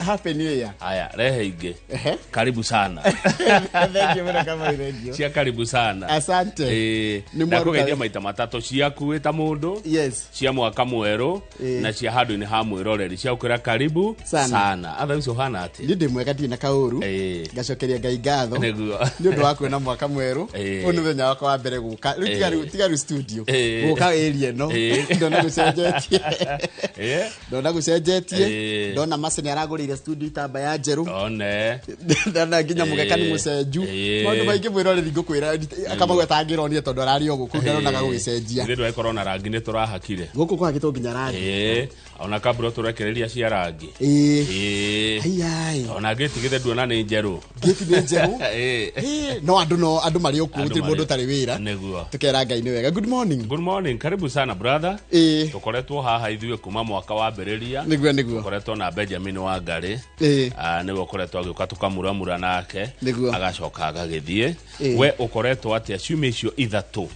Happy New Year. Haya, rehe ingĩ. Ehe. Karibu sana. Thank you mũno Kamau, thank you. Cia karibu sana. Asante. Ĩĩ, Nĩ mwaruta ndakũgeithia maita matatũ, ciaku wĩ ta mũndũ, Yes. cia mwaka mwerũ, Ĩĩ. na cia handũ-inĩ ha mwĩroreri, cia gũkwĩra karibu Sana. sana. Otherwise ũhana atĩa? Niĩ ndĩ mwega, ndirĩ na kaũru. Ĩĩ. Ngacokeria Ngai ngatho. Nĩguo. Nĩ ũndũ wa kuona mwaka mwerũ. Ĩĩ. Ũyũ nĩ mũthenya wakwa wa mbere gũka. Rĩu tiga rĩu, tiga rĩu studio. Ĩĩ. Gũka area ĩno. Ĩĩ. Ndona gũcenjetie. Ĩĩ. Ndona gũcenjetie. Ĩĩ. Ndona Mercy nĩ aragũrĩire studio itambaya njerũ. One. Ndona nginya mũgeka nĩ Ĩĩ. mũcenju. Ĩĩ. Maũndũ maingĩ mwĩroreri ngũkwĩra Kamau atangĩronire tondũ ararĩ o gũkũ ndaronaga gũgĩcenjia. Ithuĩ ndwagĩkorwo na rangi nĩ tũrahakire. Gũkũ kwagĩtwo nginya rangi. Ĩĩ. Ona kaburo tũrekereria cia rangi. Ĩĩ. Ĩĩ. Aiai. Ona ngĩti githĩ nduona nĩ njerũ. Ngĩti nĩ njerũ. Ĩĩ. Ĩĩ, no andũ, no andũ marĩ o kuo, Andũ gũtirĩ mũndũ marĩ- ũtarĩ wĩra. Nĩguo. Tũkera Ngai nĩ wega. Good morning. Good morning, karibu sana brother. Ĩĩ. Tũkoretwo haha ithuĩ kuma mwaka wambĩrĩria. Nĩguo, nĩguo. Tũkoretwo na Benjamin Wangari. Ĩĩ. Ah, nĩwe ũkoretwo agĩũka tũkamuramura nake. Nĩguo. Agacoka agagĩthiĩ. Ĩĩ. We ũkoretwo atĩa ciumia icio ithatũ?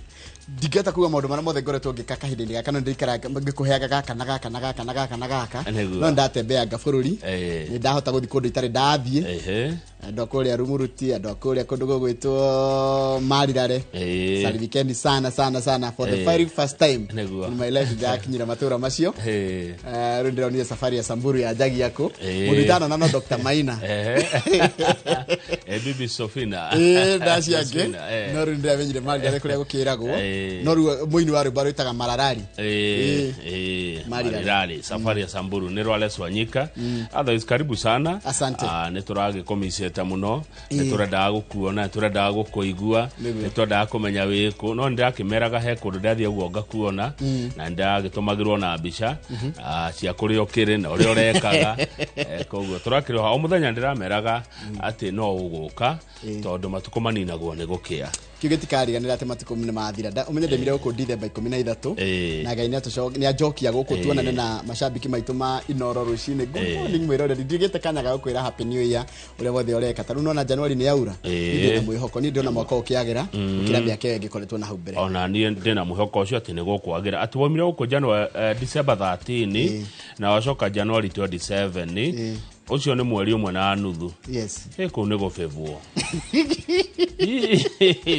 Ndingĩhota kuga maũndũ marĩa mothe ngoretwo ngĩka kahinda-inĩ gaka, no ndĩikara ngĩkũheaga gaka na gaka na gaka na gaka na gaka. Nĩguo. No ndatembeanga bũrũri. Ĩĩ. Nĩ ndahota gũthiĩ kũndũ itarĩ ndathiĩ. Ehe. Andũ a kũrĩa Rumuruti, andũ a kũrĩa kũndũ gũgwĩtwo Marirare. Ĩĩ. Salimikeni sana sana sana for the Ĩĩ. very first time Nĩguo. in my life ndakinyĩra matũra macio. Ĩĩ. Rĩu ndĩronire safari ya Samburu ya Njagiakũ. Ĩĩ. Mũndũ itanona no Dr. Maina. Ehe. Eh, Bibi Sofina. Ĩĩ, ndacio angĩ. Sofina, eh. No rĩu ndĩramenyire Marirare kũrĩa gũkĩragwo. Ĩĩ. No rĩu mũini wa rwĩmbo rwĩtaga Mararari. Eh, eh, Marirari. Marirari, safari ya Samburu nĩ rwale Swanyika. Otherwise karibu sana. Asante. Ah, nĩ tũragĩkũmicĩte mũno, nĩ Ĩĩ. tũrendaga gũkuona, nĩ tũrendaga gũkũigua, Nĩguo. nĩ twendaga kũmenya wĩkũ, no nĩ ndĩrakĩmeraga he kũndũ ndathiĩ ũguo ngakuona, na nĩ ndĩragĩtũmagĩrwo na mbica cia kũrĩa ũkĩrĩ na ũrĩa ũrekaga. Koguo tũrakĩrĩ o mũthenya ndĩrameraga atĩ no ũgũka, tondũ matukũ maninagwo nĩ gũkĩa. Kĩu gĩtikariganĩra atĩ matukũ nĩ mathira. Ũmenye ndemire gũkũ Dithemba 13. Ĩĩ. Na Ngai nĩ anjokia gũkũ tuonane na macambĩki maitũ ma Inoro rũcinĩ. Good morning mwĩroreri, ndigĩte kanya ga gũkwĩra happy new year ũrĩa wothe ũreka. Ta rĩu nona January nĩ yaura. Ĩĩ. Niĩ ndĩna mwĩhoko, niĩ ndĩrona mwaka ũkĩagĩra gũkĩra mĩaka ĩyo ĩngĩkoretwo na hau mbere. Ona niĩ ndĩna mwĩhoko ũcio atĩ nĩ gũkwagĩra, atĩ waumire gũkũ January, December 13 na wacoka January 27, ũcio nĩ mweri ũmwe na nuthu. Yes. Ĩ, kũu nĩ gũbĩbwo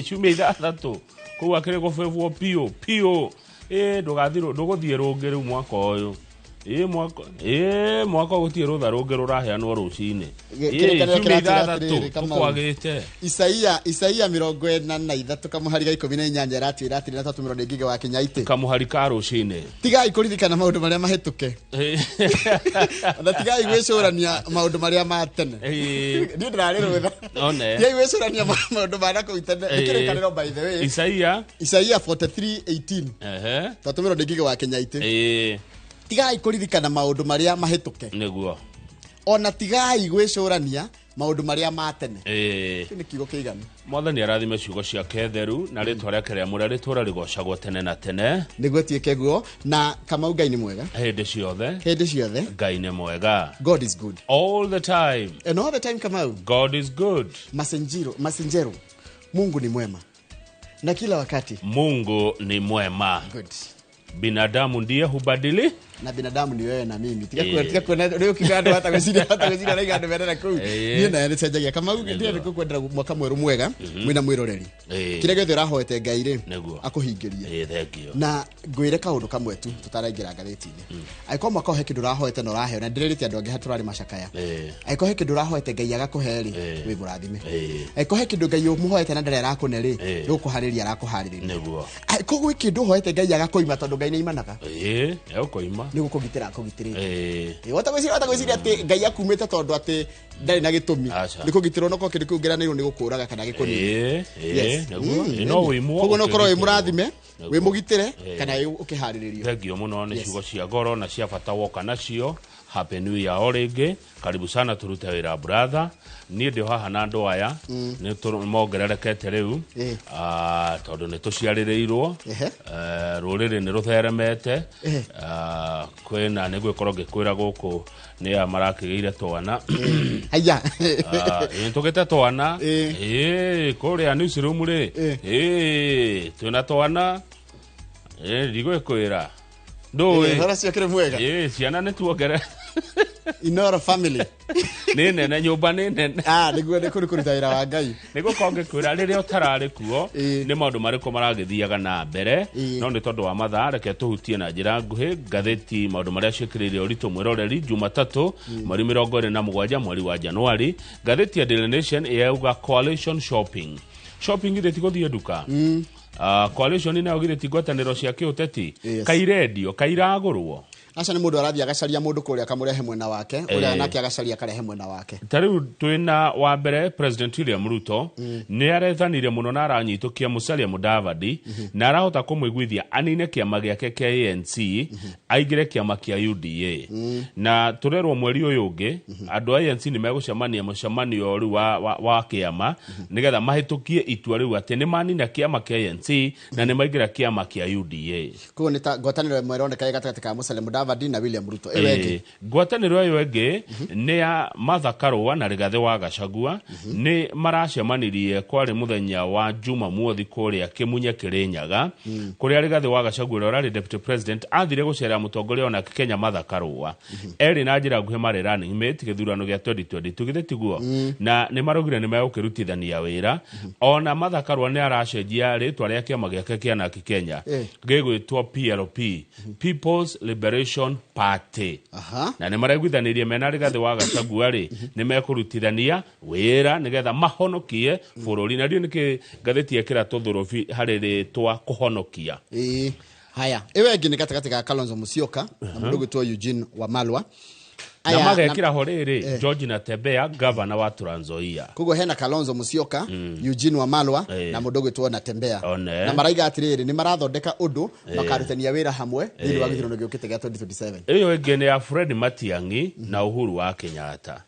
ciumia ithathatũ, kũu akĩrĩ gũbĩbwo piũ piũ. Ĩ, ndũgathiĩ, ndũgũthiĩ rũngĩ rĩu mwaka ũyũ. Ĩ, mwaka, ĩ, mwaka ũyũ gũtirĩ rũtha rũngĩ rũraheanwo rũcinĩ. Ĩ, Kĩrĩkanĩro ciumia kĩratwĩra ithathatũ atĩrĩrĩ, Kamau. tũkwagĩte. Isaia 43 kamũhari ga 18 ĩratwĩra atĩrĩ, na twatũmĩrwo nĩ Ngĩgĩ wa Kĩnyaitĩ. Kamũhari ka rũcinĩ. Tigai kũririkana maũndũ marĩa mahĩtũke. Na tigai gwĩcũrania maũndũ marĩa ma tene. Ĩĩ. Niĩ ndĩrarĩ rũtha. One. Tigai gwĩcũrania maũndũ ma nakũu tene. Nĩ Ĩĩ. kĩrĩkanĩro by the way. Isaia. Isaia 43:18. Ehe. Twatũmĩrwo nĩ Ngĩgĩ wa Kĩnyaitĩ. Ĩĩ. Tigai kũririkana maũndũ marĩa mahĩtũke. Nĩguo. Ona tigai gwĩcũrania maũndũ marĩa ma tene. Ĩĩ. Kĩu nĩ kiugo kĩiganu. Mwathani arathime ciugo ciake theru na rĩtwa rĩake rĩamũre rĩtũũre rĩgocagwo tene na tene. Nĩguo tuĩke guo. Na Kamau, Ngai nĩ mwega. Hĩndĩ ciothe. Hĩndĩ ciothe. Ngai nĩ mwega. God is good. All the time. And all the time, Kamau. God is good. Masenjiro, Masenjero. Mungu ni mwema. Na kila wakati. Mungu ni mwema. Good. Binadamu ndiye hubadili. Na binadamu ni wewe na mimi. Tiga Ĩĩ. kuona, tiga kuona rĩu kiuga andũ hata gwĩciria, hata gwĩciria raiga andũ menene kũu. Ĩĩ. Niĩ nayo nĩcenjagia. Kamau, ndĩrenda gũkwendera mwaka mwerũ mwega mwĩna mwĩroreri. Ĩĩ. Kĩrĩa gĩothe ũrahoete Ngai rĩ, Nĩguo. akũhingĩrie. Ĩĩ, thank you. Na ngwĩre kaũndũ kamwe tu tũtaraingĩra ngathĩti-inĩ. Angĩkorwo mwaka ũyũ he kĩndũ ũrahoete na ũraheo, na ndĩrerĩte andũ angĩ tũrarĩ macakaya. Ĩĩ. Angĩkorwo he kĩndũ ũrahoete Ngai agakũhe rĩ, Ĩĩ. wĩ mũrathime. Ĩĩ. Angĩkorwo he kĩndũ Ngai ũmũhoete na ndarĩ arakũne rĩ, Ĩĩ. nĩ gũkũharĩria arakũharĩrĩria. Nĩguo. Angĩkorwo gwĩ kĩndũ ũhoete Ngai agakũima, tondũ Ngai nĩaimanaga, Ĩĩ, egũkũima. nĩ gũkũgitĩra akũgitĩrĩte. Ĩĩ. Ĩĩ, wata gwĩciria atĩ Ngai akumĩte tondũ atĩ ndarĩ na gĩtũmi. Aca. Nĩ kũgitĩrwo, no korwo kĩndũ kĩu ngeranĩirwo nĩ gũkũraga kana gĩkũnine. Ĩĩ, ĩĩ, Yes. nĩguo. Ĩĩ, no wĩimwo. Koguo no ũkorwo wĩ ũkĩgitĩrwo. mũrathime, Nĩguo. wĩ mũgitĩre, Ĩĩ. kana wĩ ũkĩharĩrĩrio. Thengio mũno nĩ Yes. ciugo cia goro na cia bata woka nacio. Happy New Year o rĩngĩ, karibu sana tũrute wĩra brother. Niĩ ndĩ haha na andũ aya nĩ mongererekete rĩu. Ĩĩ. Ah, tondũ nĩ tũciarĩrĩirwo. Ehe. Rũrĩrĩ nĩ rũtheremete. Ehe. Ah, kwĩna nĩ gwĩkorwo ngĩkwĩra gũkũ nĩ aya marakĩgĩire twana. Haiya. Ah, ĩ, tũgĩte twana. Ĩĩ. Ĩ, kũrĩa newsroom rĩ. Ĩĩ. Ĩ, twĩna twana. Ĩ, ndigwĩkwĩra ndũĩ. Ũhoro ũcio ũkĩrĩ mwega. Ĩ, ciana nĩ tuongere. Inoro family. Nĩ nene, nyũmba nĩ nene. Ah, nĩguo nĩ kũrĩ kũruta wĩra wa Ngai. Nĩ gũkorwo ngĩkwĩra rĩrĩa ũtararĩ kuo Ĩĩ. nĩ maũndũ marĩkũ maragĩthiaga na mbere. Ĩĩ. No nĩ tondũ wa mathaa, reke tũhutie na njĩra nguhĩ ngathĩti maũndũ marĩa ciĩkĩrĩire ũritũ mwĩroreri Jumatatũ mweri 27 mweri wa Januari. Ngathĩti ya Daily Nation yauga coalition shopping, shopping githĩ ti gũthiĩ nduka? Coalition nayo githĩ ti ngwatanĩro cia kĩũteti? Yes. Kairendio kairagũrwo. Aca, nĩ mũndũ arathiĩ agacaria mũndũ kũrĩa akamũrehe mwena wake, ũrĩa nake agacaria akarehe mwena wake. Ta rĩu twĩna wa mbere, President William Ruto nĩ arethanire mũno na aranyitũkia Musalia Mudavadi na arahota kũmũiguithia anine kĩama gĩake kĩa ANC, aingĩre kĩama kĩa UDA. Na tũrerwo mweri ũyũ ũngĩ andũ a ANC nĩ megũcemania mũcemanio rĩu wa kĩama nĩgetha mahĩtũkie itua rĩu atĩ nĩ manina kĩama kĩa ANC na nĩ maingĩra kĩama kĩa UDA. Koguo nĩ ta ngwatanĩro ĩmwe ĩroneka ĩ gatagatĩ ka Musalia Mudavadi na William Ruto. Ĩyo ĩngĩ? Ĩĩ, ngwatanĩro ĩyo ĩngĩ nĩ ya Martha Karũa na Rigathĩ wa Gachagua. Nĩ maracemanirie kwarĩ mũthenya wa Jumamothi kũrĩa Kĩmunye, Kĩrĩnyaga, kũrĩa Rigathĩ wa Gachagua ũrĩa ũrarĩ deputy president athire gũcerera mũtongoria onake Kenya Martha Karũa. Erĩ na njĩra nguhĩ marĩ running mate gĩthurano gĩa 2022, githĩ tiguo? Na nĩ maraugire nĩ megũkĩrutithania wĩra. Ona Martha Karũa nĩ aracenjia rĩtwa rĩa kĩama gĩake kĩa Narc Kenya, gĩgwĩtwo PLP, People's Liberation Party. Na nĩ maraiguithanĩrie mena Rigathĩ wa Gachagua rĩ nĩ mekũrutithania wĩra nĩgetha mahonokie bũrũri. Na ndiũ nĩkĩ ngathĩti yekĩra tũthũrũbi harĩ rĩtwa kũhonokia. Ĩĩ, haya, ĩyo ĩngĩ nĩ gatagatĩ ga Kalonzo Musyoka na mũndũ ũgwĩtwo Eugene Wamalwa. Na Aya, magekĩra ho rĩrĩ George Natembeya, gavana wa Trans Nzoia. Koguo hena Kalonzo Musyoka, Eugene Wamalwa na mũndũ ũgwĩtwo Natembeya. One. Na maraiga atĩrĩrĩ, nĩ marathondeka ũndũ makarutania wĩra hamwe thĩinĩ wa gĩthurano gĩũkĩte gĩa 2027. Ĩyo ĩngĩ nĩ ya Fred Matiang'i na Uhuru wa Kenyatta.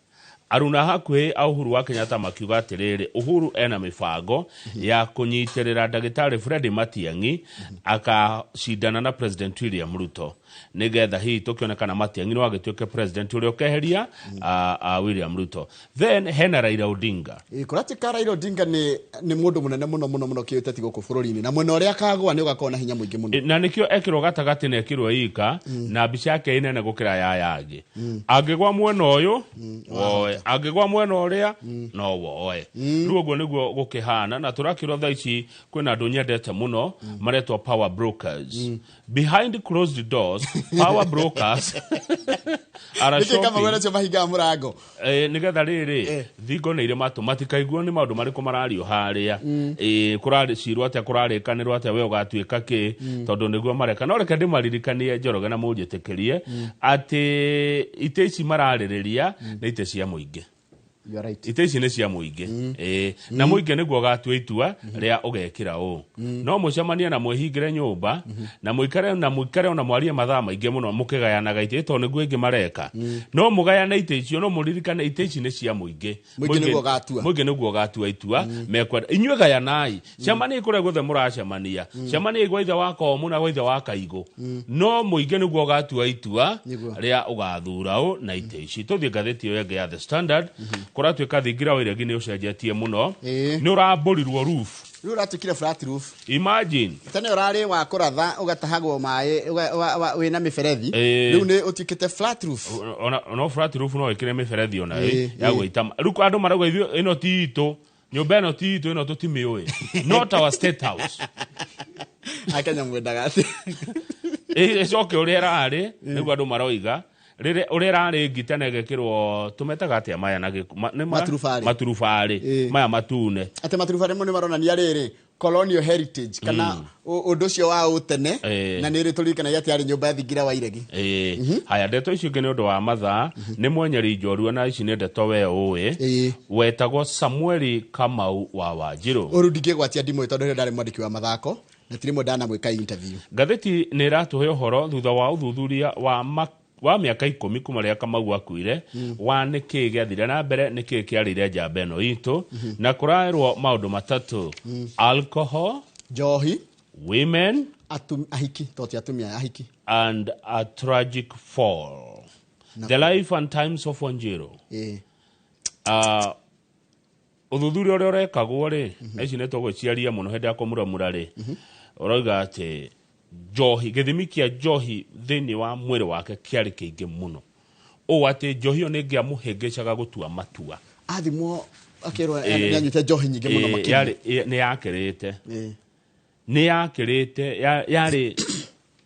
Aruna hakuhĩ a Uhuru wa Kenyatta makiuga atĩrĩrĩ, Uhuru ena mĩbango ya kũnyitĩrĩra ndagĩtarĩ Fred Matiang'i akacindana na President William Ruto, nĩgetha hihi tũkĩonekana Matiang'i no agĩtuĩke president ũrĩa ũkeheria William Ruto. Then hena Raila Odinga. Ĩĩ, kũratuĩka Raila Odinga nĩ mũndũ mũnene mũno mũno mũno kĩũteti gũkũ bũrũri-inĩ, na mwena ũrĩa akagũa nĩ ũgakorwo na hinya mũingĩ mũno. Na nĩkĩo ekĩrwo gatagatĩ na ekĩrwo ika na mbica yake ĩnene gũkĩra ya yangĩ. Angĩgwa mwena ũyũ woe, angĩgwa mwena ũrĩa no woe. Rĩu ũguo nĩguo gũkĩhana. Na tũrakĩrwo thaa ici kwĩna andũ nyendete mũno maretwo power brokers. Behind closed doors, power brokers are Nĩkĩ kama shopping. wena mahingaga mũrango? Nĩgetha rĩrĩ thingo nĩ irĩ matũ, matikaiguo nĩ maũndũ marĩkũ marario harĩa. Kũracirwo atĩa, kũrarĩkanĩrwo atĩa, we ũgatuĩka kĩ, tondũ nĩguo mareka. No reke ndĩmaririkanie, Njoroge, na mũnjĩtĩkĩrie atĩ itĩ ici mararĩrĩria nĩ itĩ cia mũingĩ. You are right. Itĩ ici nĩ cia mũingĩ. Ĩĩ, na mũingĩ nĩguo ũgatua itua rĩa ũgekĩra ũũ. No mũcemanie na mwĩhingĩre nyũmba na mũikare ona mwarie mathaa maingĩ mũno mũkĩgayanaga itĩ, tondũ nĩguo ĩngĩ mareka. No mũgayane itĩ icio, no mũririkane itĩ ici nĩ cia mũingĩ. Mũingĩ nĩguo ũgatua. Mũingĩ nĩguo ũgatua itua mekwenda. Inyuĩ gayanai, cemaniai kũrĩa guothe mũracemania, cemaniai gwa ithe wa Komũ na gwa ithe wa Kaigũ, no mũingĩ nĩguo ũgatua itua Nĩguo. rĩa ũgathura ũ na itĩ ici. Tũthiĩ ngathĩti ĩyo ĩngĩ ya The Standard. Kũratuĩka thingira wa iregi nĩ ũcenjetie mũno. Nĩ ũrambũrirwo roof. Rĩu ũratuĩkire flat roof. Imagine. Tene ũrarĩ wa kũratha ũgatahagwo maĩ wĩna mĩberethi. Rĩu nĩ ũtuĩkĩte flat roof. Ona no flat roof no ĩkĩre mĩberethi ona ĩ ya gwĩta. Rĩu andũ marauga ithuĩ ĩno ti itũ, nyũmba ĩno ti itũ, ĩno tũtimĩũĩ, not our state house. Akenya mwendaga atĩ Ĩcoke ũrĩa ĩrarĩ nĩguo andũ maroiga rĩrĩa ũrĩa ĩrarĩ ngite na ĩgekĩrwo tũmetaga atĩa maya na nĩ Maturubarĩ. Maturubarĩ. Maya matune. Atĩ maturubarĩ mo nĩ maronania rĩrĩ colonial heritage kana ũndũ ũcio wa ũtene. Na nĩ rĩ tũririkanagia atĩ yarĩ nyũmba ya thingira wa iregi. Ĩĩ. Haya, ndeto icio ingĩ nĩ ũndũ wa mathaa nĩ mwenyeri njorua, na ici nĩ ndeto we ũĩ, wetagwo Samueli Kamau wa Wanjirũ. Ũru ndingĩgwatia ndimũ tondũ rĩrĩa ndarĩ mwandĩki wa mathako na ti rĩmwe ndanamwĩka interview. Ngathĩti nĩ ĩratũhe ũhoro thutha wa ũthuthuria wa mĩaka 10 kuma rĩrĩa Kamau akuire, wa nĩkĩĩ gĩathire na mbere, nĩkĩĩ kĩarĩire njamba ĩno itũ. Na kũraerwo maũndũ matatũ: alcohol, njohi, women, ahiki, to ti atumia, ahiki, and a tragic fall, the life and times of Wanjiru. Ũthuthuria ũrĩa ũrekagwo rĩ, na ici nĩ tũgũciaria mũno hĩndĩ ya kũmuramura rĩ, ũrauga atĩ njohi, gĩthimi kĩa njohi thĩinĩ wa mwĩrĩ wake kĩarĩ kĩingĩ mũno. Ũũ atĩ njohi ĩyo nĩ ĩngĩamũhĩngĩcaga gũtua matua. Athimwo akĩrwo nĩanyuĩte njohi nyingĩ mũno makĩria. Nĩ yakĩrĩte. Nĩ yakĩrĩte,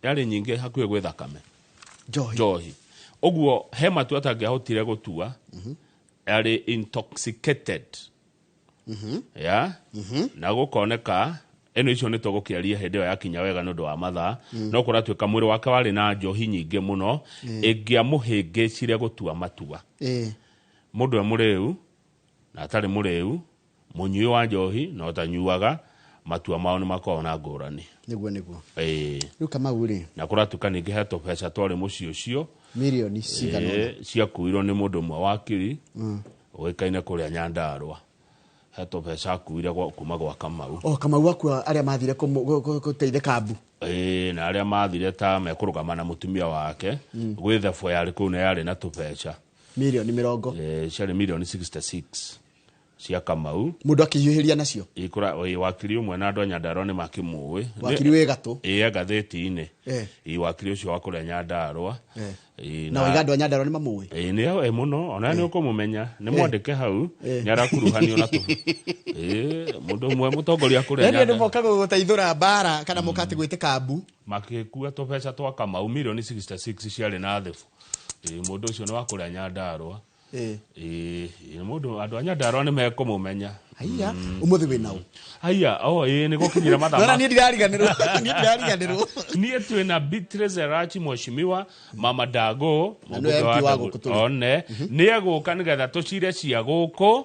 yarĩ nyingĩ hakuhĩ gwĩ thakame. Njohi. Ũguo he matua atangĩahotire gũtua, yarĩ intoxicated. Ya? Na gũkoneka ĩno icio nĩ tũgũkĩaria hĩndĩ ĩyo yakinya wega nĩ ũndũ wa mathaa, no kũratuĩka mwĩrĩ wake warĩ na njohi nyingĩ mũno ĩngĩamũhĩngĩcire gũtua matua. Mũndũ e mũrĩu na atarĩ mũrĩu, mũnyui wa njohi na ũtanyuaga, matua mao nĩ makoragwo na ngũrani. Nĩguo. Rĩu Kamau rĩ, na kũratuĩka ningĩ he tũbeca twarĩ mũciĩ ũcio mirioni cigana ũna ciakuirwo nĩ mũndũ ũmwe wakiri ũĩkaine kũrĩa Nyandarũa. He tũbeca akuire kuma gwa Kamau. O Kamau akua arĩa mathire gũteithĩka mbu. Na arĩa mathire ta mekũrũgama na mũtumia wake, gwĩ thebo yarĩ kũu na yarĩ na tũbeca. Mirioni mĩrongo. Ciarĩ mirioni 66 cia Kamau. Mũndũ akĩhiũhĩria nacio? Wakiri ũmwe na andũ a Nyandarũa nĩ makĩmũĩ. Wakiri wĩ gatũ? Ngathĩti-inĩ. Wakiri ũcio wa kũrĩa Nyandarũa. Na waiga andũ a Nyandarũa nĩ mamũĩ? Nĩ mũno, ona nĩ ũkũmũmenya. Nĩ mwandĩke hau, nĩ arakuruhanio na tũ. Mũndũ ũmwe mũtongoria kũrĩa Yaani andũ Nyandarũa. moka gũgũteithũra mbara kana moka atĩ gwĩtĩka mbu. Makĩkua tũbeca twa Kamau mirioni 66 ciarĩ na thĩbũ. Mũndũ ũcio nĩ wa kũrĩa Nyandarũa. Mũndũ andũ a Nyandarũa nĩ mekũmũmenya. Haiya, ũmũthĩ wĩ naũ? Haiya, nĩ gũkinyĩra mathaa Nona niĩ ndĩrariganĩrwo. Niĩ ndĩrariganĩrwo. Niĩ twĩna Beatrice Erachi mheshimiwa Mama Dago, Na nĩwe mũmbunge wa MP wa Dago. gũkũ tũrĩ. One, nĩ egũka nĩgetha tũcire cia gũkũ,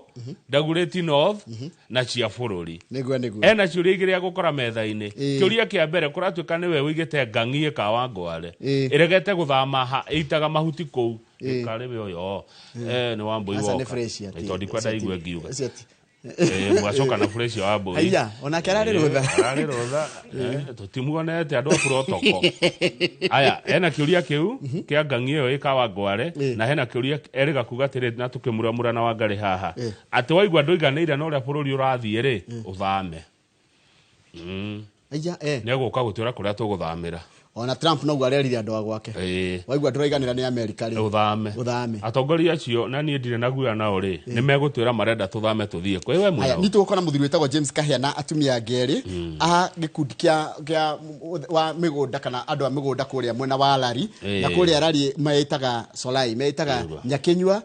Dagoretti North, na cia bũrũri. Nĩguo. Ena ciũria igĩrĩ egũkora metha-inĩ. Kĩũria kĩa mbere kũratuĩka nĩwe ũigĩte ngang'i ĩkawa ngware. Ĩregete gũthama ha, ĩitaga mahuti kũu. Ĩkarĩ we ũyũ. Nĩ wa mbũi Aca nĩ woka. fresh ati. Tondũ ndikwenda igue ngiuga. Cia ti. Mwacoka na fresh wa mbũi. Haiya, onake ararĩ rũtha. Ararĩ rũtha. Tũtimuonete andũ a protocol. Aya, hena kĩũria kĩu kĩa ngang'i ĩyo ĩkawa ngware, na hena kĩũria erĩga kuga atĩrĩ na tũkĩmuramura na Wangarĩ haha. Atĩ waigua ndũiganĩire na ũrĩa bũrũri ũrathiĩ rĩ, ũthame. Aya, Nĩ egũka gũtwĩra kũrĩa tũgũthamĩra. Ona Trump noguo arerire andũ a gwake. Waigua ndũraiganĩra nĩ Amerika rĩ. Ũthame. Ũthame. Atongoria acio na niĩ ndirĩ na guoya nao rĩ, nĩ megũtwĩra marenda tũthame tũthiĩ kũ. Ĩwe mwĩna Aya, ũ? nĩ tũgũkora mũthuri wĩtagwo James Kahia na atumia angĩ erĩ a gĩkundi kĩa wa mĩgũnda kana andũ a mĩgũnda kũrĩa mwena wa Lari. Na kũrĩa Lari meĩtaga Solai, meĩtaga Nyakinyua,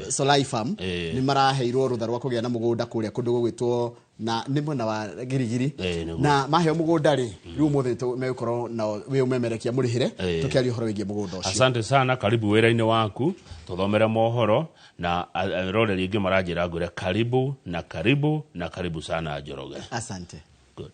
Solai Farm. Nĩ maraheirwo rũtha rwa kũgĩa na mũgũnda kũrĩa kũndũ gũgwĩtwo na nĩ mwena wa Girigiri. Nĩguo. Na maheo mũgũnda rĩ, rĩu ũmũthĩ megũkorwo na wĩ ũmemerekia mũrĩhĩre, tũkĩaria ũhoro wĩgiĩ mũgũnda ũcio. Asante sana, karibu wĩra-inĩ waku, tũthomere mohoro na aroreri aingĩ maranjĩra ngwĩre karibu na karibu na karibu sana Njoroge. Asante. Good.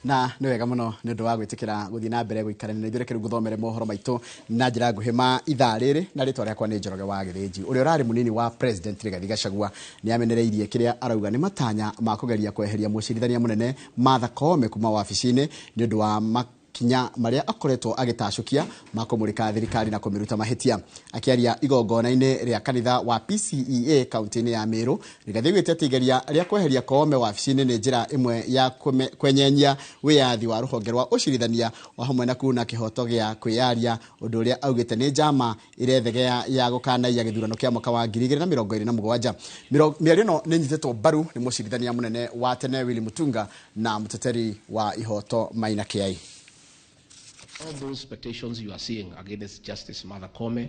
Na nĩ wega mũno nĩ ũndũ wa gwĩtĩkĩra gũthiĩ na mbere gũikarania na ithuĩ, reke rĩu ngũthomere mohoro maitũ na njĩra nguhĩ ma ithaa rĩrĩ, na rĩtwa rĩakwa nĩ Njoroge wa Gĩthĩnji. Ũrĩa ũrarĩ mũnini wa President Rigathi Gachagua nĩ amenereirie kĩrĩa arauga nĩ matanya ma kũgeria kweheria mũcirithania mũnene Martha Koome kuma wabici-inĩ nĩ ũndũ wa makinya marĩa akoretwo agĩtacũkia ma kũmũrĩka thirikari na kũmĩruta mahĩtia. Akĩaria igongona-inĩ rĩa kanitha wa PCEA kaunti-inĩ ya Meru, Rigathi augĩte atĩ igeria rĩa kweheria Koome wabici-inĩ nĩ njĩra ĩmwe ya kwenyenyia wĩyathi wa rũhonge rwa ũcirithania o hamwe na kuna kĩhoto gĩa kwĩyaria, ũndũ ũrĩa augĩte nĩ njama ĩrethegea ya gũkanaia gĩthurano kĩa mwaka wa ngiri igĩrĩ na mĩrongo ĩrĩ na mũgwanja. Mĩario ĩno nĩ ĩnyitĩtwo mbaru nĩ mũcirithania mũnene wa tene Willy Mutunga na mũteteri wa ihoto Maina Kiai. All those petitions you are seeing against Justice Martha Koome,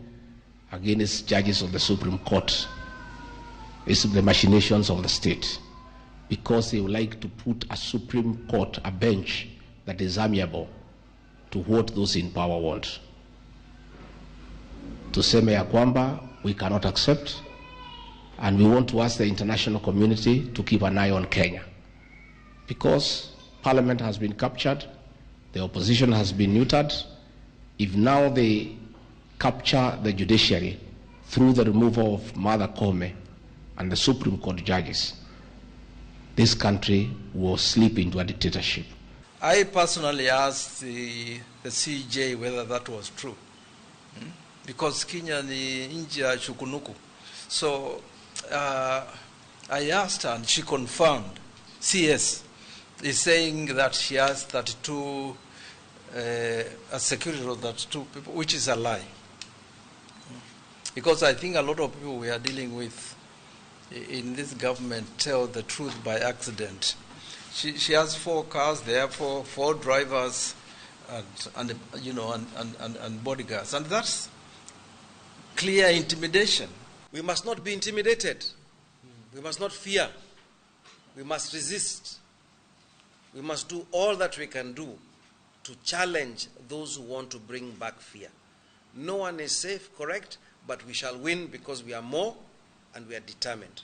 against judges of the Supreme Court, is the machinations of the state, because they would like to put a Supreme Court, a bench that is amiable to what those in power want. Tuseme ya kwamba we cannot accept, and we want to ask the international community to keep an eye on Kenya, because Parliament has been captured, the opposition has been neutered. If now they capture the judiciary through the removal of Martha Koome and the Supreme Court judges, this country will slip into a dictatorship. I personally asked the CJ whether that was true. Because Kenya ni nchi ya chukunuku. So I asked her and she confirmed. CS is saying that she has 32, a security of 32 people, which is a lie. Because I think a lot of people we are dealing with in this government tell the truth by accident. She has 4 cars, therefore 4 drivers, and you know and bodyguards, and that's clear intimidation. We must not be intimidated. We must not fear. We must resist. We must do all that we can do to challenge those who want to bring back fear. No one is safe, correct? But we shall win because we are more and we are determined.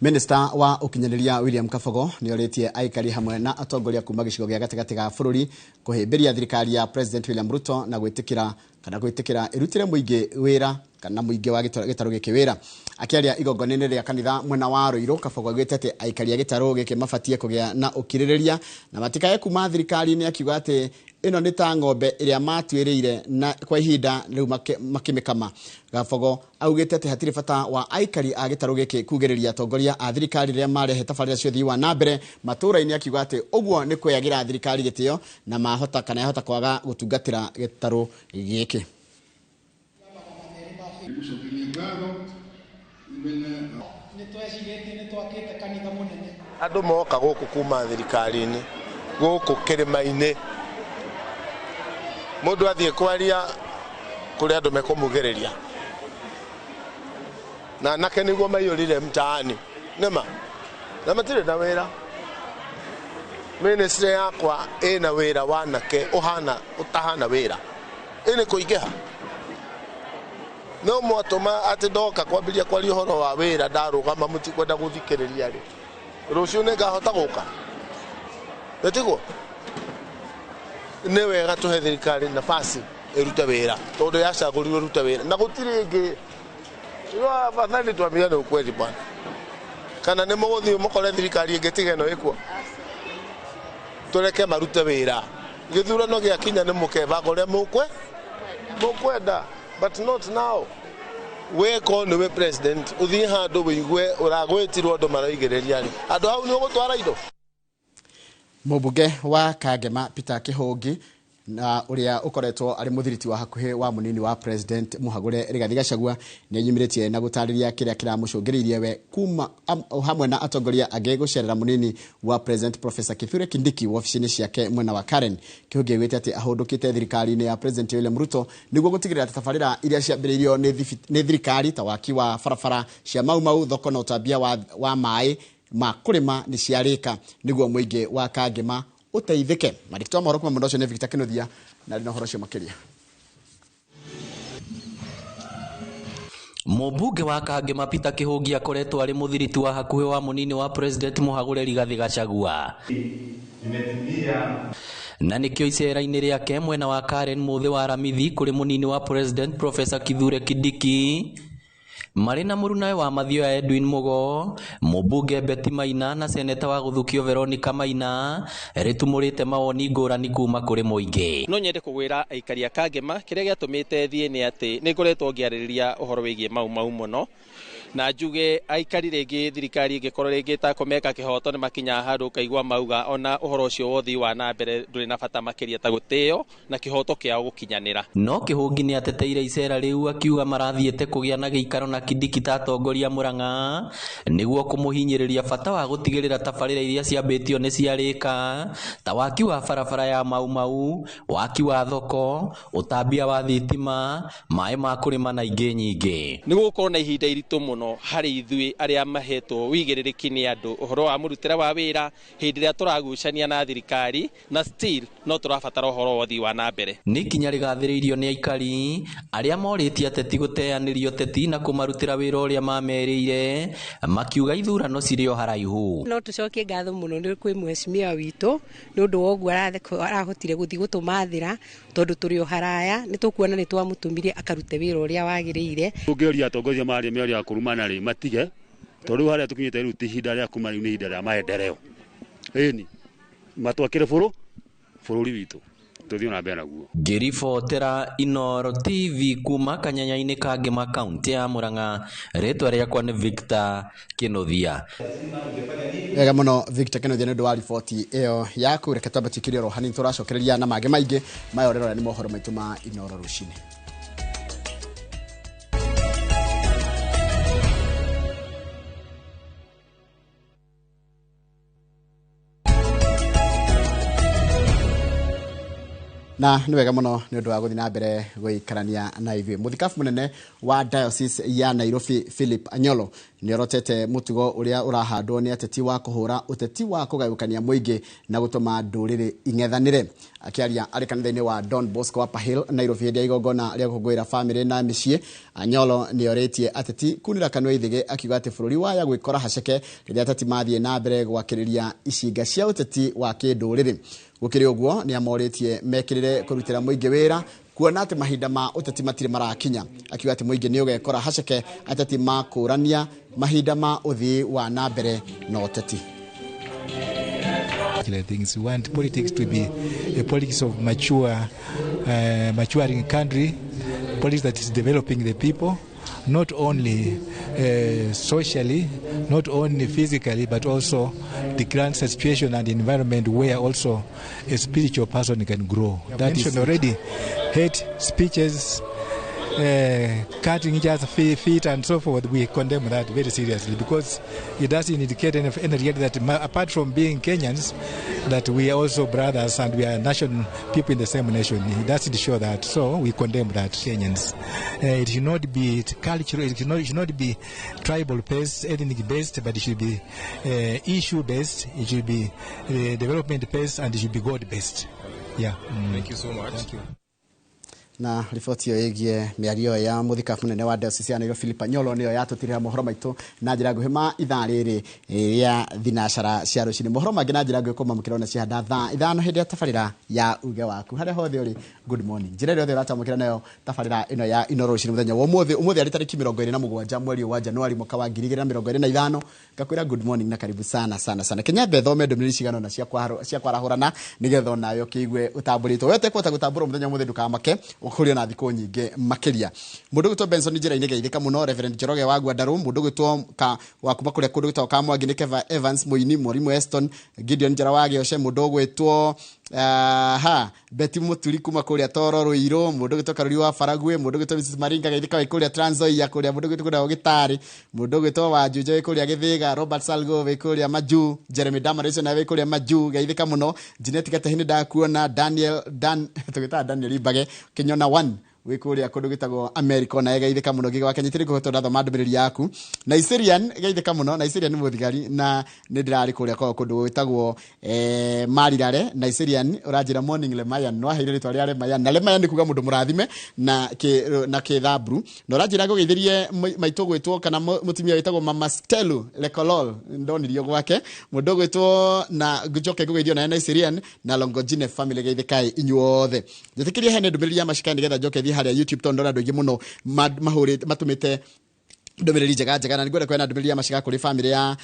Minister wa ukinyaniria William Kabogo nĩorĩtie aikari hamwe na atongoria kuma gĩcigo gĩa gatagatĩ ga bũrũri kũhĩmbĩria thirikari ya President William Ruto na gwĩtĩkĩra kana gwĩtĩkĩra ĩrutĩre mũingĩ wĩra kana mũingĩ wa gĩtarũ gĩkĩ wĩra. Akĩaria igongona-inĩ rĩa kanitha mwena wa Ruiru, Kabogo augĩte atĩ aikari a gĩtarũ gĩkĩ mabatie kũgĩa na ũkirĩrĩria na matikae kuma thirikari-inĩ, akiuga atĩ ĩno nĩ ta ng'ombe ĩrĩa matuĩrĩire na kwa ihinda rĩu makĩmĩkama. Kabogo augĩte atĩ hatirĩ bata wa aikari a gĩtarũ gĩkĩ kugĩrĩria atongoria a thirikari rĩrĩa marehe tabarĩra cia ũthii wa na mbere matũũra-inĩ, akiuga atĩ ũguo nĩ kwĩyagĩra thirikari gĩtĩo na mahota kana yahota kwaga gũtungatĩra gĩtarũ gĩkĩ. Andũ moka gũkũ kuma thirikari-inĩ gũkũ kĩrĩma-inĩ, mũndũ athiĩ kwaria kũrĩ andũ mekũmugĩrĩria na anake nĩguo maiyũrire mtaani nĩma na matirĩ na wĩra. Ministry yakwa ĩna wĩra wa anake ũhana ũtahana wĩra ĩnĩ kũingĩha no mwatũma atĩ ndoka kwambĩrĩria kwaria ũhoro wa wĩra ndarũgama mũtikwenda gũthikĩrĩria rĩ, rũciũ nĩngahota gũka nĩtiguo? Nĩ wega tũhe thirikari nafasi ĩrute wĩra tondũ yacagũrirwo ĩrute wĩra na gũtirĩ ĩngĩ. Afadhali tuambiane ukweli bwana, kana nĩ mũgũthiĩ mũkore thirikari ĩngĩ tiga ĩno ĩkuo, tũreke marute wĩra. Gĩthurano gĩakinya nĩ mũkebanga ũrĩa mũkwenda, but not now. We ko nĩwe president ũthiĩ handũ wĩigue ũragwĩtirwo andũ maroigĩrĩria rĩ, andũ hau nĩ ũgũtwara indo. Mũmbunge wa Kangema Peter Kĩhũngi na ũrĩa ũkoretwo arĩ mũthiriti wa hakuhĩ wa mũnini wa president Mũhagũre Rigathi Gachagua nĩeyumĩrĩtie na gũtarĩria kĩrĩa kĩramũcũngĩrĩirie we kuma hamwe na atongoria angĩ gũcerera mũnini wa president Professor Kithure Kindiki wabici-inĩ ciake mwena wa Karen. Kĩhũngi augĩte atĩ ahũndũkĩte thirikari-inĩ ya President William Ruto nĩguo gũtigĩrĩra atĩ tabarĩra iria ciambĩrĩirio nĩ thirikari ta waki wa barabara cia Mau Mau, thoko na ũtambia wa maĩ ma kũrĩma nĩ ciarĩka nĩguo mũingĩ wa Kangema ũteithĩke. Marĩki wa mohoro kuma mwena ũcio nĩ Victor Kĩnuthia na arĩ na ũhoro ũcio makĩria. Mũmbunge wa Kangema Peter Kĩhũngi akoretwo arĩ mũthiriti wa hakuhĩ wa mũnini wa president Mũhagũre Rigathi Gachagua na nĩkĩo icera-inĩ rĩake mwena wa Karen mũthĩ wa Aramithi kũrĩ mũnini wa president Professor Kithure Kindiki marĩ na mũrunawe wa Mathioya Edwin Mugo, mũmbunge Betty Maina na seneta wa Gũthukio Veronica Maina rĩtumũrĩte mawoni ngũrani kuma kũrĩ mũingĩ. No nyende kũgwĩra aikari a Kangema kĩrĩa gĩatũmĩte thiĩ nĩ atĩ nĩ ngoretwo ngĩarĩrĩria ũhoro wĩgiĩ Mau Mau mũno, na njuge aikari rĩngĩ thirikari ĩngĩkorwo rĩngĩ ĩtakũmeka kĩhoto nĩ makinyaga handũ ũkaigua mauga ona ũhoro ũcio wa ũthii wa na mbere ndũrĩ na bata makĩria ta gũtĩo na kĩhoto kĩao gũkinyanĩra. No Kĩhũngi nĩ ateteire icera rĩu akiuga marathiĩte kũgĩa na gĩikaro na Kindiki ta atongoria Murang'a nĩguo kũmũhinyĩrĩria bata wa gũtigĩrĩra tabarĩra iria ciambĩtio nĩ ciarĩka ta waki wa barabara ya Mau Mau, waki wa thoko, ũtambia wa thitima, maĩ ma kũrĩma na ingĩ nyingĩ. Nĩ gũgũkorwo na ihinda iritũ mũno harĩ ithuĩ arĩa mahetwo wĩigĩrĩrĩki nĩ andũ ũhoro wa mũrutĩre wa wĩra hĩndĩ ĩrĩa tũragucania na thirikari na still no tũrabatara ũhoro wa ũthii wa na mbere. Nĩ ikinya rĩgathĩrĩirio nĩ aikari arĩa morĩtie ateti gũteanĩria ũteti na kũmarutĩra wĩra ũrĩa mamerĩire makiuga ithurano cirĩ o haraihu. No tũcokie ngatho mũno nĩ kwĩ mheshimiwa witũ nĩ ũndũ wa ũguo arahotire gũthiĩ gũtũmathĩra tondũ tũrĩ o haraya nĩ tũkuona nĩ twamũtũmire akarute wĩra ũrĩa wagĩrĩire. Tũngĩũria atongoria marĩa mĩario ya kũrumana rĩ matige tondũ rĩu harĩa tũkinyĩte rĩu ti ihinda rĩa kuma, rĩu nĩ ihinda rĩa maendeleo. Ĩni matwakĩre bũrũri witũ. Tũthiĩ na mbere naguo. Ngĩribotera Inooro TV kuma kanyanya-inĩ ka Ngĩma kaũntĩ ya Murang'a, rĩtwa rĩakwa nĩ Victor Kĩnuthia. Wega mũno Victor Kĩnuthia nĩ ũndũ wa riboti ĩyo yaku. Reke twambe tũikĩrie oro hanini, tũracokereria na mangĩ maingĩ maya ũrerora nĩ mohoro maitũ ma Inooro rũcinĩ. Na nĩ wega mũno nĩ ũndũ wa gũthiĩ na mbere gũikarania na ithuĩ. Mũthikabu mũnene wa Diocese ya Nairobi Philip Anyolo nĩ orotete mũtugo ũrĩa ũrahandwo nĩ ateti wa kũhũra ũteti wa kũgayũkania mũingĩ na gũtũma ndũrĩrĩ ing'ethanĩre. Akĩaria arĩ kanitha-inĩ wa Don Bosco Upper Hill Nairobi hĩndĩ ya igongona rĩa gũkũngũĩra bamĩrĩ na mĩciĩ, Anyolo nĩ orĩtie ateti kunĩra kanua ithĩgĩ, akiuga atĩ bũrũri waya gwĩkora haceke rĩrĩa ateti mathiĩ na mbere gwakĩrĩria icinga cia ũteti wa kĩndũrĩrĩ. Gũkĩrĩ ũguo, nĩ amorĩtie mekĩrĩre kũrutĩra mũingĩ wĩra, kuona atĩ mahinda ma ũteti matirĩ marakinya. Akiuga atĩ mũingĩ nĩ ũgekora haceke ateti makũrania mahinda ma ũthii wa na mbere na ũteti. Things. We want politics to be a politics of maturing country, politics that is developing the people, not only socially, not only physically, but also the current situation and environment where also a spiritual person can grow. That is already hate speeches, cutting each other's feet and so forth. We condemn that very seriously because it doesn't indicate any reality that apart from being Kenyans, that we are also brothers and we are nation people in the same nation. It doesn't show that, so we condemn that. Kenyans. It should not be cultural, it should not be tribal based, ethnic based, but it should be issue based, it should be development based, and it should be God based. Yeah. Thank you so much. Thank you. Na riboti ĩyo ĩgiĩ mĩario ya mũthikabu mũnene wa Diocese ya Nairobi Philip Anyolo nĩyo yatũtirĩra mohoro maitũ na njĩra nguhĩ ma ithaa rĩrĩ rĩa thinacara cia rũcinĩ. Mohoro mangĩ na njĩra nguhĩ kũmamũkĩra ona ciahanda thaa 5 hĩndĩ ya tabarĩra ya uge waku. Harĩa hothe ũrĩ, good morning. Njĩra ĩrĩa yothe ũratamũkĩra nayo tabarĩra ĩno ya Inooro rũcinĩ mũthenya wa ũmũthĩ, ũmũthĩ arĩ tarĩki 27 mweri wa Januari mwaka wa 2025, ngakwĩra good morning na karibu sana sana sana. Kenya thome ndũmĩrĩri cigana ũna cia kwarahũrana nĩgetha onawe ũkĩigue ũtambũrĩtwo. We ũtekũhota gũtambũrwo mũthenya ũmũthĩ ndũkamake, ũkũrio na thikũ nyingĩ makĩria. Mũndũ ũgwĩtwo Benson njĩra-inĩ geithĩka mũno, Reverend Njoroge wa Gwandarũ, mũndũ ũgwĩtwo wa kuma kũrĩa kũndũ gwĩtagwo Kamwangi nĩ Keva Evans Mũini, Mwarimũ Eston Gideon Njara wa Gĩoce, mũndũ ũgwĩtwo Betty Mũturi kuma kũrĩa Toro Rũirũ, mũndũ ũgwĩtwo Karuri wa Faragwe, mũndũ ũgwĩtwo Mrs Maringa geithĩka wĩ kũrĩa Trans Nzoia kũrĩa, mũndũ ũgwĩtwo kũrĩa Gĩtarĩ, mũndũ ũgwĩtwo Wanjunja wĩ kũrĩa Gĩthĩga, Robert Salgo wĩ kũrĩa Majuu, Jeremy Damaris nawe wĩ kũrĩa Majuu geithĩka mũno, Jeanette Gatehi nĩ ndakuona, Daniel Dan tũgĩtaga Daniel Ibage Kĩnyona 1 wĩ kũrĩa kũndũ gwĩtagwo America ona geithĩka mũno. Ngĩga wa Kenya itirĩ kũhota ndathoma ndũmĩrĩri yaku. Naiserian geithĩka mũno, Naiserian nĩ mũthigari na nĩ ndĩrarĩ kũrĩa kwao kũndũ gwĩtagwo Marirare. Naiserian ũranjĩra morning Lemayan, no aheire rĩtwa rĩa Lemayan, na Lemayan nĩ kuga mũndũ mũrathime na kĩthabru, na ũranjĩra ngũgeithĩrie maitũ gwĩtwo kana mũtumia wĩtagwo Mama Stelu Lekolol, ndonirio gwake mũndũ gwĩtwo na njoke ngũgeithio naye Naiserian na Longojine family geithĩkai inyuothe. Njĩtĩkĩrie hene ndũmĩrĩri ya macikani nĩgetha njoke thiĩ harĩa YouTube tondũ ndona andũ aingĩ mũno mahũrĩte matũmĩte ndũmĩrĩri njega njega, na nĩngwenda kuona ndũmĩrĩri ya macika kũrĩ bamĩrĩ ya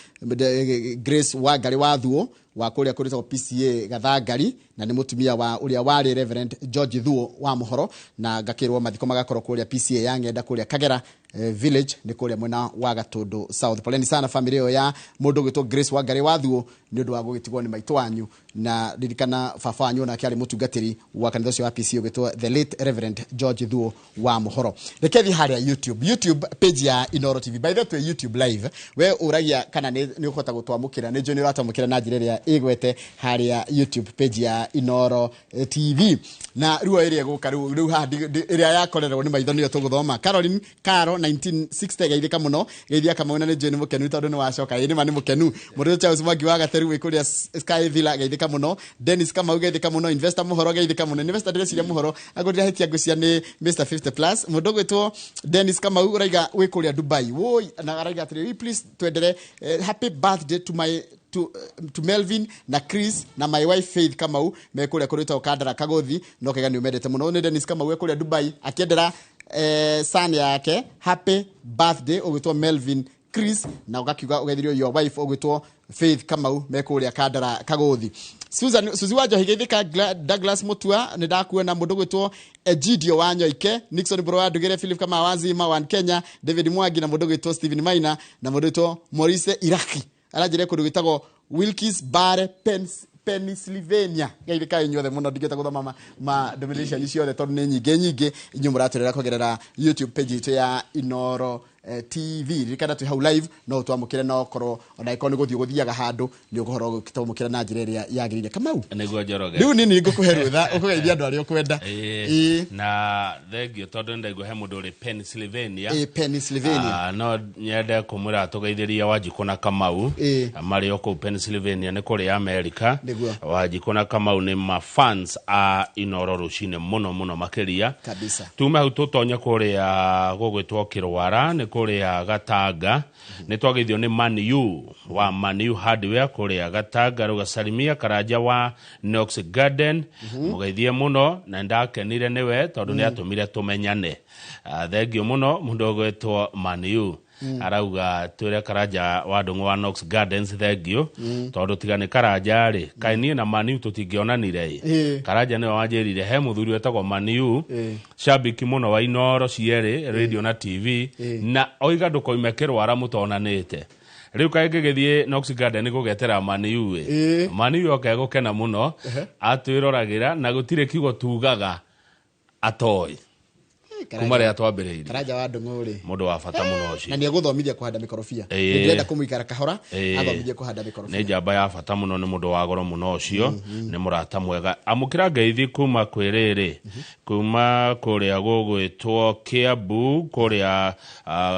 Grace Wangari wa Thuo wa kũrĩa kũrĩtagwo PCA Gathangari, na nĩ mũtumia wa ũrĩa warĩ Reverend George Thuo wa Mũhoro, na ngakĩrwo mathiko magakorwo kũrĩa PCA ya Ng'enda kũrĩa Kagera village nĩ kũrĩa mwena wa Gatũndũ South. Poleni sana bamĩrĩ ĩyo ya mũndũ ũgwĩtwo Grace Wangari wa Thuo nĩ ũndũ wa gũgĩtigwo nĩ maitũ wanyu, na ririkana baba wanyu onake arĩ mũtungatĩri wa kanitha ũcio wa PCA ũgwĩtwo the late Reverend George Thuo wa Mũhoro. Reke thiĩ harĩa YouTube page ya Inooro TV. By the way, YouTube live we ũragia kana nĩ ũkũhota gũtwamũkĩra, nĩ njũĩ nĩ ũratwamũkĩra na njĩra ĩrĩa ĩgwete harĩa YouTube page ya Inooro TV. Na rĩu ĩrĩa ĩgũka rĩu haha ĩrĩa yakorerwo nĩ maitho nĩyo tũgũthoma. Caroline Caro 1960 geithĩka mũno, geithia Kamau na nĩ njũĩ nĩ mũkenu tondũ nĩ wacoka. Ĩ nĩma nĩ mũkenu. Mũndũ Charles Mwangi wa Gateru wĩ kũrĩa Sky Villa geithĩka mũno. Dennis Kamau geithĩka mũno. Investor Mũhoro geithĩka mũno. Investor ndĩreciria Mũhoro agũrire hĩtia ngũcia nĩ Mr 50 plus. Mũndũ ũgwĩtwo Dennis Kamau ũraiga wĩ kũrĩa Dubai. Woi, na araiga atĩrĩrĩ, please twendere happy birthday to my to Melvin na Chris na my wife Faith Kamau me kũrĩa kũrĩtagwo Kandara Kagothi, no kega nĩ umendete mũno. Nĩ Dennis Kamau e kũrĩa Dubai akĩendera son yake happy birthday ũgwĩtwo Melvin Chris na ugakiuga ugeithirio your wife ũgwĩtwo Faith Kamau mekũrĩa Kandara Kagothi. Susan Suzi wa Njohi geithĩka Douglas Mutua nĩ ndakuona mũndũ gwĩtwo Egidio wa Nyoike, Nixon Bro wa Ndugire, Philip Kamau wa Zima wa Kenya, David Mwangi na mũndũ gwĩtwo Stephen Maina na mũndũ gwĩtwo Maurice Iraki aranjĩre kũndũ gwĩtagwo Wilkes Barre Pennsylvania. Geithĩka inyuothe mũno, ndingĩhota gũthoma ma ndũmĩrĩri cianyu ciothe tondũ nĩ nyingĩ nyingĩ. Inyuĩ mũratũrera kũgerera YouTube page itũ ya Inoro TV. Ririkana twĩ hau live, no ũtwamũkĩre no korwo ona ĩkorwo nĩ gũthiĩ ũgũthiaga handũ nĩ ũkũhoro ũgĩtwamũkĩra na njĩra ĩrĩa yagĩrĩire. Kamau, nĩguo Njoroge, rĩu nini ngũkũhe rũtha ũkũgeithia andũ arĩa ũkwenda. Na thengio tondũ nĩndaigua he mũndũ ũrĩ Pennsylvania. Pennsylvania. No nyende kũmwĩra tũgeithĩria Wanjikũ na Kamau marĩ o kũu Pennsylvania, nĩ kũrĩa America. Wanjikũ na Kamau nĩ ma fans a Inoro rũcinĩ mũno mũno makĩria kabisa. Tume hau tũtonye kũrĩa gũgwĩtwo Kĩrwara, nĩ kũrĩa Gatanga. Nĩ twageithio nĩ Maniu wa Maniu Hardware kũrĩa Gatanga, rũgacarimia Karanja wa Knox Garden, mũgeithie mũno na ndakenire nĩwe tondũ nĩ atũmire tũmenyane. Thengio mũno mũndũ ũgwĩtwo Maniu. Arauga twĩre Karanja wa Ndũng'ũ wa Knox Gardens thengio, tondũ tiga nĩ Karanja rĩ, kaĩ niĩ na Maniu tũtingĩonanire ĩ. Karanja nĩwe wanjĩrire he mũthuri wetagwo Maniu, shabiki mũno wa Inoro cierĩ, radio na TV, na oiga ndũkoime Kĩrwara mũtonanĩte. Rĩu kaĩ ngĩgĩthiĩ Knox Garden gũgetera Maniu ĩ, Maniu oke gũkena mũno atwĩroragĩra na gũtirĩ kiugo tugaga atoĩ kuma rĩrĩa twambĩrĩirie. Karanja wa Ndũng'ũ rĩ, mũndũ wa bata mũno ũcio, na nĩ egũthomithia kũhanda mĩkorobia. Ndĩrenda kũmũikara kahora athomithie kũhanda mĩkorobia. Nĩ njamba ya bata mũno, nĩ mũndũ wa goro mũno ũcio, nĩ mũrata mwega. Amũkĩra ngeithi kuma kwĩ rĩrĩ, kuma kũrĩa gũgwĩtwo Kiambu, kũrĩa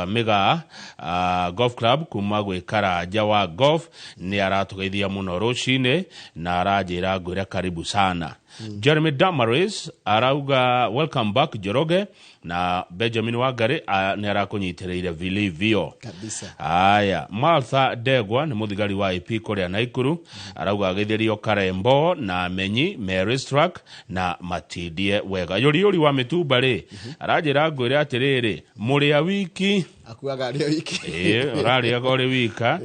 Mĩgaa Golf Club, kuma gwĩ Karanja wa golf, nĩ aratũgeithia mũno rũcinĩ na aranjĩra ngwĩre karibu sana. Jeremy Damaris arauga welcome back Njoroge, na Benjamin Wangari nĩ arakũnyitĩrĩire vilivyo kabisa. Aya, Martha Ndegwa nĩ mũthigari wa IP kũrĩa Naikuru, arauga ageithĩrio Karembo na Menyi Mary Strack na matindie wega. Yũriyũri wa mĩtumba rĩ, aranjĩra ngwĩre atĩrĩrĩ, mũrĩa wiki akuaga arĩ wiki. Ĩĩ, ũrarĩaga ũrĩ wika.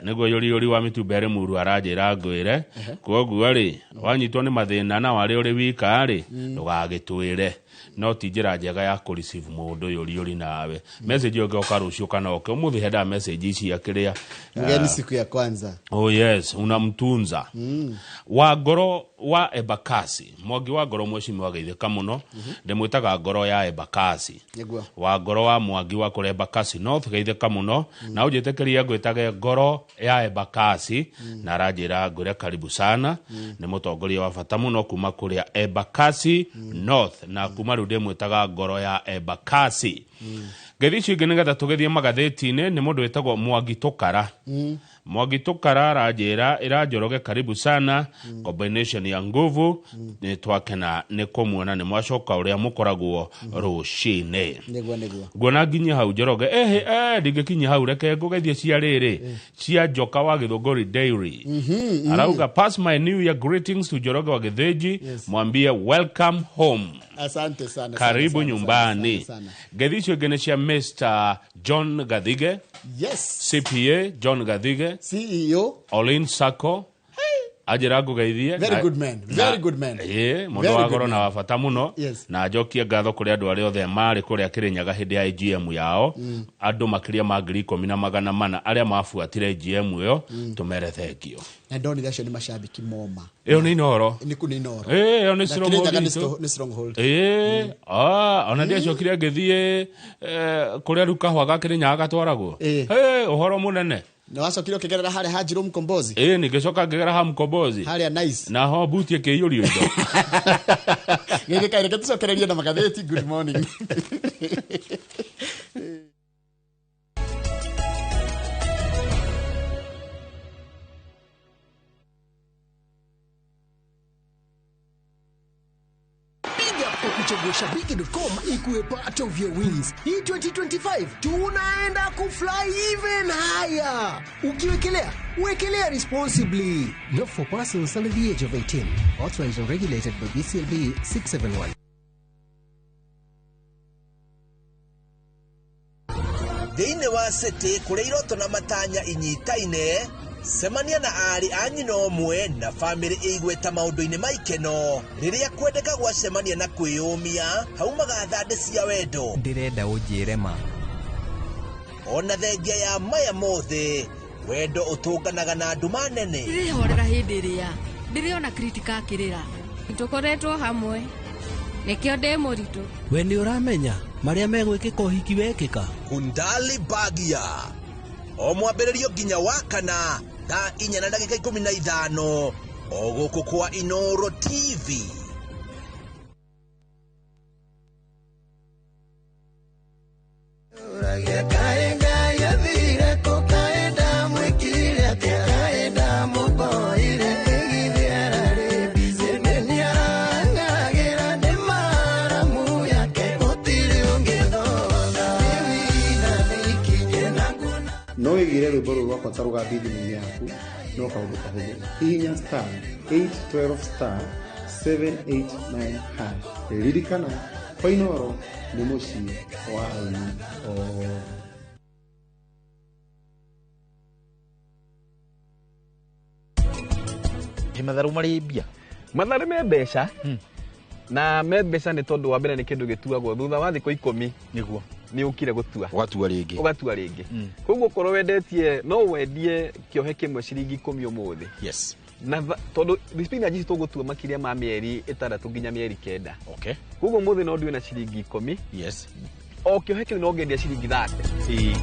Nĩguo yũriyũri wa mĩtumba ĩrĩ muru aranjĩra ngwĩre, kwoguo rĩ, wanyitwo nĩ mathĩna na warĩ ũrĩ wika rĩ, ndũgagĩtwĩre. No ti njĩra njega ya kũ receive mũndũ yũriyũri nawe. Message ĩyo ĩngĩoka rũciũ kana oke ũmũthĩ, hendaga message ici akĩrĩa mgeni siku ya kwanza. Oh yes, unamtunza. Wa ngoro wa Embakasi, Mwangi wa ngoro mheshimiwa geithĩka mũno, ndĩmwĩtaga ngoro ya Embakasi. Nĩguo. Wa ngoro wa Mwangi wa kũrĩa Embakasi North geithĩka mũno, na ũnjĩtĩkĩrie ngwĩtage ngoro ya Embakasi, na aranjĩra ngwĩre karibu sana, nĩ mũtongoria wa bata mũno kuma kũrĩa Embakasi North, na kuma rĩu ndĩmwĩtaga ngoro ya Embakasi. Ngeithi icio ingĩ nĩgetha tũgĩthiĩ magathĩti-inĩ nĩ mũndũ wĩtagwo Mwangi Tũkara. Mwangi Tũkara aranjĩra ĩra Njoroge karibu sana, combination ya nguvu, nĩ twakena nĩ kũmuona nĩ mwacoka ũrĩa mũkoragwo rũcinĩ. Nĩguo nĩguo. Nguona nginya hau Njoroge, ehe, ndingĩkinya hau, reke ngũgeithie cia rĩrĩ cia Njoka wa Gĩthũngũri Dairy. Arauga pass my new year greetings to Njoroge wa Gĩthĩnji, mwambie welcome home. Asante sana. Karibu sana, nyumbani. Sana, sana. Ngeithi icio ingĩ nĩ cia Mr John Gathige. Yes. CPA John Gathige, CEO Olin Sacco anjĩra ngũgeithie. Very good man. Very good man. Ĩĩ, mũndũ Very wa good goro na man. wa bata mũno. Yes. Na njokie ngatho kũrĩ andũ arĩa othe marĩ kũrĩa Kĩrĩnyaga hĩndĩ ya AGM yao, andũ makĩria ma 10,400 arĩa mabuatire AGM ĩyo, tũmere thengio. Na ndonire acio nĩ macambĩki moma. Ĩyo nĩ Inoro. Nĩ kũ nĩ Inoro. Ĩĩ, ĩyo nĩ Na stronghold Kĩrĩnyaga nĩ itũ. nĩ stronghold. Ĩĩ, ona ndiacokire ngĩthiĩ kũrĩa rĩu kahũa ga Kĩrĩnyaga gatwaragwo. Ĩ, ũhoro mũnene. Na wacokire ũkĩgerera harĩa ha Njirũ Mkombozi. Ĩĩ, ningĩcoka ngĩgera ha Mkombozi. Harĩa nice. Na ho buti ĩkĩiyũrio indo. Geithĩka, reke tũcokererie na magathĩti. Good morning. Piga kwa kuchagua shabiki.com ikuwe part of your wins. Hii 2025 tunaenda kufly even higher. Ukiwekelea, wekelea responsibly. Not for persons under the age of 18. Authorized and regulated by BCLB 671. Thĩinĩ wa city kũrĩa iroto na matanya inyitaine, cemania na aarĩ a nyina ũmwe na bamĩrĩ ĩigweta maũndũ-inĩ ma ikeno. Rĩrĩa kwendeka gwacemania na kwĩyũmia, haumaga thandĩ cia wendo. Ndĩrenda ũnjĩre ma. Ona thengia ya maya mothe, wendo ũtũnganaga na nduma nene. Ndĩrĩhorera hĩndĩ ĩrĩa ndĩrĩona Kritika akĩrĩra. Tũkoretwo hamwe nĩkĩo ndĩ mũritũ. We nĩ ũramenya marĩa megwĩkĩka ũhiki wekĩka? Kundali Bagia o mwambĩrĩrio nginya wa kana thaa 4:15 o gũkũ kwa Inoro TV. No wĩigĩre rwĩmbo rũrũ rwakwa ta rũgambi thimũ-inĩ yaku no kaũndũ kahũthũ. Hihinya star 812 star 789 hash. Ririkana, Koinoro nĩ mũciĩ wa aini othe. Matharũ marĩ mbia? Matharũ me mbeca. Na me mbeca nĩ tondũ wa mbere nĩ kĩndũ gĩtuagwo thutha wa thikũ 10 nĩguo nĩ ũkire gũtua. Ũgatua rĩngĩ. Ũgatua rĩngĩ. Koguo okorwo wendetie no wendie kĩohe kĩmwe ciringi 10 ũmũthĩ. Yes. Na tondũ spinach ici tũgũtua makĩria ma mĩeri 6 nginya mĩeri 9. Okay. Koguo ũmũthĩ no ndue na ciringi 10. Yes. O kĩohe kĩu no ngendia ciringi 30. Ĩĩ.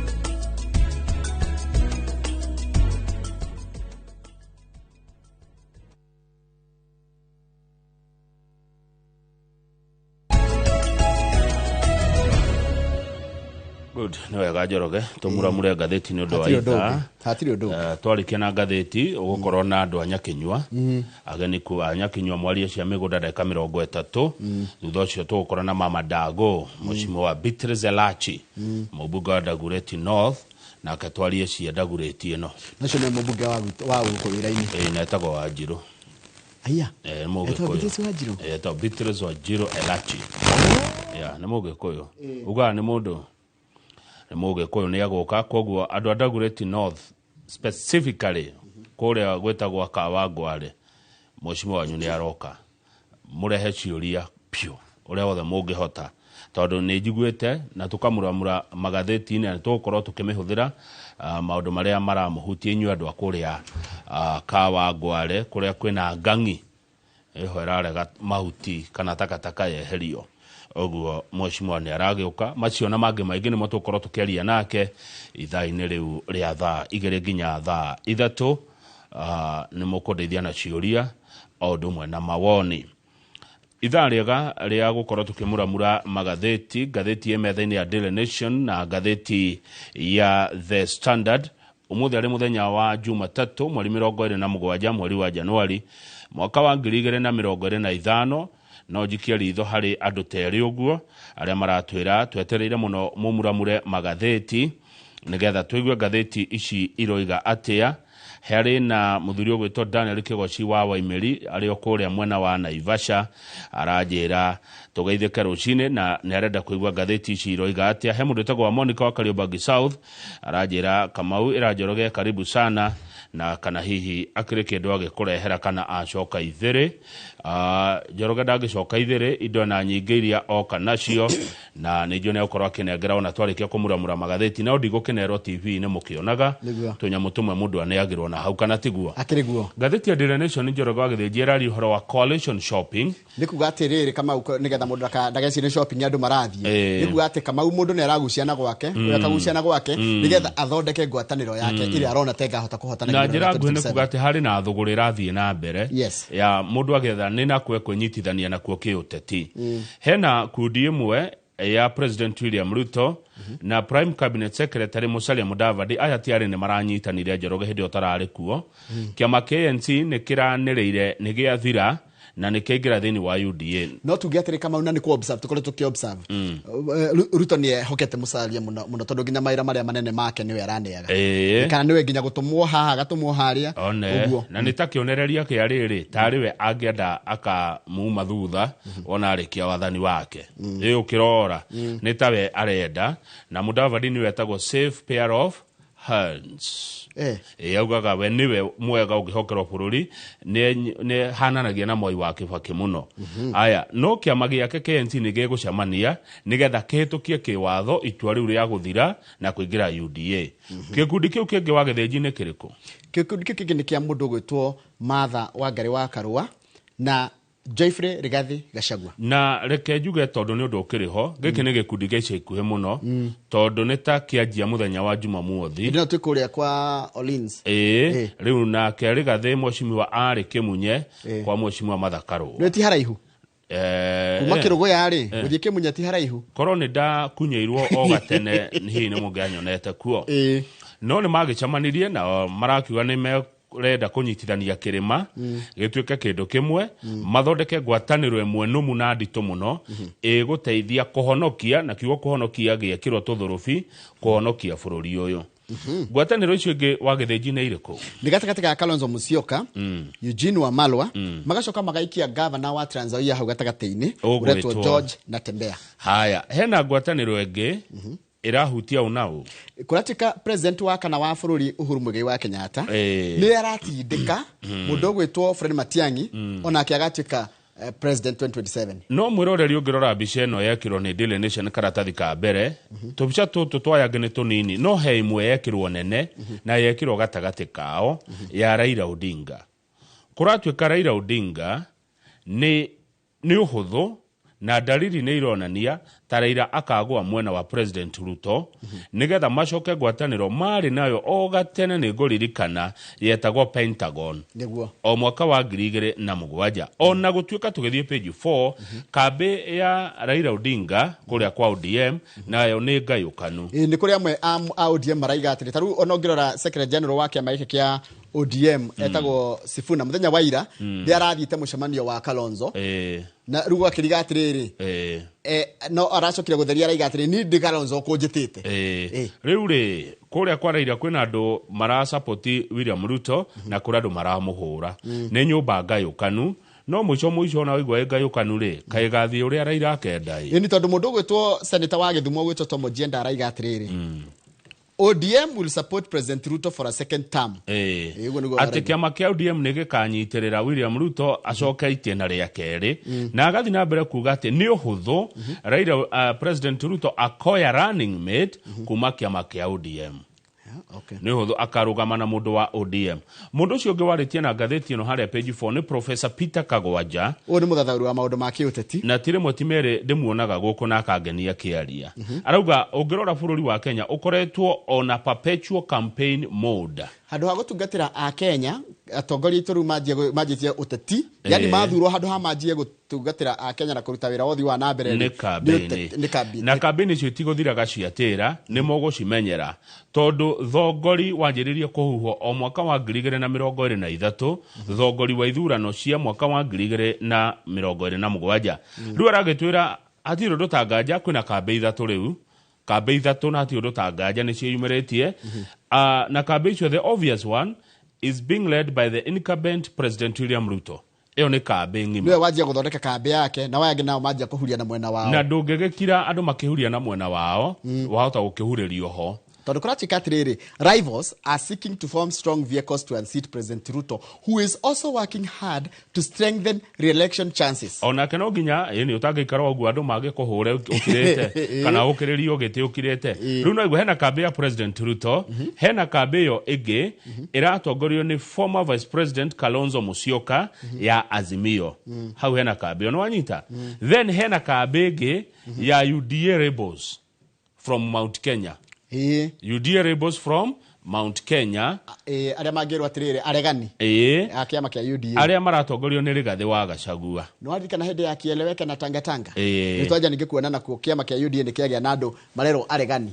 Good, nĩ wega Njoroge tũmuramure ngathĩti nĩ ũndũ wa Hatirĩ ũndũ ithaa. ũngĩ. Hatirĩ ũndũ ũngĩ. Twarĩkia na ngathĩti ũgũkorwo na andũ a Nyakinyua, ageni ku a Nyakinyua mwarie cia mĩgũnda ndagĩka 30. Thutha ũcio tũgũkorwo na Mama Dago, mũcimo wa Beatrice Elachi, mũmbunge wa Dagoretti North, nake twarie cia Dagoretti ĩno. Nacio nĩ mũmbunge wa wa gũkũ wĩra-inĩ. Ĩĩ, na etagwo Wanjirũ. Aya. Nĩ mũgĩkũyũ. Etagwo Beatrice Wanjirũ? Etagwo Beatrice Wanjirũ Elachi. Yeah, nĩ mũgĩkũyũ. Ugaga nĩ mũndũ nĩ mũgĩkũyũ nĩ agũka, koguo andũ a Dagoretti North specifically kũrĩa gwĩtagwo Kawangware, mũcimo wanyu nĩ aroka. Mũrehe ciũria piũ ũrĩa wothe mũngĩhota, tondũ nĩ njiguĩte na tũkamuramura magathĩti-inĩ na tũgũkorwo tũkĩmĩhũthĩra maũndũ marĩa maramũhutia inyuĩ andũ a kũrĩa Kawangware, kũrĩa kwĩna ngang'i ĩho ĩrarega mahuti kana takataka yeherio. Ũguo mheshimiwa nĩ aragĩũka, macio na mangĩ maingĩ nĩmo tũgũkorwo tũkĩaria nake ithaa-inĩ rĩu rĩa thaa 2 nginya thaa 3. Nĩ mũkũndeithia na ciũria o ũndũ ũmwe na mawoni. Ithaa rĩega rĩa gũkorwo tũkĩmuramura magathĩti, ngathĩti ĩ metha-inĩ ya Daily Nation na ngathĩti ya The Standard. Ũmũthĩ arĩ mũthenya wa Jumatatũ, mweri 27 mweri wa Januari mwaka wa 2025. No njikie ritho harĩ andũ ta erĩ ũguo arĩa maratwĩra twetereire mũno mũmuramure magathĩti nĩgetha tũigue ngathĩti ici iroiga atĩa. Harĩ na mũthuri ũgwĩtwo Daniel Kĩgoci wa Waimĩri arĩ o kũrĩa mwena wa Naivasha, aranjĩra tũgeithĩke rũcinĩ na nĩ arenda kũigua ngathĩti ici iroiga atĩa. He mũndũ wĩtagwo Monica wa Kariobangi South aranjĩra Kamau ĩra Njoroge karibu sana, na kana hihi akĩrĩ kĩndũ agĩkũrehera kana acoka ithĩrĩ. Njoroge ndangĩcoka ithĩrĩ, indo na nyingĩ iria oka nacio, na nĩ njũĩ nĩ egũkorwo akĩnengera ona twarĩkia kũmuramura magathĩti. No ndigũkĩnerwo TV-inĩ mũkĩonaga Nĩguo. tũnyamũ tũmwe mũndũ aneagĩrwo na hau kana tiguo. Akĩrĩ guo. Ngathĩti ya Daily Nation Njoroge wa Gĩthĩnji ĩraria ũhoro wa coalition shopping. Nĩ kuga atĩrĩrĩ Kamau, nĩgetha mũndũ ndagecirie shopping andũ marathiĩ. Nĩ kuga atĩ Kamau mũndũ nĩ araguciana gwake, ũrĩa akaguciana gwake, nĩgetha athondeke ngwatanĩro yake ĩrĩa arona ta ĩngahota kũhotana Na gĩthurano njĩra gĩa nguhĩ nĩ kuga 2027. atĩ harĩ na thũgũrĩ ĩrathiĩ na mbere ya mũndũ agĩetha nĩ nakuo ekwĩnyitithania nakuo kĩũteti. Hena kundi ĩmwe ya President William Ruto na Prime Cabinet Secretary Musalia Mudavadi, aya ti arĩ nĩ maranyitanire Njoroge hĩndĩ ĩyo ũtararĩ kuo. Kĩama KNC nĩ kĩranĩrĩire nĩ gĩathira Na nĩ kĩaingĩra thĩinĩ wa UDA. No tuge atĩrĩ, Kamau, na nĩ kũ observe tũkoretwo tũkĩ observe, Ruto nĩ ehokete Musalia mũno mũno, tondũ nginya mawĩra marĩa manene make nĩwe araneaga, kana nĩwe nginya gũtũmwo haha, agatũmwo harĩa. One. Ũguo. Na nĩ ta kĩonereria kĩa rĩrĩ, tarĩ we angĩenda akamuma thutha ona arĩkia wathani wake ĩ ũkĩrora nĩ tawe arenda, na Mudavadi nĩwe etagwo safe pair of hands. Ĩ augaga we nĩwe mwega ũngĩhokerwo bũrũri, nĩ hananagia na Mwai wa Kĩbakĩ mũno. Aya, no kĩama gĩake KNC nĩ gĩgũcemania nĩgetha kĩhĩtũkie kĩwatho itua rĩu rĩa gũthira na kũingĩra UDA. Gĩkundi kĩu kĩngĩ wa Gĩthĩnji nĩ kĩrĩkũ? Gĩkundi kĩu kĩngĩ nĩ kĩa mũndũ ũgwĩtwo Martha Wangari wa Karũa na Joyfrey Rigathi Gachagua. Na reke njuge, tondũ nĩ ũndũ ũkĩrĩ ho, gĩkĩ nĩ gĩkundi kĩa ica ikuhĩ mũno, tondũ nĩ ta kĩanjia mũthenya wa Jumamothi. Hĩndĩ ĩno twĩ kũrĩa kwa Olins. Ĩĩ, rĩu nake Rigathĩ mheshimiwa arĩ Kĩmunye kwa mheshimiwa Martha Karũa. Nĩ ti haraihu kuma Kĩrũgũya rĩ, gũthiĩ Kĩmunye ti haraihu. Korwo nĩ ndakunyĩirwo o gatene, hihi nĩ mũngĩanyonete kuo. No nĩ magĩcemanirie na marakiuga nĩ marenda kũnyitithania kĩrĩma gĩtuĩke kĩndũ kĩmwe, mathondeke ngwatanĩro ĩmwe nũmu na nditũ mũno ĩgũteithia kũhonokia, na kiugo kũhonokia gĩekĩrwo tũthũrũbi, kũhonokia bũrũri ũyũ. Ngwatanĩro icio ingĩ wa Gĩthĩnji nĩ irĩkũ? Nĩ gatagatĩ ga Kalonzo Musyoka, Eugene Wamalwa, magacoka magaikia gavana wa Trans Nzoia hau gatagatĩ-inĩ, Ũgwĩtwo. ũretwo George Natembeya. Haya, hena ngwatanĩro ĩngĩ ĩrahutia ũnaũ. Kũratuĩka president wa kana wa bũrũri Uhuru Muigai wa Kenyatta nĩ aratindĩka mũndũ ũgwĩtwo Fred Matiang'i onake agatuĩka president 2027. No mwĩroreri, ũngĩrora mbica ĩno yekĩrwo nĩ Daily Nation karatathi ka mbere, tũbica tũtũ twayangĩ nĩ tũnini, no he ĩmwe yekĩrwo nene na yekĩrwo gatagatĩ kao ya Raila Odinga. Kũratuĩka Raila Odinga nĩ ũhũthũ, na dalili nĩ ironania ta Raila akagũa mwena wa President Ruto, nĩgetha macoke ngwatanĩro marĩ nayo o gatene. Nĩ ngũririkana yetagwo Pentagon o mwaka wa 2007. Ona gũtuĩka tũgĩthiĩ page 4, kambĩ ya Raila Odinga kũrĩa kwa ODM nayo nĩ ngayũkanu. Ĩĩ, nĩ kũrĩ amwe a ODM maraiga atĩrĩ, ta rĩu ona ũngĩrora secretary general wa kĩama gĩkĩ kĩa ODM etagwo Sifuna, mũthenya wa ira nĩ arathiĩte mũcemanio wa Kalonzo, na rĩu gwakĩriga atĩrĩrĩ, no aracokire gũtheria, araiga atĩrĩ, ni ndĩ Kalonzo kũnjĩtĩte. Rĩu rĩ, kũrĩa kwa Raila kwĩna andũ marasapoti William Ruto na kũrĩ andũ maramũhũra. Nĩ nyũmba ngayũkanu, no mũico mũico ona waigua ĩ ngayũkanu rĩ, kaĩ gathiĩ ũrĩa Raila akenda ĩ. Ĩni tondũ mũndũ ũgwĩtwo senator wa Gĩthumo ũgwĩtwo Tom Ojienda araiga atĩrĩrĩ, ODM will support President Ruto for a second term. Ũguo nĩguo Atĩ arauga. kĩama kĩa ODM nĩ gĩkanyitĩrĩra William Ruto acoke itĩna rĩa kerĩ, na agathiĩ na mbere kuga atĩ nĩ ũhũthũ Raila, President Ruto akoya running mate kuma kĩama kĩa ODM. Nĩ ũhũthũ akarũgama na mũndũ wa ODM. Mũndũ ũcio ũngĩ warĩtie na ngathĩti ĩno harĩa page 4 nĩ Professor Peter Kagwanja. Ũyũ nĩ mũthathaũri wa maũndũ ma kĩũteti. Na ti rĩmwe ti merĩ ndĩmuonaga gũkũ na akangenia kĩaria. Arauga ũngĩrora bũrũri wa Kenya ũkoretwo ona perpetual campaign mode. Handũ ha gũtungatĩra a Kenya, atongoria aitũ rĩu manjĩtie ũteti, yani mathurwo, handũ ha manjie gũtungatĩra a Kenya na kũruta wĩra wothe wa na mbere nĩ kambĩini. Nĩ kambĩini. Na kambĩini icio itigũthiraga ciatĩra, nĩ mũgũcimenyera, tondũ thongori wanjĩrĩrie kũhuhwo o mwaka wa 2023, thongori wa ithurano cia mwaka wa 2027. Rĩu aragĩtwĩra hatirĩ ũndũ ta nganja kwĩna kambĩ ithatũ rĩu, kambĩ ithatũ, na hatirĩ ũndũ ta nganja nĩ ciĩyumĩrĩtie. Na kambĩ icio, the obvious one is being led by the incumbent President William Ruto. Ĩyo nĩ kambĩ ng'ima. Nĩwe wanjia gũthondeka kambĩ yake, na waya angĩ nao manjia kũhuria na mwena wao. Na ndũngĩgĩkira andũ makĩhuria na mwena wao, wahota gũkĩhurĩrio ho. Tondũ kũratuĩka atĩrĩrĩ, rivals are seeking to form strong vehicles to unseat President Ruto, who is also working hard to strengthen re-election chances. Onake no nginya ĩni ũtangĩikara ũguo andũ mangĩkũhũre ũkirĩte kana ũkĩrĩrio gĩtĩ ũkirĩte. Rĩu no igua hena kambĩ ya President Ruto, hena kambĩ ĩyo ĩngĩ ĩratongorio nĩ former Vice President Kalonzo Musyoka ya Azimio. Hau hena kambĩ ĩyo, nĩ wanyita. Then hena kambĩ ĩngĩ ya UDA rebels from Mount Kenya. UDA rebels from Mount Kenya. Arĩa mangĩrwo atĩrĩrĩ aregani a kĩama kĩa UDA arĩa maratongorio nĩ Rigathĩ wa Gachagua. Nĩ waririkana hĩndĩ ya kieleweke na tangatanga nĩ twanja ningĩ kuona nakuo kĩama kĩa UDA nĩ kĩagĩa na andũ marerwo aregani.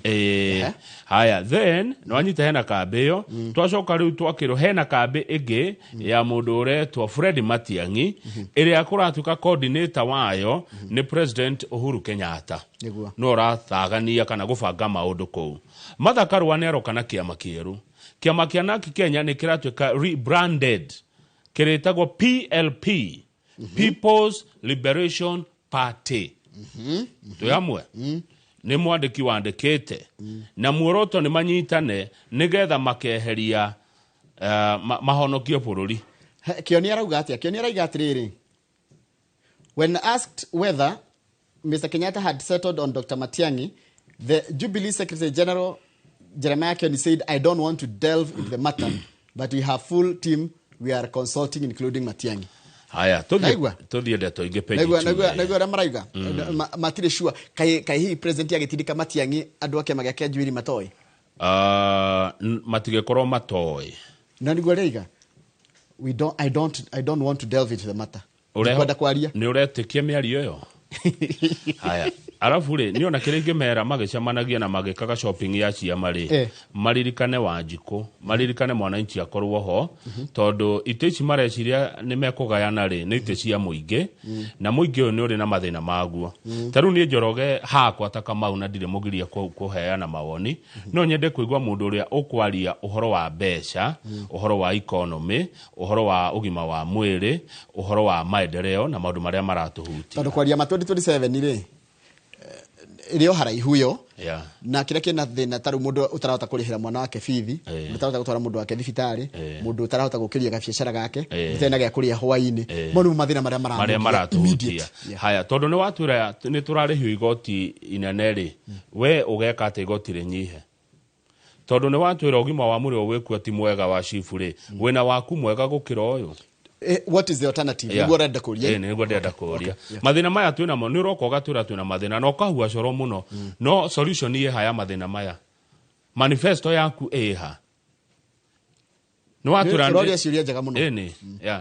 Haya, then nĩ wanyita hena kambĩ ĩyo. Twacoka rĩu twakĩrwo hena kambĩ ĩngĩ ya mũndũ ũretwo Fred Matiang'i, ĩrĩa kũratuĩka coordinator wayo nĩ President Uhuru Kenyatta. No ũrathagania kana gũbanga maũndũ kũu. Martha Karua nĩ aroka na kĩama kĩerũ. Kĩama kĩa NARC Kenya nĩ kĩratuĩka rebranded, kĩrĩtagwo PLP, People's Liberation Party. Twĩ hamwe? Nĩ mwandĩki wandĩkĩte na muoroto nĩ manyitane nĩgetha makeheria mahonokie bũrũri. Kĩoni arauga atĩa? Kĩoni arauga atĩrĩrĩ, when asked whether Mr. Kenyatta had settled on Dr. Matiang'i, the Jubilee Secretary General Jeremiah Kioni said, I don't want to delve into the matter, but we have full team we are consulting, including Matiang'i. Haya, tuthiĩ ndeto ingĩ page. Naigua ũrĩa marauga matirĩ sure kai hihi president agĩtindĩka Matiang'i andũ a kĩama gĩake Jubilee matoĩ? Matigĩkorwo matoĩ. Na nĩguo rĩiga, I don't want to delve into the matter. Ndikwenda kwaria. Nĩ ũretĩkia mĩario ĩyo? Haya, arabu rĩ, niĩ ona kĩrĩa ingĩmera magĩcemanagia na magĩkaga shopping ya ciama rĩ, maririkane Wanjikũ, maririkane mwananchi akorwo ho, tondũ itĩ ici mareciria nĩ mekũgayana rĩ, nĩ itĩ cia mũingĩ, na mũingĩ ũyũ nĩ ũrĩ na mathĩna maguo. Ta rĩu niĩ Njoroge hakwa ta Kamau na ndirĩ mũgiria kũheana mawoni, no nyende kũigua mũndũ ũrĩa ũkwaria ũhoro wa mbeca, ũhoro wa economy, ũhoro wa ũgima wa mwĩrĩ, ũhoro wa maendeleo na maũndũ marĩa maratũhutia. Tondũ kwaria ma 2027 rĩ, ĩrĩ o haraihu ĩyo, na kĩrĩa kĩna thĩna ta rĩu mũndũ ũtarahota kũrĩhĩra mwana wake bithi, mũndũ ũtarahota gũtwara mũndũ wake thibitarĩ, mũndũ ũtarahota gũkĩria gabiacara gake, ũtarĩ na gĩa kũrĩa hwaĩ-inĩ, mau nĩmo mathĩna marĩa maratũhutia. Haya, tondũ nĩ watwĩra nĩ tũrarĩhio igoti inene rĩ, we ũgeka atĩ igoti rĩnyihe? Tondũ nĩ watwĩra ũgima wa mwĩrĩ ũgwĩkua ti mwega wa chifu rĩ, wĩna waku mwega gũkĩra ũyũ? What is the alternative? Nĩguo ũrenda kũria. Nĩguo ndĩrenda kũria. Mathĩna maya twĩna mo, nĩ ũroka ũgatwĩra twĩna mathĩna na ũkahua coro mũno, no solution ĩha ya mathĩna maya? Manifesto yaku ĩha? Nĩ watwĩra ũroria ciũria njega mũno.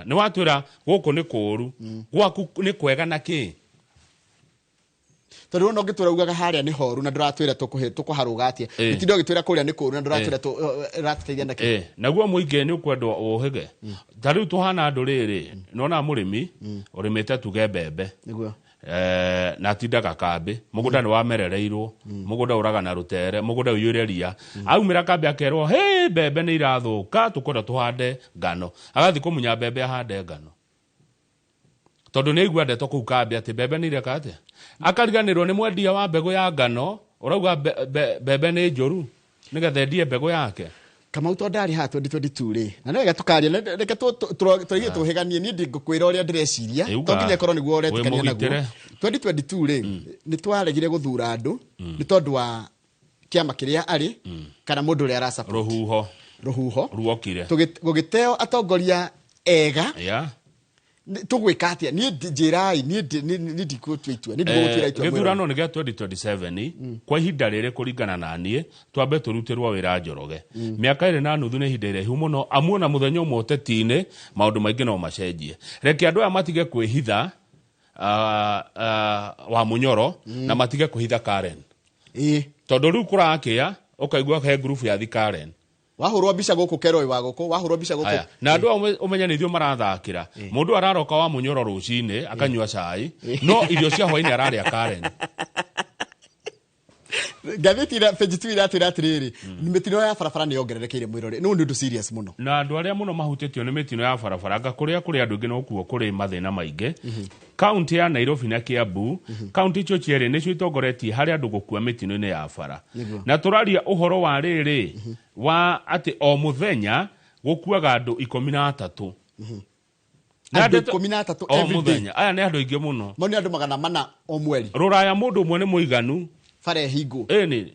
Nĩ watwĩra gũkũ nĩ kũũru, gwaku nĩ kwega na kĩ? Tondũ no ngĩtwĩra ugaga harĩa nĩ horu na ndũratwĩra tũkũharũga atĩa, gĩtindo gĩtwĩra kũrĩa nĩ kũũru na ndũratwĩra ũratũteithia na kĩ? Naguo mũingĩ nĩ ũkwendwo ũhĩge. Ta rĩu tũhana andũ rĩrĩ, nĩwona mũrĩmi ũrĩmĩte tuge mbembe, na atindaga kambĩ, mũgũnda nĩ wamerereirwo, mũgũnda ũraga na rũtere, mũgũnda ũiyũire ria, aumĩra kambĩ akerwo, hĩ, mbembe nĩ irathũka, tũkwenda tũhande ngano. Agathiĩ kũmunya mbembe ahande ngano, tondũ nĩ aigua ndeto kũu kambĩ atĩ mbembe nĩ ireka atĩa. Akariganĩrwo nĩ mwendia wa mbegũ ya ngano ũrauga mbembe nĩ njũru nĩgetha endie mbegũ yake. Kamau to ndarĩ haha 2022 rĩ, na nĩ wega tũkaria, reke tũrĩgie tũhĩganie, niĩ ndingũkwĩra ũrĩa ndĩreciria, to nginya ĩkorwo nĩguo ũretĩkania naguo. 2022 rĩ, nĩ twaregire gũthura andũ nĩ tondũ wa kĩama kĩrĩa arĩ kana mũndũ ũrĩa arasupport. Rũhuho ruokire gũgĩteo atongoria ega. Tũgwĩka atĩa? Niĩ njĩrai, niĩ ndikũtua itua, niĩ ndigũgũtuĩra itua. Gĩthurano nĩ gĩa 2027, kwa ihinda rĩrĩ kũringana na niĩ, twambe tũrutĩrwo wĩra Njoroge. Mĩaka 2.5 nĩ ihinda iraihu mũno, amu ona mũthenya ũmwe ũteti-inĩ maũndũ maingĩ no macenjie. Reke andũ aya matige kwĩhitha wa Mũnyoro na matige kwĩhitha Karen. Tondũ rĩu kũrakĩa ũkaigua he ngurubu ya thi Karen. Wahũrwo mbica gũkũ Keroi wa gũkũ, wahũrwo mbica gũkũ. Na andũ aya ũmenye nĩ ithuĩ marathakĩra. Mũndũ araroka wa Mũnyoro rũcinĩ akanyua cai, no irio cia hwaĩ-inĩ ararĩa Karen. Ngathĩti ira page 2 iratwĩra atĩrĩrĩ, mĩtino ya barabara nĩ yongererekeire mwĩrore. Nĩ ũndũ serious mũno. Na andũ arĩa mũno mahutĩtio nĩ mĩtino ya barabara, nga kũrĩa kũrĩ andũ aingĩ no kuo kũrĩ mathĩna maingĩ. Kaunti ya Nairobi na Kiambu, kaunti icio cierĩ nĩcio itongoretie harĩ andũ gũkua mĩtino-inĩ ya bara. Na tũraria ũhoro wa rĩrĩ wa atĩ o mũthenya gũkuaga andũ 13. Andũ 13 o mũthenya. Aya nĩ andũ aingĩ mũno. Mau nĩ andũ 400 o mweri. Rũraya mũndũ ũmwe nĩ mũiganu. Bara ĩhingwo. Ĩni.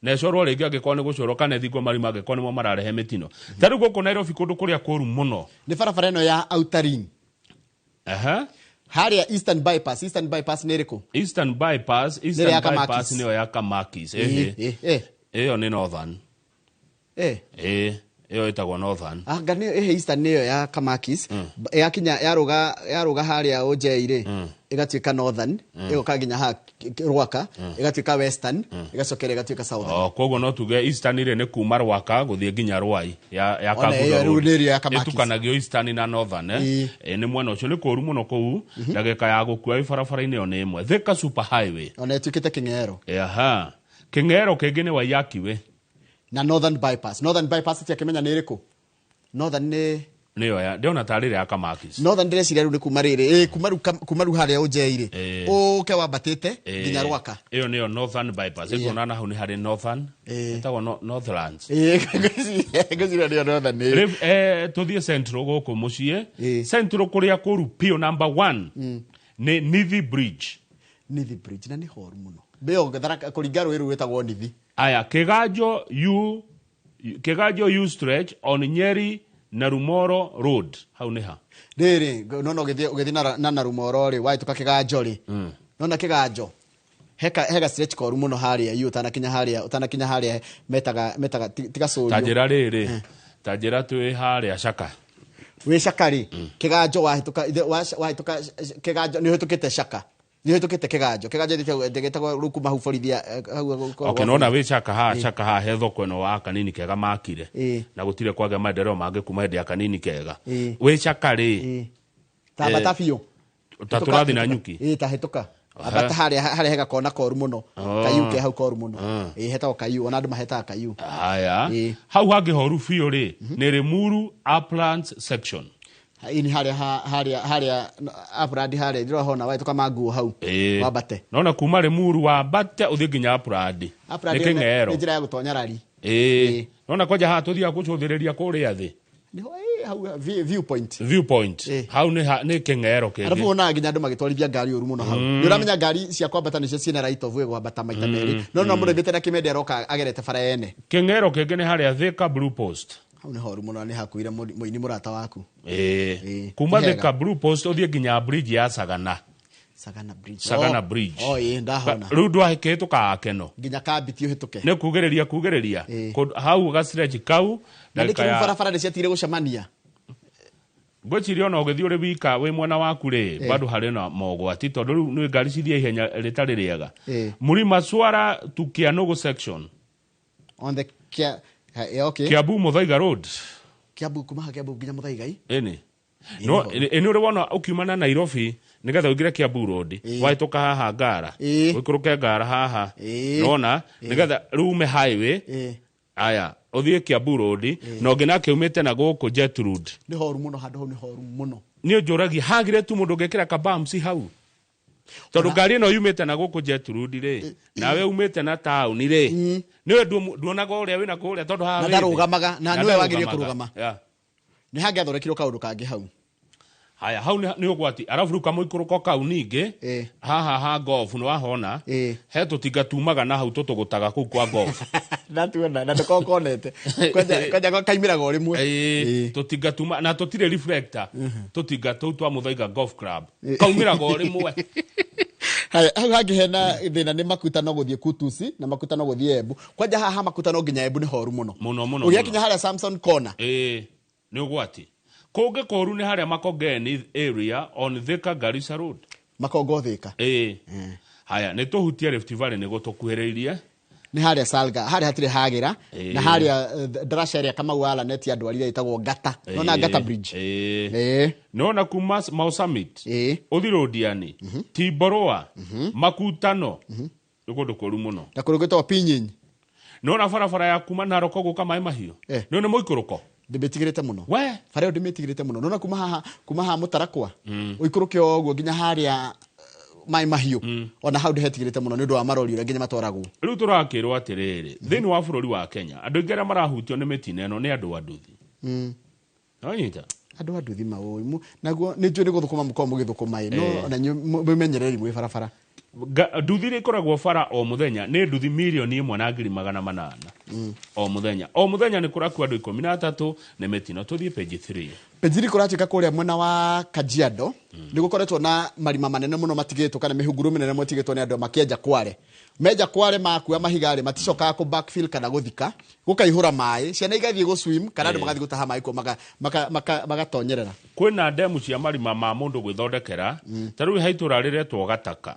Na ĩcorwo rĩngĩ angĩkorwo nĩ gũcorwo kana ĩthingwo marima angĩkorwo nĩmo mararehe mĩtino. Ta rĩu gũkũ Nairobi kũndũ kũrĩa kũũru mũno nĩ barabara ĩno ya Outer Ring. Harĩa Eastern Bypass, Eastern Bypass nĩ ĩrĩkũ? Eastern Bypass, Eastern Bypass nĩyo ya Kamakis. Ĩyo nĩ Northern. Eh. Ĩĩ, ĩyo ĩtagwo Northern. Anga nĩ ĩhĩ Eastern nĩyo ya Kamakis. Yakinya yarũga yarũga harĩa Ũnjei rĩ, ĩgatuĩka Northern, ĩgoka nginya haha Rwaka, ĩgatuĩka Western, ĩgacokera ĩgatuĩka Southern. O, koguo no tuge Eastern rĩ nĩ kuma Rwaka gũthiĩ nginya Rwai ya ya Ona Kangundo ĩyo rĩu Road. nĩ ĩrĩa ya Kamakis. Ĩtukanagio Eastern na Northern eh? Ĩĩ. Ĩ, nĩ mwena ũcio nĩ kũũru mũno kũu ndagĩka ya gũkua wĩ barabara-inĩ ĩyo nĩ ĩmwe. Thika Super Highway. Ona ĩtuĩkĩte kĩng'ero. Aha. Kĩng'ero kĩngĩ nĩ Waiyaki Way. Na Northern Bypass. Northern Bypass tiakĩmenya nĩ ĩrĩkũ? Northern nĩ Nĩyo ya ndĩrona tarĩ ĩrĩa ya Kamakis. Northern ndĩreciria rĩu nĩ kuma rĩrĩ, ĩ kuma rĩu kuma rĩu harĩa Ũnjei rĩ, Ĩĩ. ũke wambatĩte Ĩĩ. nginya Rwaka. Ĩyo nĩyo Northern Bypass. Ĩĩ. Ĩkuona na hau nĩ harĩ Northern. Ĩtagwo Northlands. Ĩĩ, ngwĩciria nĩyo Northern ĩĩ. Rĩu, tũthiĩ Central gũkũ mũciĩ. Central kũrĩa kũru piũ number 1 nĩ Nithi Bridge. Nithi Bridge na nĩ horu mũno. Mbĩo Tharaka kũringa rũĩ rũu rwĩtagwo Nithi. Aya, Kiganjo U Kiganjo U stretch on Nyeri Narumoro Road. Hau nĩ ha? Rĩrĩ, nona ũgĩthiĩ ũgĩthiĩ na Narumoro rĩ, wahĩtũka Kĩganjo rĩ. Nona Kĩganjo. Heka stretch koru mũno harĩa yu ũtanakinya harĩa ũtanakinya harĩa metaga metaga tiga Ta njĩra rĩrĩ, ta njĩra twĩ harĩa Caka. Wĩ Caka rĩ, Kĩganjo wahĩtũka wahĩtũka Kĩganjo nĩ ũhĩtũkĩte Caka. Nĩ ũhĩtũkĩte Kĩganjo. Kĩganjo gĩtagwo rĩu kuma hau borithi hau Okay, nona wĩ Caka haha, Caka haha he thoko ĩno wa Kanini Kega makire. Na gũtirĩ kwagĩa maendeleo mangĩ kuma hĩndĩ ya Kanini Kega. Wĩ Caka rĩ, Ta ambata biũ. ta tũrathiĩ na nyuki. Ĩĩ, ta hĩtũka. Ambata harĩa harĩa hega kona koru mũno. Kayu ke hau koru mũno. Ĩĩ, hetagwo kayu, ona andũ mahetaga kayu. Haya. Hau hangĩ horu biũ rĩ, nĩ Limuru Uplands section. Ĩĩ, nĩ harĩa harĩa harĩa Upland harĩa ndĩrahona wahĩtũka manguo hau. Ĩĩ. Wambate. Nona kuma Limuru wambate ũthiĩ nginya Upland. Nĩ Upland kĩng'ero. nĩ njĩra ya gũtonya rari. Ĩĩ. Nona kwanja haha tũthiaga gũcũthĩrĩria kũrĩa thĩ. Nĩho ĩĩ, hau viewpoint. Viewpoint. Hau nĩ nĩ kĩng'ero kĩngĩ. Arabu wonaga nginya andũ magĩtwarithia ngari ũru mũno hau. Nĩ ũramenya ngari cia kwambata nĩcio ciĩna right of way kwambata maita merĩ. No no mũndũ aumĩte na kĩmende aroka agerete bara yene. Kĩng'ero kĩngĩ nĩ harĩa Thika Blue Post. Hau nĩ horu mũno nĩ hakuire mũini mũrata waku. Ĩĩ. Kuma Nĩ hega. Thika Blue Post ũthiĩ nginya bridge ya Sagana. Sagana Bridge. Sagana Bridge. Oh, ĩĩ, ndahona. Rĩu ndwahĩtũkaga keno. Nginya kambiti ũhĩtũke. Nĩ kugĩrĩria kugĩrĩria. Hau ga stretch kau Na nĩkĩ ndagĩka rĩu ya barabara nĩ ciatigire gũcemania? Ngwĩciria ona ũgĩthiĩ ũrĩ wika wĩ mwena waku rĩ, bado harĩ na mogwati tondũ rĩu nĩ ngari cithiĩ ihenya rĩtarĩ rĩega. Mũrima Swara to Kianugu section. On the Kia, okay. Kiambu Muthaiga Road. Kiambu kuma haha Kiambu nginya Muthaiga. Ĩni. No ĩ nĩ ũrĩ wona ũkiuma na Nairobi nĩgetha ũingĩre Kiambu Road wahĩtũka haha Ngara ũikũrũke Ngara haha nona nĩgetha rĩu ume highway aya ũthiĩ Kiambu Road na ũngĩ nake umĩte na gũkũ Gertrude. Nĩ horu mũno handũ hau nĩ horu mũno. Niĩ njũragia hagire tu mũndũ ũngĩkĩra kabamsi hau tondũ ngari ĩno yumĩte na gũkũ Gertrude rĩ nawe umĩte na taũni rĩ nĩwe nduonaga ũrĩa wĩna kũrĩa tondũ haha Na wĩ thĩ. ndarũgamaga, na nĩwe wagĩrĩire ndarũgamaga. kũrũgama. Yeah. Nĩ hangĩathondekirwo kaũndũ kangĩ hau. Haya hau nĩ ũgwati arabu rĩu kamũikũrũko kau ningĩ haha ha golf nĩ wahona he tũtinga tumaga na hau tũtũgũtaga kũu kwa golf. Ndatuona na ndũkoragwo konete. Kwanja kaimĩraga o rĩmwe. Tũtinga tuma na tũtirĩ reflector tũtinga tũu twa Muthaiga Golf Club kaumĩraga o rĩmwe. Haya, hau hangĩ hena thĩna nĩ makutano gũthiĩ Kutusi na makutano gũthiĩ Embu. Kwanja haha makutano nginya Embu nĩ horu mũno. Mũno mũno. Ũgĩkinya harĩa Samson Corner. Ĩĩ, nĩ ũgwati. Kũngĩ kũru nĩ harĩa Makongeni area on Thika Garissa Road. Makongo Thika. Ĩĩ. Haya, nĩ tũhutie Rift Valley nĩguo tũkuhĩrĩirie. Nĩ harĩa Salga, harĩa hatirĩ hagĩra na harĩa ndaraca ĩrĩa Kamau wa Lanet andwarire ĩtagwo Ngata. Nona Ngata Bridge. Ĩĩ. Nona kuma Mau Summit. Ũthiĩ Rũndiani, Timboroa, Makutano. Nĩ kũndũ kũru mũno. Na kũndũ gwĩtagwo Pinyinyi. Nona barabara ya kuma Narok gũka maĩ mahiũ. Nĩ nĩ mũikũrũko. Ndĩmĩtigĩrĩte mũno. We. Bara ĩyo ndĩmĩtigĩrĩte mũno. Nona kuma haha kuma haha Mũtarakwa. Ũikũrũke o ũguo nginya harĩa maĩ mahiũ. Ona hau ndĩhetigĩrĩte mũno nĩ ũndũ wa marori ũrĩa nginya matwaragwo. Rĩu tũrakĩrwo atĩrĩrĩ, thĩinĩ wa bũrũri wa Kenya, andũ aingĩ arĩa marahutio nĩ mĩtino ĩno nĩ andũ a nduthi. Nonyita? Andũ a nduthi maũĩ. Naguo nĩ njũĩ nĩ gũthũkũma mũkoragwo mũgĩthũkũma ĩ, no ona inyuĩ mwĩmenyereri mwĩ barabara. Nduthi iria ikoragwo bara o mũthenya nĩ nduthi mirioni 1,800,000. O muthenya o muthenya nĩ kũrakua andũ 13 nĩ mĩtino. Tũthiĩ page 3. Page 3 kũratuĩka kũrĩa mwena wa Kajiado nĩ gũkoretwo na marima manene mũno matigĩtwo kana mĩhunguru mĩnene matigĩtwo nĩ andũ makĩenja kware. Menja kware makua mahiga rĩ, maticokaga kũ backfill kana gũthika, gũkaihũra maĩ, ciana igathiĩ gũ swim kana andũ magathiĩ gũtaha maĩ kuo magatonyerera. Kwĩna ndemu cia marima ma mũndũ gwĩthondekera. Ta rĩu he itũra rĩretwo Gataka,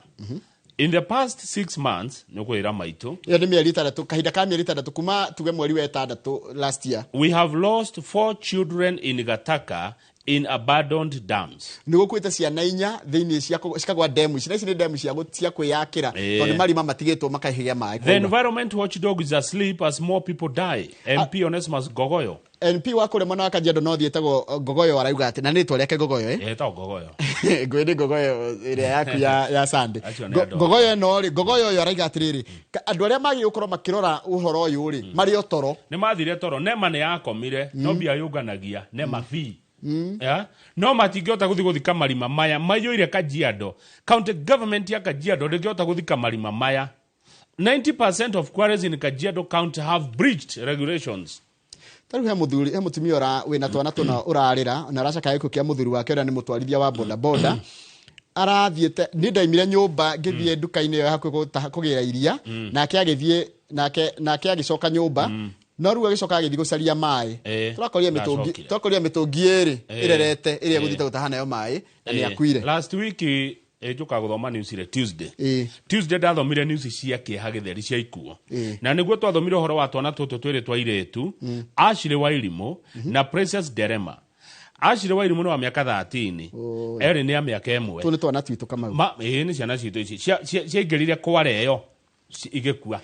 in the past 6 months nĩ ũkwĩra maitũ. Ĩyo nĩ mĩeri 6, kahinda ka mĩeri 6 kuma tuge mweri wa 6 last year. We have lost 4 children in Gataka in abandoned dams. Nĩ gũkuĩte ciana 4 thĩinĩ cia cikagwa demu ici. Na ici nĩ demu cia kwĩyakĩra tondũ marima matigĩtwo makahĩgĩa maĩ. The environment watchdog is asleep as more people die. MP Onesmus Gogoyo. MP wa kũrĩa mwena wa Kajiado North ĩtagwo Gogoyo arauga atĩ, na nĩ rĩtwa rĩake Gogoyo, eh? Ĩtagwo Gogoyo. Ngũĩ nĩ Gogoyo ĩrĩa yaku ya Sunday. Acio nĩ andũ. Gogoyo ĩno rĩ, Gogoyo ũyũ arauga atĩrĩrĩ, andũ arĩa magĩrĩirwo gũkorwo makĩrora ũhoro ũyũ rĩ, marĩ o toro. Nĩ mathire toro, NEMA nĩ yakomire, no mbia yũnganagia, NEMA fee. Yeah? No matingĩhota gũthiĩ gũthika marima maya maiyũire Kajiado. County government ya Kajiado ndĩngĩhota gũthika marima maya. 90% of quarries in Kajiado County have breached regulations. Ta rĩu he mũthuri, he mũtumia wĩna twana tũna ũrarĩra na aracakaya gĩkuũ kĩa mũthuri wake ũrĩa nĩ mũtwarithia wa boda boda. Arathiĩte, niĩ ndaimire nyũmba ngĩthiĩ nduka-inĩ ĩyo hakuhĩ kũgĩra iria, nake agĩthiĩ, nake agĩcoka nyũmba. No rĩu agĩcoka agĩthiĩ gũcaria maĩ. Tũrakorire mĩtũngi, tũrakorire mĩtũngi ĩrĩ ĩrerete ĩrĩa ĩgũthiĩte gũtaha nayo maĩ na nĩ akuire. Last week, njũkaga gũthoma news ire Tuesday. Tuesday ndathomire news cia kĩeha gĩtheri cia ikuũ. Na nĩguo twathomire ũhoro wa twana tũtũ twĩrĩ twa airĩtu, Ashley Wairimu na Precious Derema. Ashley Wairimu nĩ wa mĩaka 13. Erĩ nĩ a mĩaka 1. Tũ nĩ twana twitũ Kamau. Ma, nĩ ciana citũ ici. Ciaingĩrire kware ĩyo, igĩkua.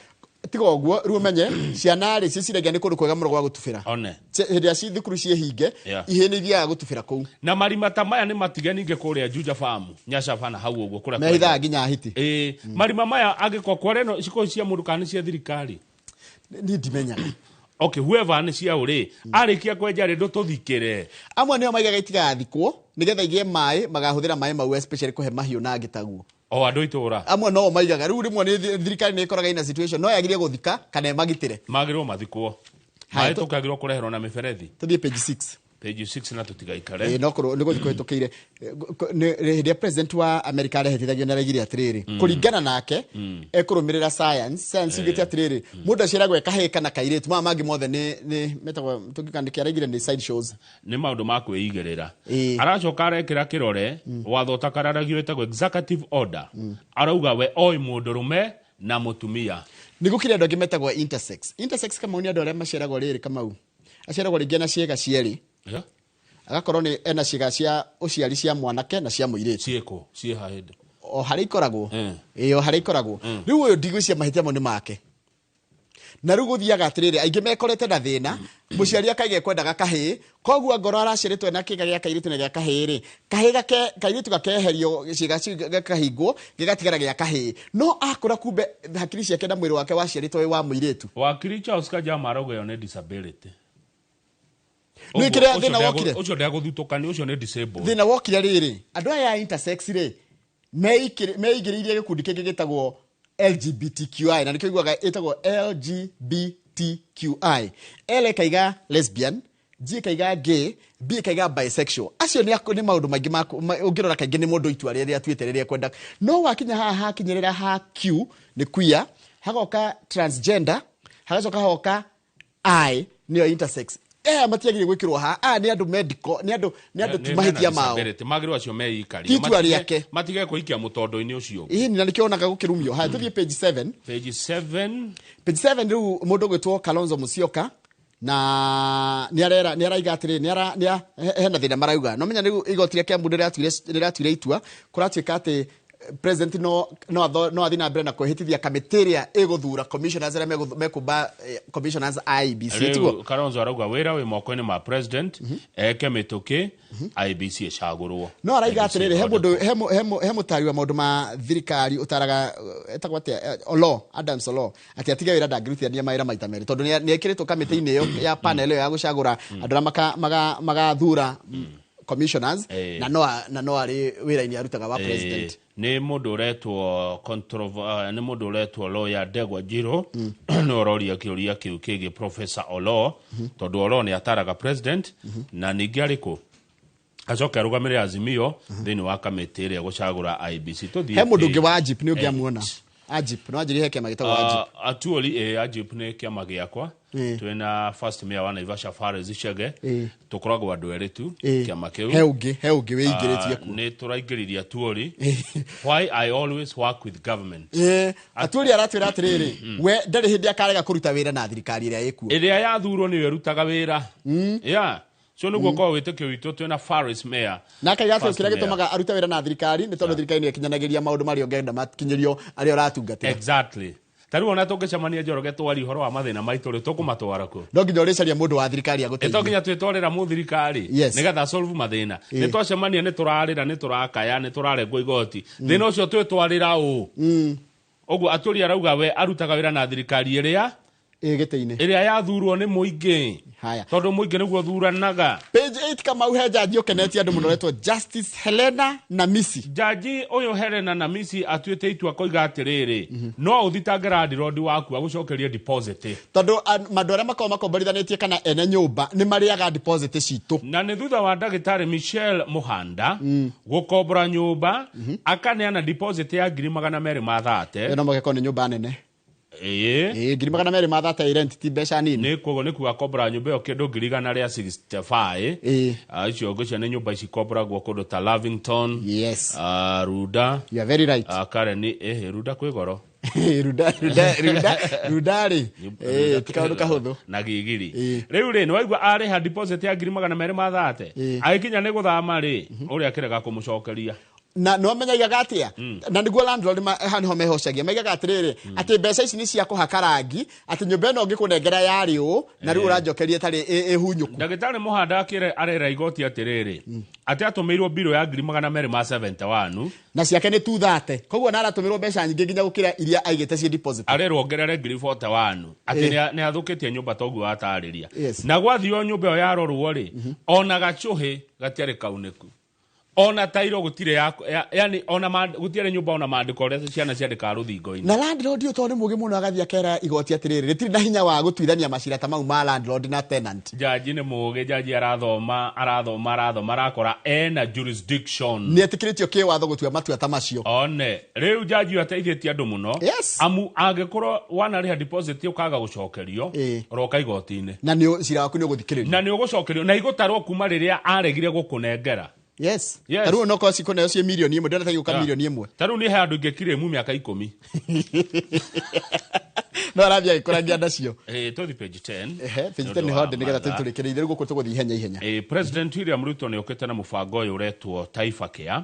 Tiga ũguo, rĩu ũmenye, ciana rĩ, ciciragia nĩ kũndũ kwega mũno gwa gũtubĩra. One. Hĩndĩ ĩrĩa thukuru ciĩhinge, ihĩĩ nĩ ithiaga gũtubĩra kũu. Na marima ta maya nĩ matige ningĩ kũrĩa Juja Farm, Nyacaba na hau ũguo kũrĩa Mehithaga kwenda. nginya hiti. Marima maya angĩkorwo kware ĩno cikorwo cia mũndũ kana nĩ cia thirikari? Niĩ ndimenyaga. Okay, whoever nĩ cia ũrĩ, arĩkia kwenja rĩ, ndũtũthikĩre. Amwe nĩo maigaga itigathikwo, nĩgetha igĩe maĩ, magahũthĩra maĩ mau especially kũhe mahiũ na angĩ taguo. O andũ itũra. Amwe no maigaga. Rĩu rĩmwe nĩ thirikari nĩ ĩkoraga ina situation, no yagĩrĩire gũthika kana ĩmagitĩre. Magĩrĩirwo mathikwo. Haya, Maĩ tũkagĩrĩirwo kũreherwo na mĩberethi. Tũthiĩ page 6. Page 6 na tũtigaikare. No kũrũ, nĩ gũthiĩ kũhĩtũkĩire. Hĩndĩ ĩrĩa president wa America arehĩtithagio nĩ araigire atĩrĩrĩ, kũringana nake, ekũrũmĩrĩra science. Science yugĩte atĩrĩrĩ, mũndũ aciaragwo e kahĩĩ kana kairĩtu, maya mangĩ mothe nĩ metagwo, tũngiuga nĩkĩ araigire nĩ side shows. Nĩ maũndũ ma kwĩigĩrĩra. Aracoka arekĩra kĩrore, watho ũtakararagio wĩtagwo executive order. Arauga we oĩ mũndũrũme na mũtumia. Nĩ gũkĩrĩ andũ angĩ metagwo intersex. Intersex Kamau nĩ andũ arĩa maciaragwo rĩrĩ Kamau. Aciaragwo rĩngĩ na ciĩga cierĩ. Agakorwo nĩ ena ciĩga cia ũciari cia mwanake na cia mũirĩtu. Ciĩkũ? Ciĩ ha hĩndĩ? O harĩa ikoragwo. Ĩĩ, o harĩa ikoragwo. Rĩu ũyũ ndigwĩciria mahĩtia mau nĩ make. Na rĩu gũthiaga atĩrĩrĩ, aingĩ mekorete na thĩna, mũciari akaiga ekwendaga kahĩĩ, koguo ngoro araciarĩtwo ena kĩga gĩa kairĩtu na gĩa kahĩĩ rĩ, kahĩĩ gake, kairĩtu gakeherio ciĩga cio gakahingwo, gĩgatigara gĩa kahĩĩ. No akũra kumbe hakiri ciake na mwĩrĩ wake waciarĩtwo wĩ wa mũirĩtu. Wakiri Charles Kajama arauga ĩyo nĩ disability. Nĩ kĩrĩa thĩna wokire? Ũcio ndegũthutũkania, ũcio nĩ disabled. Thĩna wokire rĩrĩ, andũ aya a intersex rĩ, meigĩrĩirie gĩkundi kĩngĩ gĩtagwo LGBTQI, na nĩkĩo iguaga ĩtagwo LGBTQI. L ĩkaiga lesbian, G ĩkaiga gay, B ĩkaiga bisexual. Acio nĩ maũndũ maingĩ ũngĩrora kaingĩ nĩ mũndũ itua rĩrĩa atuĩte rĩrĩa ekwenda. No wakinya haha hakinyĩrĩra ha Q nĩ queer, hagoka transgender, hagacoka hagoka I nĩyo intersex. Matiagĩrĩire gwĩkĩrwo haha. Aya nĩ andũ medical, nĩ andũ tu Nĩ mahĩtia mena mao. disability. Magĩrĩirwo acio meikarie. Ti itua rĩake. Matige kũikia mũtondo-inĩ ũcio. Ĩĩ, na nĩkĩo wonaga gũkĩrumio. Haya, tũthiĩ page 7. Page 7. Page 7 rĩu mũndũ ũgwĩtwo Kalonzo Musyoka na nĩ araiga atĩrĩ, hena thĩna marauga. No menya rĩu igoti rĩa Kiambu nĩrĩratuire itua, kũratuĩka atĩ president no athiĩ na mbere na kwĩhĩtithia kamĩtĩ ĩrĩa ĩgũthura commissioners arĩa mekũmba commissioners a IEBC, Rĩu tiguo? Kalonzo arauga wĩra wĩ moko-inĩ ma president, eke mĩtũkĩ, IEBC ĩcagũrwo. No araiga IEBC atĩrĩrĩ, ĩthondekwo. he mũtari wa maũndũ ma thirikari ũtaraga, etagwo atĩa, Oloo, Adams Oloo, atĩ atige wĩra ndangĩrutithania mawĩra maita merĩ, tondũ nĩ ekĩrĩtwo kamĩtĩ-inĩ ĩyo ya panel ĩyo ya gũcagũra andũ arĩa magathura commissioners na no na no arĩ wĩra-inĩ arutaga wa president. Nĩ mũndũ ũretwo nĩ mũndũ ũretwo lawyer Ndegwa Njirũ nĩ ũroria kĩũria kĩu kĩgiĩ Professor Oloo, tondũ Oloo nĩ ataraga president na ningĩ arĩ kũ acoke arũgamĩrĩre Azimio thĩinĩ wa kamĩtĩ ĩrĩa gũcagũra IEBC. Tũthiĩ He mũndũ ũngĩ page wa Ajip nĩ eight. ũngĩamuona Ajip no anjĩrie he kĩama gĩtagwo Ajip. Atuoli Ajip nĩ kĩama gĩakwa. Twĩna first mayor wa Naivasha, Fares Chege. Tũkoragwo andũ erĩ tu kĩama kĩu. He ũngĩ wĩingĩrĩtie kuo. Nĩ tũraingĩririe Atuoli. Why I always work with government. Atuoli aratwĩra atĩrĩrĩ, we ndarĩ hĩndĩ akarega kũruta wĩra na thirikari ĩrĩa ĩkuo. Ĩrĩa yathurwo nĩyo ĩrutaga wĩra, yeah, so nĩguo korwo wĩtĩkio witũ twĩna Faris mayor. Na akaiga atĩ First kĩrĩa mayor. gĩtũmaga arute wĩra na thirikari nĩ tondũ thirikari nĩ ĩkinyanagĩria maũndũ marĩa ũngĩenda makinyĩrio arĩa ũratungatĩra. Exactly. Ta rĩu ona tũngĩcemania Njoroge twarie ũhoro wa mathĩna maitũ rĩ, tũkũmatwara kũ? No nginya ũrĩcaria mũndũ wa thirikari ĩ to agũteithie. Nginya twĩtwarĩra mũthirikari nĩgetha solve mathĩna. Nĩ twacemania, nĩ tũrarĩra, nĩ tũrakaya, nĩ tũrarengwo igoti, thĩna ũcio twĩtwarĩra ũ? Ũguo Atũri arauga we arutaga wĩra na thirikari ĩrĩa ĩ gĩtĩ-inĩ, ĩrĩa yathurwo nĩ mũingĩ. Haya. Tondũ mũingĩ nĩguo thuranaga. Page 8, Kamau, he jaji ũkenetie andũ mũno ũretwo Justice Helena Namisi. Jaji ũyũ Helena Namisi atuĩte itua koiga atĩrĩrĩ, no ũthitange landlord waku agũcokerie deposit. Tondũ andũ arĩa makoragwo makomborithanĩtie kana ene nyũmba nĩ marĩaga deposit citũ. Na nĩ thutha wa ndagĩtarĩ Michelle Muhanda gũkombora nyũmba akaneana deposit ya 230,000. Ĩyo no mũgeko nĩ nyũmba nene. Ĩĩ. Ĩĩ, 230,000 rent ti mbeca nini. Nĩ koguo nĩ kuga kombora nyũmba ĩyo kĩndũ 165,000. Icio ngwĩciria nĩ nyũmba ici komboragwo kũndũ ta Lavington, Runda. You are very right. Karen, ĩhĩ, Runda kwĩ goro. Runda, Runda, Runda, Runda rĩ, ti kaũndũ kahũthũ. Na gigiri rĩu rĩ, nĩ waigua arĩha deposit ya 230,000, agĩkinya nĩ gũthama rĩ, ũrĩa akĩrega kũmũcokeria. Na nĩ wamenyaigaga atĩa, na nĩguo landlord haha nĩho mehocagia, maigaga atĩrĩrĩ atĩ mbeca ici nĩ cia kũhaka rangi, atĩ nyũmba ĩno ngĩkũnengera yarĩ ũũ na rĩu ũranjokeria ĩtarĩ ĩhunyũku. Ndagĩtarĩ Mũhanda akĩre arera igoti atĩrĩrĩ atĩ atũmĩirwo mbirũ ya 271,000. Na ciake nĩ 230, koguo na aratũmĩrwo mbeca nyingĩ nginya gũkĩra iria aigĩte ciĩ deposit. Arerwo ongerere 41,000 atĩ nĩ athũkĩtie nyũmba toguo atarĩria. Na gwathio nyũmba ĩyo yarorwo rĩ, ona gacũhĩ gatiarĩ kaunĩku, ona tairo gũtirĩ yani ona gũtiarĩ nyũmba ona maandĩko ũrĩa ciana ciandĩkaga rũthingo-inĩ. Na landlord ũyũ tondũ nĩ mũũgĩ mũno agathiĩ akera igoti atĩrĩrĩ, rĩtirĩ na hinya wa gũtuithania macira ta mau ma landlord na tenant. Jaji nĩ mũũgĩ, jaji arathoma, arathoma, arathoma, arakora ena jurisdiction. Nĩ etĩkĩrĩtio kĩwatho gũtua matua ta macio. One rĩu jaji ũyũ ateithĩtie andũ mũno. Amu angĩkorwo wanarĩha deposit ũkaga gũcokerio, roka igoti-inĩ. Na nĩ cira waku nĩ ũgũthikĩrĩrio. Na nĩ ũgũcokerio na igũtarwo kuma rĩrĩa aregire gũkũnengera. Ta rĩu onokorwo cikũneo ciĩ 1 million, ndĩrona ta igũka 1 million. Ta rĩu nĩ he andũ ingĩkirĩmu mĩaka 10. No arathiĩ agĩkũrangia nacio. Tũthi page 10. Ehe, page Nĩ 10 ũndũ nĩ wa honde nĩgetha mathaa. tũrĩkĩrĩrie rĩu gũkũ tũgũthiĩ ihenya ihenya. President William Ruto nĩ okĩte na mũbango ũyũ ũretwo Taifa Care,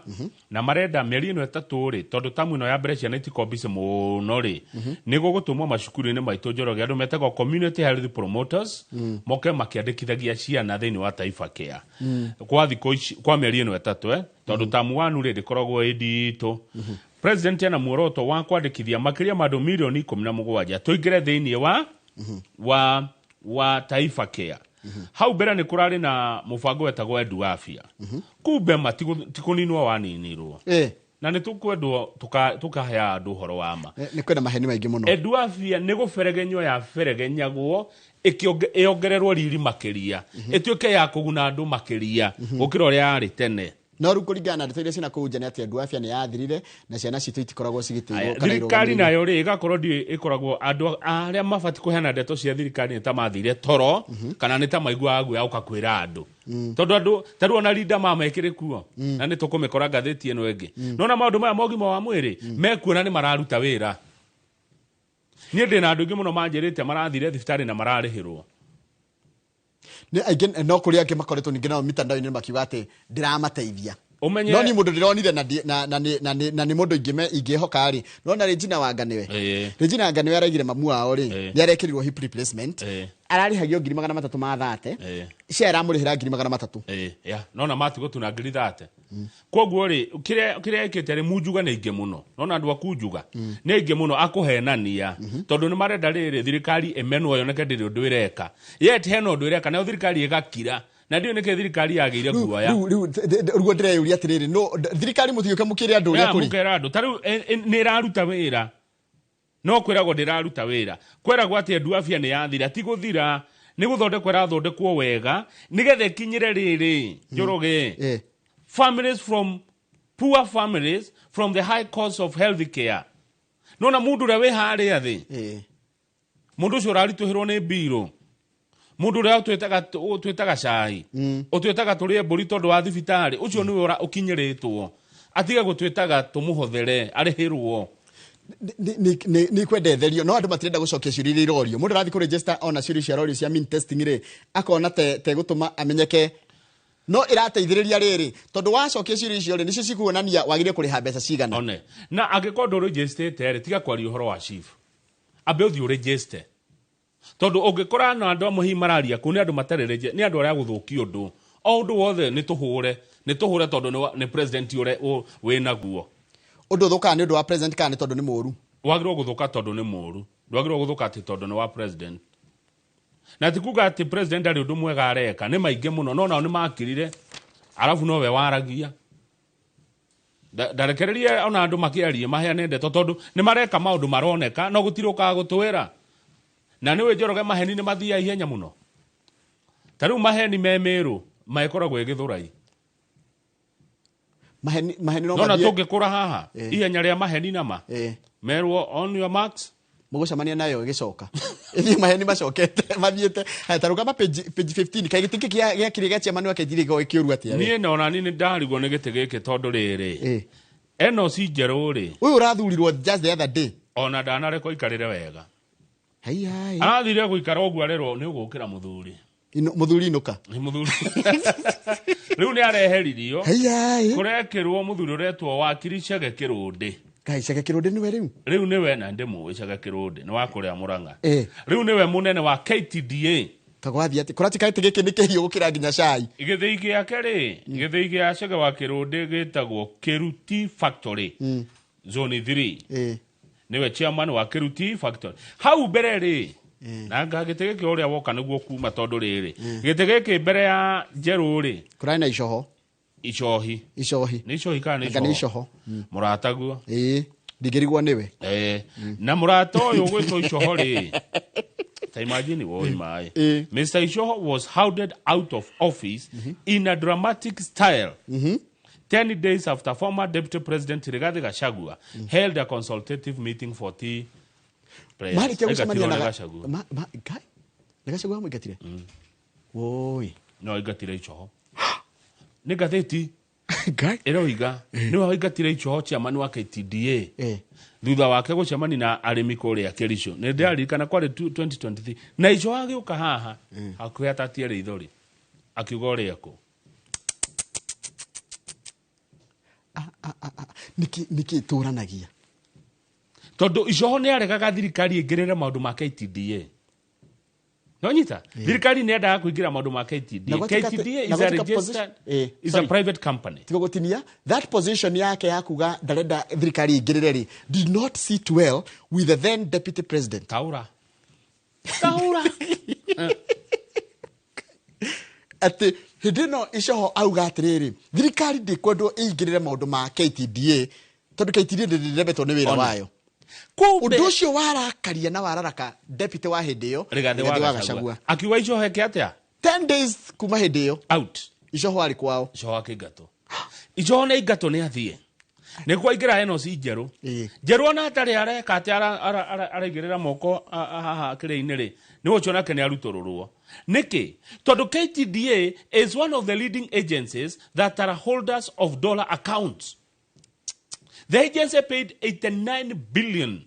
na marenda mĩeri ĩno 3 rĩ, tondũ tamu ĩno ya mbere ciana itikombice mũno rĩ, nĩ gũgũtũmwo macukuru-inĩ maitũ Njoroge andũ metagwo community health promoters moke makĩandĩkithagia ciana thĩinĩ wa Taifa Care kwa thikũ ici, kwa mĩeri ĩno 3, tondũ tamu wanu rĩ ndĩkoragwo ĩ nditũ. President ena muoroto wa kwandĩkithia makĩria ma andũ mirioni 17 tũingĩre thĩinĩ wa Taifa Care. Hau mbere nĩ kũrarĩ na mũbango wetagwo Edu Afya, kumbe tikũninwo waninirwo. Na nĩ tũkwendwo tũkahe andũ ũhoro wa ma. Nĩ kwĩna maheni maingĩ mũno. Edu Afya nĩ gũberegenywo yaberegenyagwo ĩongererwo riri makĩria, ĩtuĩke ya kũguna andũ makĩria gũkĩra ũrĩa yarĩ tene. No rĩu kũringana na ndeto iria ciĩna kũu nja nĩ atĩ Edu Afya nĩ yathirire na ciana citũ itikoragwo cigĩteithwo Aya, kana thirikari irũgamĩrĩirwo. Nayo rĩ ĩgakorwo ndiũ ĩkoragwo andũ arĩa mabatiĩ kũheana ndeto cia thirikari nĩ ta mathire toro kana nĩ ta maiguaga guoya ũka kwĩra andũ, tondũ andũ ta rĩu ona rinda mama ĩkĩrĩ kuo na nĩ tũkũmĩkora ngathĩti ĩno ĩngĩ. Nona maũndũ maya ma ũgima wa mwĩrĩ mekuona nĩ mararuta wĩra. Niĩ ndĩna andũ aingĩ mũno manjĩrĩte marathire thibitarĩ na mararĩhĩrwo. Nĩ aingĩ, no kũrĩ angĩ makoretwo ningĩ nao mitandao-inĩ makiuga atĩ ndĩramateithia. Ũmenye No ni mũndũ ndĩronire na ndi- na na nĩ- na nĩ- na nĩ mũndũ ingĩhoka rĩ, nona Regina Wanga nĩwe. Regina Wanga nĩwe araigire mamu wao rĩ, nĩ arekĩrirwo hip replacement, ararĩhagio 330,000, cia aramũrĩhĩra 300,000. Ya nona matigũtuna 30,000. Koguo rĩ kĩrĩa ĩkĩte rĩ, munjuga nĩ aingĩ mũno, nona andũ a kunjuga nĩ aingĩ mũno akũhenania, tondũ nĩ marenda rĩrĩ thirikari ĩmenwo yoneke ndĩrĩ ũndũ ĩreka, yet hena ũndũ ĩreka, nayo thirikari ĩgakira. Na ndiũ nĩkĩ thirikari yagĩire guoya. Rĩu rĩu ndĩreyũria atĩrĩrĩ, no thirikari mũtigĩũke mũkĩre andũ ũrĩa kũrĩ. Mũkera andũ ta rĩu nĩ ĩraruta wĩra, no kwĩragwo ndĩraruta wĩra, kwĩragwo atĩ Endu Afya nĩ yathira. Ti gũthira, nĩ gũthondekwo ĩrathondekwo wega nĩgetha ĩkinyĩre rĩrĩ, Njoroge, families from poor families from the high cost of health care. Nona mũndũ ũrĩa wĩ harĩa thĩ, mũndũ ũcio ũraritũhĩrwo nĩ mbirũ, mũndũ ũrĩa ũtwĩtaga cai, ũtwĩtaga tũrĩe mbũri tondũ wa thibitarĩ, ũcio nĩwe ũkinyĩrĩtwo atige gũtwĩtaga tũmũhothere arĩhĩrwo. Nĩ kwendetherio no andũ matirenda gũcokia ciũria iria irorio. Mũndũ arathiĩ kũregister ona ciũria ciarorio cia mean testing rĩ, akona te gũtũma amenyeke, no ĩrateithĩrĩria rĩrĩ tondũ wacokia ciũria icio rĩ, nĩcio cikuonania wagĩrĩire kũrĩha mbeca cigana. One na angĩkorwo ndũrĩgĩstĩte rĩ, tiga kwaria ũhoro wa chief, ambe ũthiĩ ũrĩgĩste, tondũ ũngĩkora na andũ amwe hihi mararia kũu nĩ andũ matarĩ nĩ andũ arĩa gũthũkia ũndũ o ũndũ wothe, nĩ tũhũre tondũ nĩ president ũrĩa wĩnaguo. Ũndũ ũthũkaga nĩ ũndũ wa president kana nĩ tondũ nĩ mũũru? Wagĩrĩirwo gũthũka tondũ nĩ mũũru, ndwagĩrĩirwo gũthũka atĩ tondũ nĩ wa president. Na ti kuga atĩ president ndarĩ ũndũ mwega areka, nĩ maingĩ mũno, no nao nĩ makirire, arabu nowe waragia. Ndarekererie ona andũ makĩarie maheane ndeto tondũ nĩ mareka maũndũ maroneka, no gũtirĩ ũkaga gũtwĩra. Na nĩũĩ Njoroge, maheni nĩ mathiaga ihenya mũno. Ta rĩu maheni me Mĩrũ magĩkoragwo ĩgĩthũrai. Maheni no nona tũngĩkũra haha ihenya rĩa maheni nama merwo on your marks mũgũcemania nayo ĩgĩcoka ĩthiĩ maheni macokete mathiĩte. Haya, ta rũgama page 15 kaĩ gĩtĩ gĩkĩ gĩa kĩrĩa gĩa chairman wa KTDA gĩkoragwo gĩkĩũru atĩa? Niĩ na niĩ nĩndarigwo nĩ gĩtĩ gĩkĩ tondũ rĩrĩ NOC njerũ rĩ, ũyũ ũrathurirwo just the other day, ona ndanarekwo ikarĩre wega. Haiya, arathire gũikara ũguo arerwo nĩ ũgũkĩra mũthuri. Mũthuri inũka. Nĩ mũthuri. Rĩu nĩ areheririo. Kũrekĩrwo mũthuri ũretwo Wakiri Chege Kĩrũndĩ. Ngai, Chege Kĩrũndĩ nĩwe rĩu? Rĩu nĩwe, na ndĩmũĩ Chege Kĩrũndĩ, nĩ wa kũrĩa Mũrang'a. Rĩu nĩwe mũnene wa KTDA. Tagwathiĩ atĩ kũratika gĩtĩ gĩkĩ nĩ kĩhiũ gũkĩra nginya cai. Gĩthĩi gĩake rĩ, gĩthĩi gĩa Chege wa Kĩrũndĩ gĩtagwo Kĩruti Factory, Zone 3. Nĩwe chairman wa Kĩruti Factory. Hau mbere rĩ, na nga gĩtĩ gĩkĩ ũrĩa woka nĩguo kuma tondũ rĩrĩ, gĩtĩ gĩkĩ mbere ya njerũ rĩ, kũrarĩ na icoho. Icohi. Icohi. Nĩ icohi kana nĩ icoho? Mũrataguo. Ndingĩrigwo nĩwe. Na mũrata ũyũ ũgwĩtwo Icoho rĩ, ta imagine woi maĩ. Mr. Icoho was hounded out of office in a dramatic style 10 days after former Deputy President Rigathi Gachagua held a consultative meeting for tea players. Marĩkia gũcemania na Gachagua. Nĩ Gachagua amũingatire? Woi. No aingatire Icoho. Nĩ ngathĩti ĩroiga nĩwe waingatire Icoho chairman wa KTDA thutha wake gũcemania na arĩmi kũrĩa Kericho. Nĩ ndĩraririkana kwarĩ 2023 na Icoho agĩũka haha hakuhĩ atatie rĩithori akiuga ũrĩa kũ. Nĩkĩ tũranagia? Tondũ Icoho nĩ aregaga thirikari ĩingĩrĩre maũndũ ma KTDA. No nyita, thirikari nĩ yendaga kũingĩra maũndũ ma KTDA. KTDA is a registered, is a private company. Tiga gũtinia, that position yake ya kuga ndarenda thirikari ĩingĩrĩre rĩ, did not sit well with the then deputy president. Taura. Taura. Atĩ hĩndĩ ĩno Icoho auga atĩrĩrĩ, thirikari ndĩkwendwo ĩingĩrĩre maũndũ ma KTDA tondũ KTDA ndĩremetwo nĩ wĩra wayo. Ũndũ ũcio warakaria na wararaka deputy wa hĩndĩ ĩyo Rigathi wa Gachagua. Akiuga Icoho eke atĩa? 10 days kuma hĩndĩ ĩyo out. Icoho arĩ kwao. Icoho akĩingatwo. Icoho nĩ aingatwo nĩ athiĩ. Nĩ kwaingĩra NOC njerũ. Njerũ ona atarĩ areka atĩ araigĩrĩra moko haha kĩrĩa-inĩ rĩ, nĩ ũcio nake nĩ arutũrũrwo. Nĩkĩ? Tondũ KTDA is one of the leading agencies that are holders of dollar accounts. The agency paid 89 billion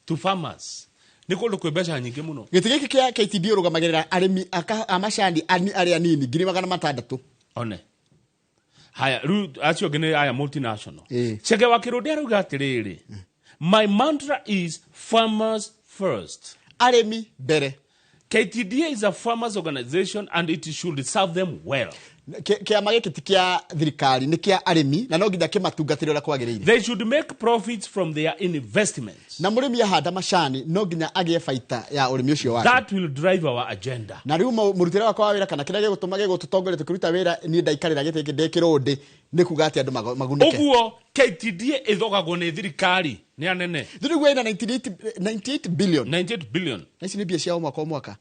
to farmers. Nĩ kũndũ kwĩ mbeca nyingĩ mũno. Gĩtĩ gĩkĩ kĩa KTDA ũrũgamagĩrĩra arĩmi a macani arĩa nini 600,000. One. Haya, rĩu acio angĩ nĩ aya multinational. Chege wa Kĩrũndĩ arauga atĩrĩrĩ, my mantra is farmers first. Arĩmi mbere. KTDA is a farmers organization and it should serve them well. Kĩama gĩkĩ ti kĩa thirikari, nĩ kĩa arĩmi na no nginya kĩmatungatĩre ũrĩa kwagĩrĩire. They should make profits from their investments. Na mũrĩmi ahanda macani no nginya agĩe baita ya ũrĩmi ũcio wake. That will drive our agenda. Na rĩu mũrutĩre wakwa wa wĩra kana kĩrĩa gĩgũtũma gĩgũtũtongoria tũkĩruta wĩra niĩ ndaikarĩra gĩtĩ gĩkĩ ndĩ kĩrũndĩ nĩ kuga atĩ andũ magunĩke. Ũguo KTDA ĩthogagwo nĩ thirikari nĩ anene. Thirigwe ina 98 billion. 98 billion. Na ici nĩ mbia cia o mwaka o mwaka.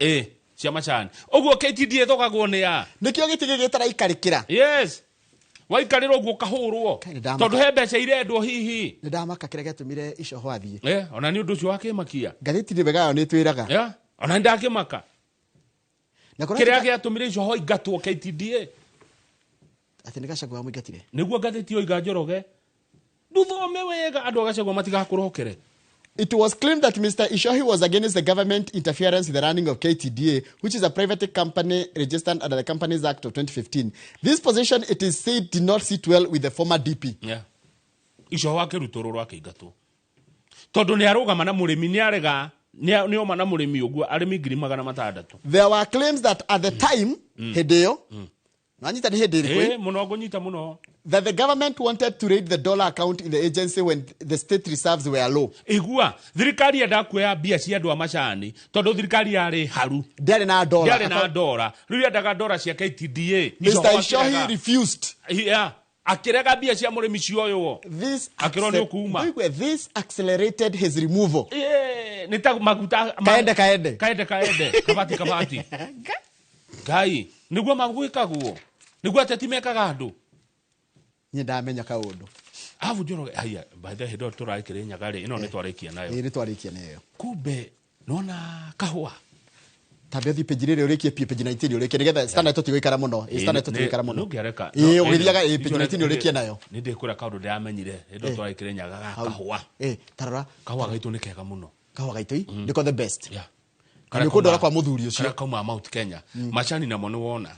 Cia macani. Ũguo KTDA ĩthogagwo nĩ ya. Nĩkĩo gĩtĩ gĩkĩ gĩtaraikarĩkĩra. Yes. Waikarĩra ũguo ũkahũrwo. Tondũ he mbeca irendwo hihi. Nĩ ndamaka kĩrĩa gĩatũmire Icoho athiĩ. Ona nĩ ũndũ ũcio wakĩmakia. Ngathĩti nĩ wega yo nĩ ĩtwĩraga. Ona nĩ ndakĩmaka. Kĩrĩa gĩatũmire Icoho aingatwo KTDA. Atĩ nĩ Gachagua amũingatire. Nĩguo ngathĩti yoiga Njoroge. Nduthome wega andũ a Gachagua matigakũrokere. It was claimed that Mr. Icohi was against the government interference in the running of KTDA, which is a private company registered under the Companies Act of 2015. This position, it is said, did not sit well with the former DP. Yeah. Icoho akĩrutũrũrwo akĩingatwo. Tondũ nĩ arũgama na mũrĩmi nĩ arega nĩ oma na mũrĩmi ũguo arĩmi 600,000. There were claims that at the time, hĩndĩ ĩyo, nanyita nĩ hĩndĩ ĩrĩkũ? Mũno ngũnyita mũno. That the government wanted to raid the dollar account in the agency when the state reserves were low. Igua, thirikari yendaga kuoya mbia cia andũ a macani tondũ thirikari yarĩ haru. Ndĩarĩ na dola. Ndĩarĩ na dola. Rĩu yendaga dola cia KTDA. Mr. Icohi refused. Yeah. Akĩrega mbia cia mũrĩmi cioywo. Akĩrwo nĩ ũkuma. This accelerated his removal. Nĩ ta maguta kaende kaende. Kaende kaende. Kabati kabati. Ngai, nĩguo magwĩkagwo. Nĩguo ateti mekaga andũ. Niĩ ndamenya kaũndũ. Arabu Njoroge, haya, by the way, hĩndĩ ĩyo tũraikĩrĩ Nyaga rĩ, ĩno nĩ twarĩkia nayo. Ĩĩ nĩ twarĩkia nayo. Kumbe nona kahũa. Tambia thiĩ page rĩrĩ ũrĩkie page 19 ũrĩkie nĩgetha Standard tũtigũikara mũno. Standard tũtigũikara mũno. Ndũngĩareka. Ĩĩ ũgĩthiaga page 19 ũrĩkie nayo. Nĩ ndĩkwĩra kaũndũ ndĩramenyire hĩndĩ ĩyo tũraikĩrĩ Nyaga ga kahũa. Tarora. Kahũa gaitũ nĩ kega mũno. Kahũa gaitũ nĩko the best. Yeah. Nĩ kũndwara kwa mũthuri ũcio. Karĩa kauma Mount Kenya. Macani namo nĩ wona.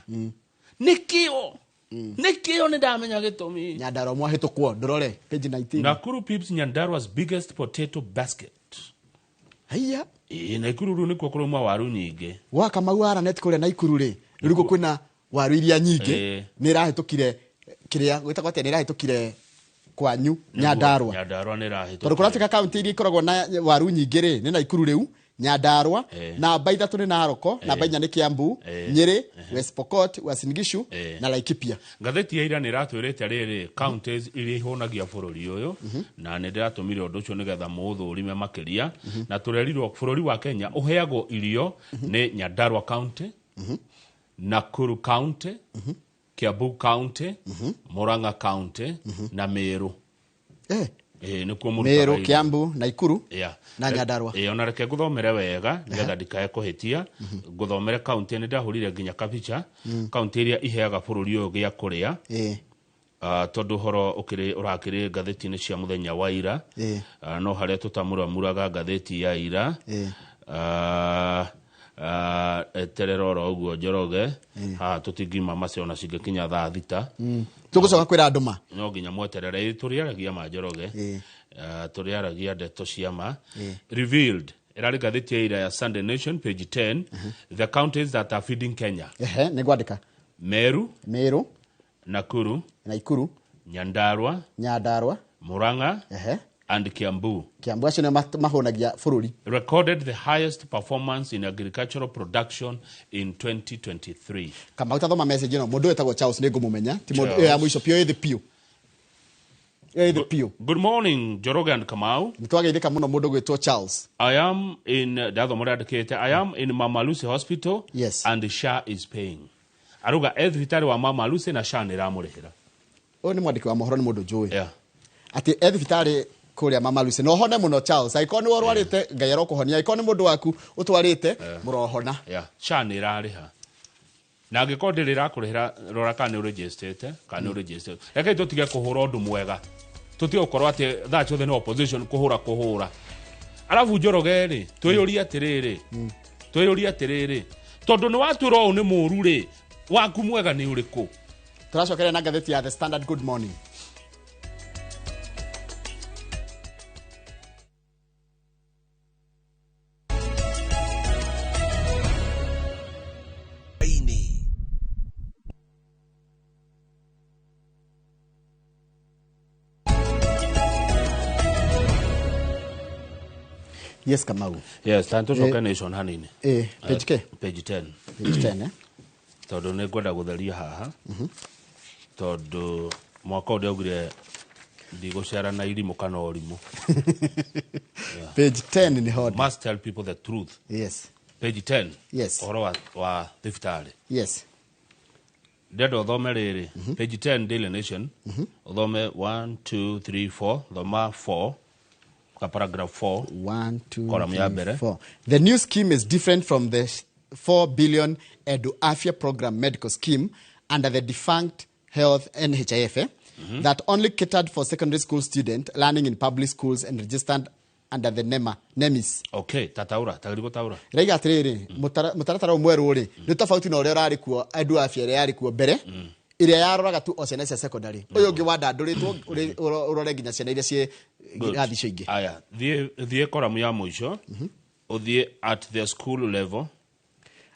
Nĩkĩo. Nĩkĩo nĩ ndamenya gĩtũmi. Nyandarua mwahĩtũkwo ndũrore page 19. Nakuru pips Nyandarua's biggest potato basket. Haiya. Nakuru rĩu nĩkuo kũrauma waru nyingĩ. Gwa Kamau Aranet kũrĩa Nakuru rĩ, rĩu nĩkuo kwĩna waru iria nyingĩ. Nĩ ĩrahĩtũkire kĩrĩa gwĩtagwo atĩa, nĩ ĩrahĩtũkire kwanyu Nyandarua. Nyandarua nĩ ĩrahĩtũkire. Tondũ kũratuĩka kaunti iria ikoragwo na waru nyingĩ rĩ, nĩ Nakuru rĩu, Nyandarua, namba 3 nĩ Naroko, namba 4 nĩ Kiambu, Nyeri, West Pokot, Uasin Gishu na Laikipia. Ngathĩti ya ira nĩ ĩratwĩrĩte rĩrĩ counties iria ihũnagia bũrũri ũyũ na nĩ ndĩratũmire ũndũ ũcio nĩgetha mũũthũrime makĩria na tũrerirwo bũrũri wa Kenya ũheagwo irio nĩ Nyandarua County, Nakuru County, Kiambu County, Murang'a County na Meru. Nĩkuo Meru, Kiambu, Nakuru na Nyandarua. Ona reke nguthomere wega nĩgetha ndikae kũhĩtia. Nguthomere kaunti nĩ ndahũrire nginya kabicha kaunti iria iheaga bũrũri ũyũ gĩa kũrĩa. Tondũ ũhoro ũrakĩrĩ ngathĩti-inĩ cia mũthenya wa ira. No harĩa tũtamuramuraga ngathĩti ya ira. Eterera oro ũguo Njoroge. Haha tũtingiuma macio ona cingĩkinya thaa 6. Tũgũcoka kwĩra andũ ma. No nginya mweterere tũrĩaragia ma Njoroge. Tũrĩaragia ndeto cia ma. Revealed ĩrarĩ ngathĩti ya ira ya Sunday Nation page 10. The counties that are feeding Kenya. Nĩ ngwandĩka. Meru, Nakuru, Nyandarua, Murang'a and Kiambu. Kiambu acio nĩo mahũnagia bũrũri. Recorded the highest performance in agricultural production in 2023. Kamau tathoma message ĩno mũndũ wĩtagwo Charles nĩ ngũmũmenya ti mũndũ ĩyo ya mũico piũ ĩthĩ piũ. Ĩthĩ piũ. Good morning Njoroge and Kamau. Nĩ twageithĩka mũno mũndũ gwĩtwo Charles. I am in ndathoma ũrĩa andĩkĩte I am in Mama Lucy Hospital. Yes. And SHA is paying. Aruga e thibitarĩ wa Mama Lucy na SHA nĩ ĩramũrĩhĩra. Ũyũ nĩ mwandĩki wa mohoro nĩ mũndũ njũĩ. Yeah. Atĩ e thibitarĩ kũrĩa Mama Lucy. No hone mũno Charles. Angĩkorwo nĩ ũrwarĩte Ngai arokũhonia. Angĩkorwo nĩ mũndũ waku ũtwarĩte mũrohona. Yeah. SHA nĩ ĩrarĩha. Na angĩkorwo ndĩrĩ ĩrakũrĩhĩra rora kana nĩ ũregistrĩte, kana nĩ ũregistrĩte. Rekei tũtige kũhũra ũndũ mwega. Tũtige gũkorwo atĩ thaa ciothe nĩ opposition kũhũra. Arabu Njoroge rĩ, twĩyũrie atĩrĩrĩ. Twĩyũrie atĩrĩrĩ. Tondũ nĩ watwĩra ũũ nĩ mũũru rĩ, waku mwega nĩ ũrĩkũ? Tũracokeria na ngathĩti ya The Standard. Good morning. Yes, Kamau. Yes, ta tũcoke Nation hanini. Page K? Page 10. Page 10, eh? Tondũ nĩ ngwenda gũtheria haha. Tondũ mwaka ũyũ ndĩaugire ndigũcera na irimũ kana ũrimũ. Yeah. Page 10 nĩ honda. Must tell people the truth. Yes. Page 10. Yes. Ũhoro wa thibitarĩ. Yes. Ndĩrenda ũthome rĩrĩ. Page 10 Daily Nation. Ũthome 1 2 3 4, thoma 4 ka paragraph 4. 1 2 Column ya 3 mbere. 4. The new scheme is different from the 4 billion Edu Afya program medical scheme under the defunct health NHIF, that only catered for secondary school students learning in public schools and registered under the NEMA, NEMIS. Okay, tataura, tagiri gũtaũra. Raiga atĩrĩrĩ, mũtaratara ũyũ mwerũ rĩ, nĩ tofauti na ũrĩa ũrarĩ kuo Edu Afya ĩrĩa yarĩ kuo mbere, ĩrĩa yaroraga tu o ciana cia secondary. Ũyũ ũngĩ wandandũrĩtwo ũrore nginya ciana iria ciĩ Good. irathi icio ingĩ. Aya, thiĩ column ya mũico. Ũthiĩ at the school level.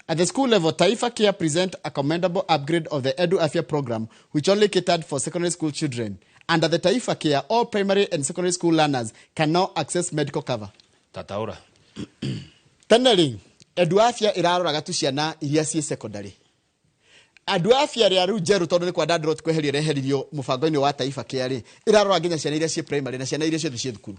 At the school level, Taifa Care present a commendable upgrade of the Edu Afya program, which only catered for secondary school children. Under the Taifa Care, all primary and secondary school learners can now access medical cover. Tataura. Tene rĩ, Edu Afya ĩraroraga tu ciana iria ciĩ secondary. Edu Afya ĩrĩa rĩu njerũ tondũ nĩ kwandandũrwo ti kweherio ĩreheririo mũbango-inĩ wa Taifa Care rĩ, ĩrarora nginya ciana iria ciĩ primary na ciana iria ciothe ciĩ thukuru.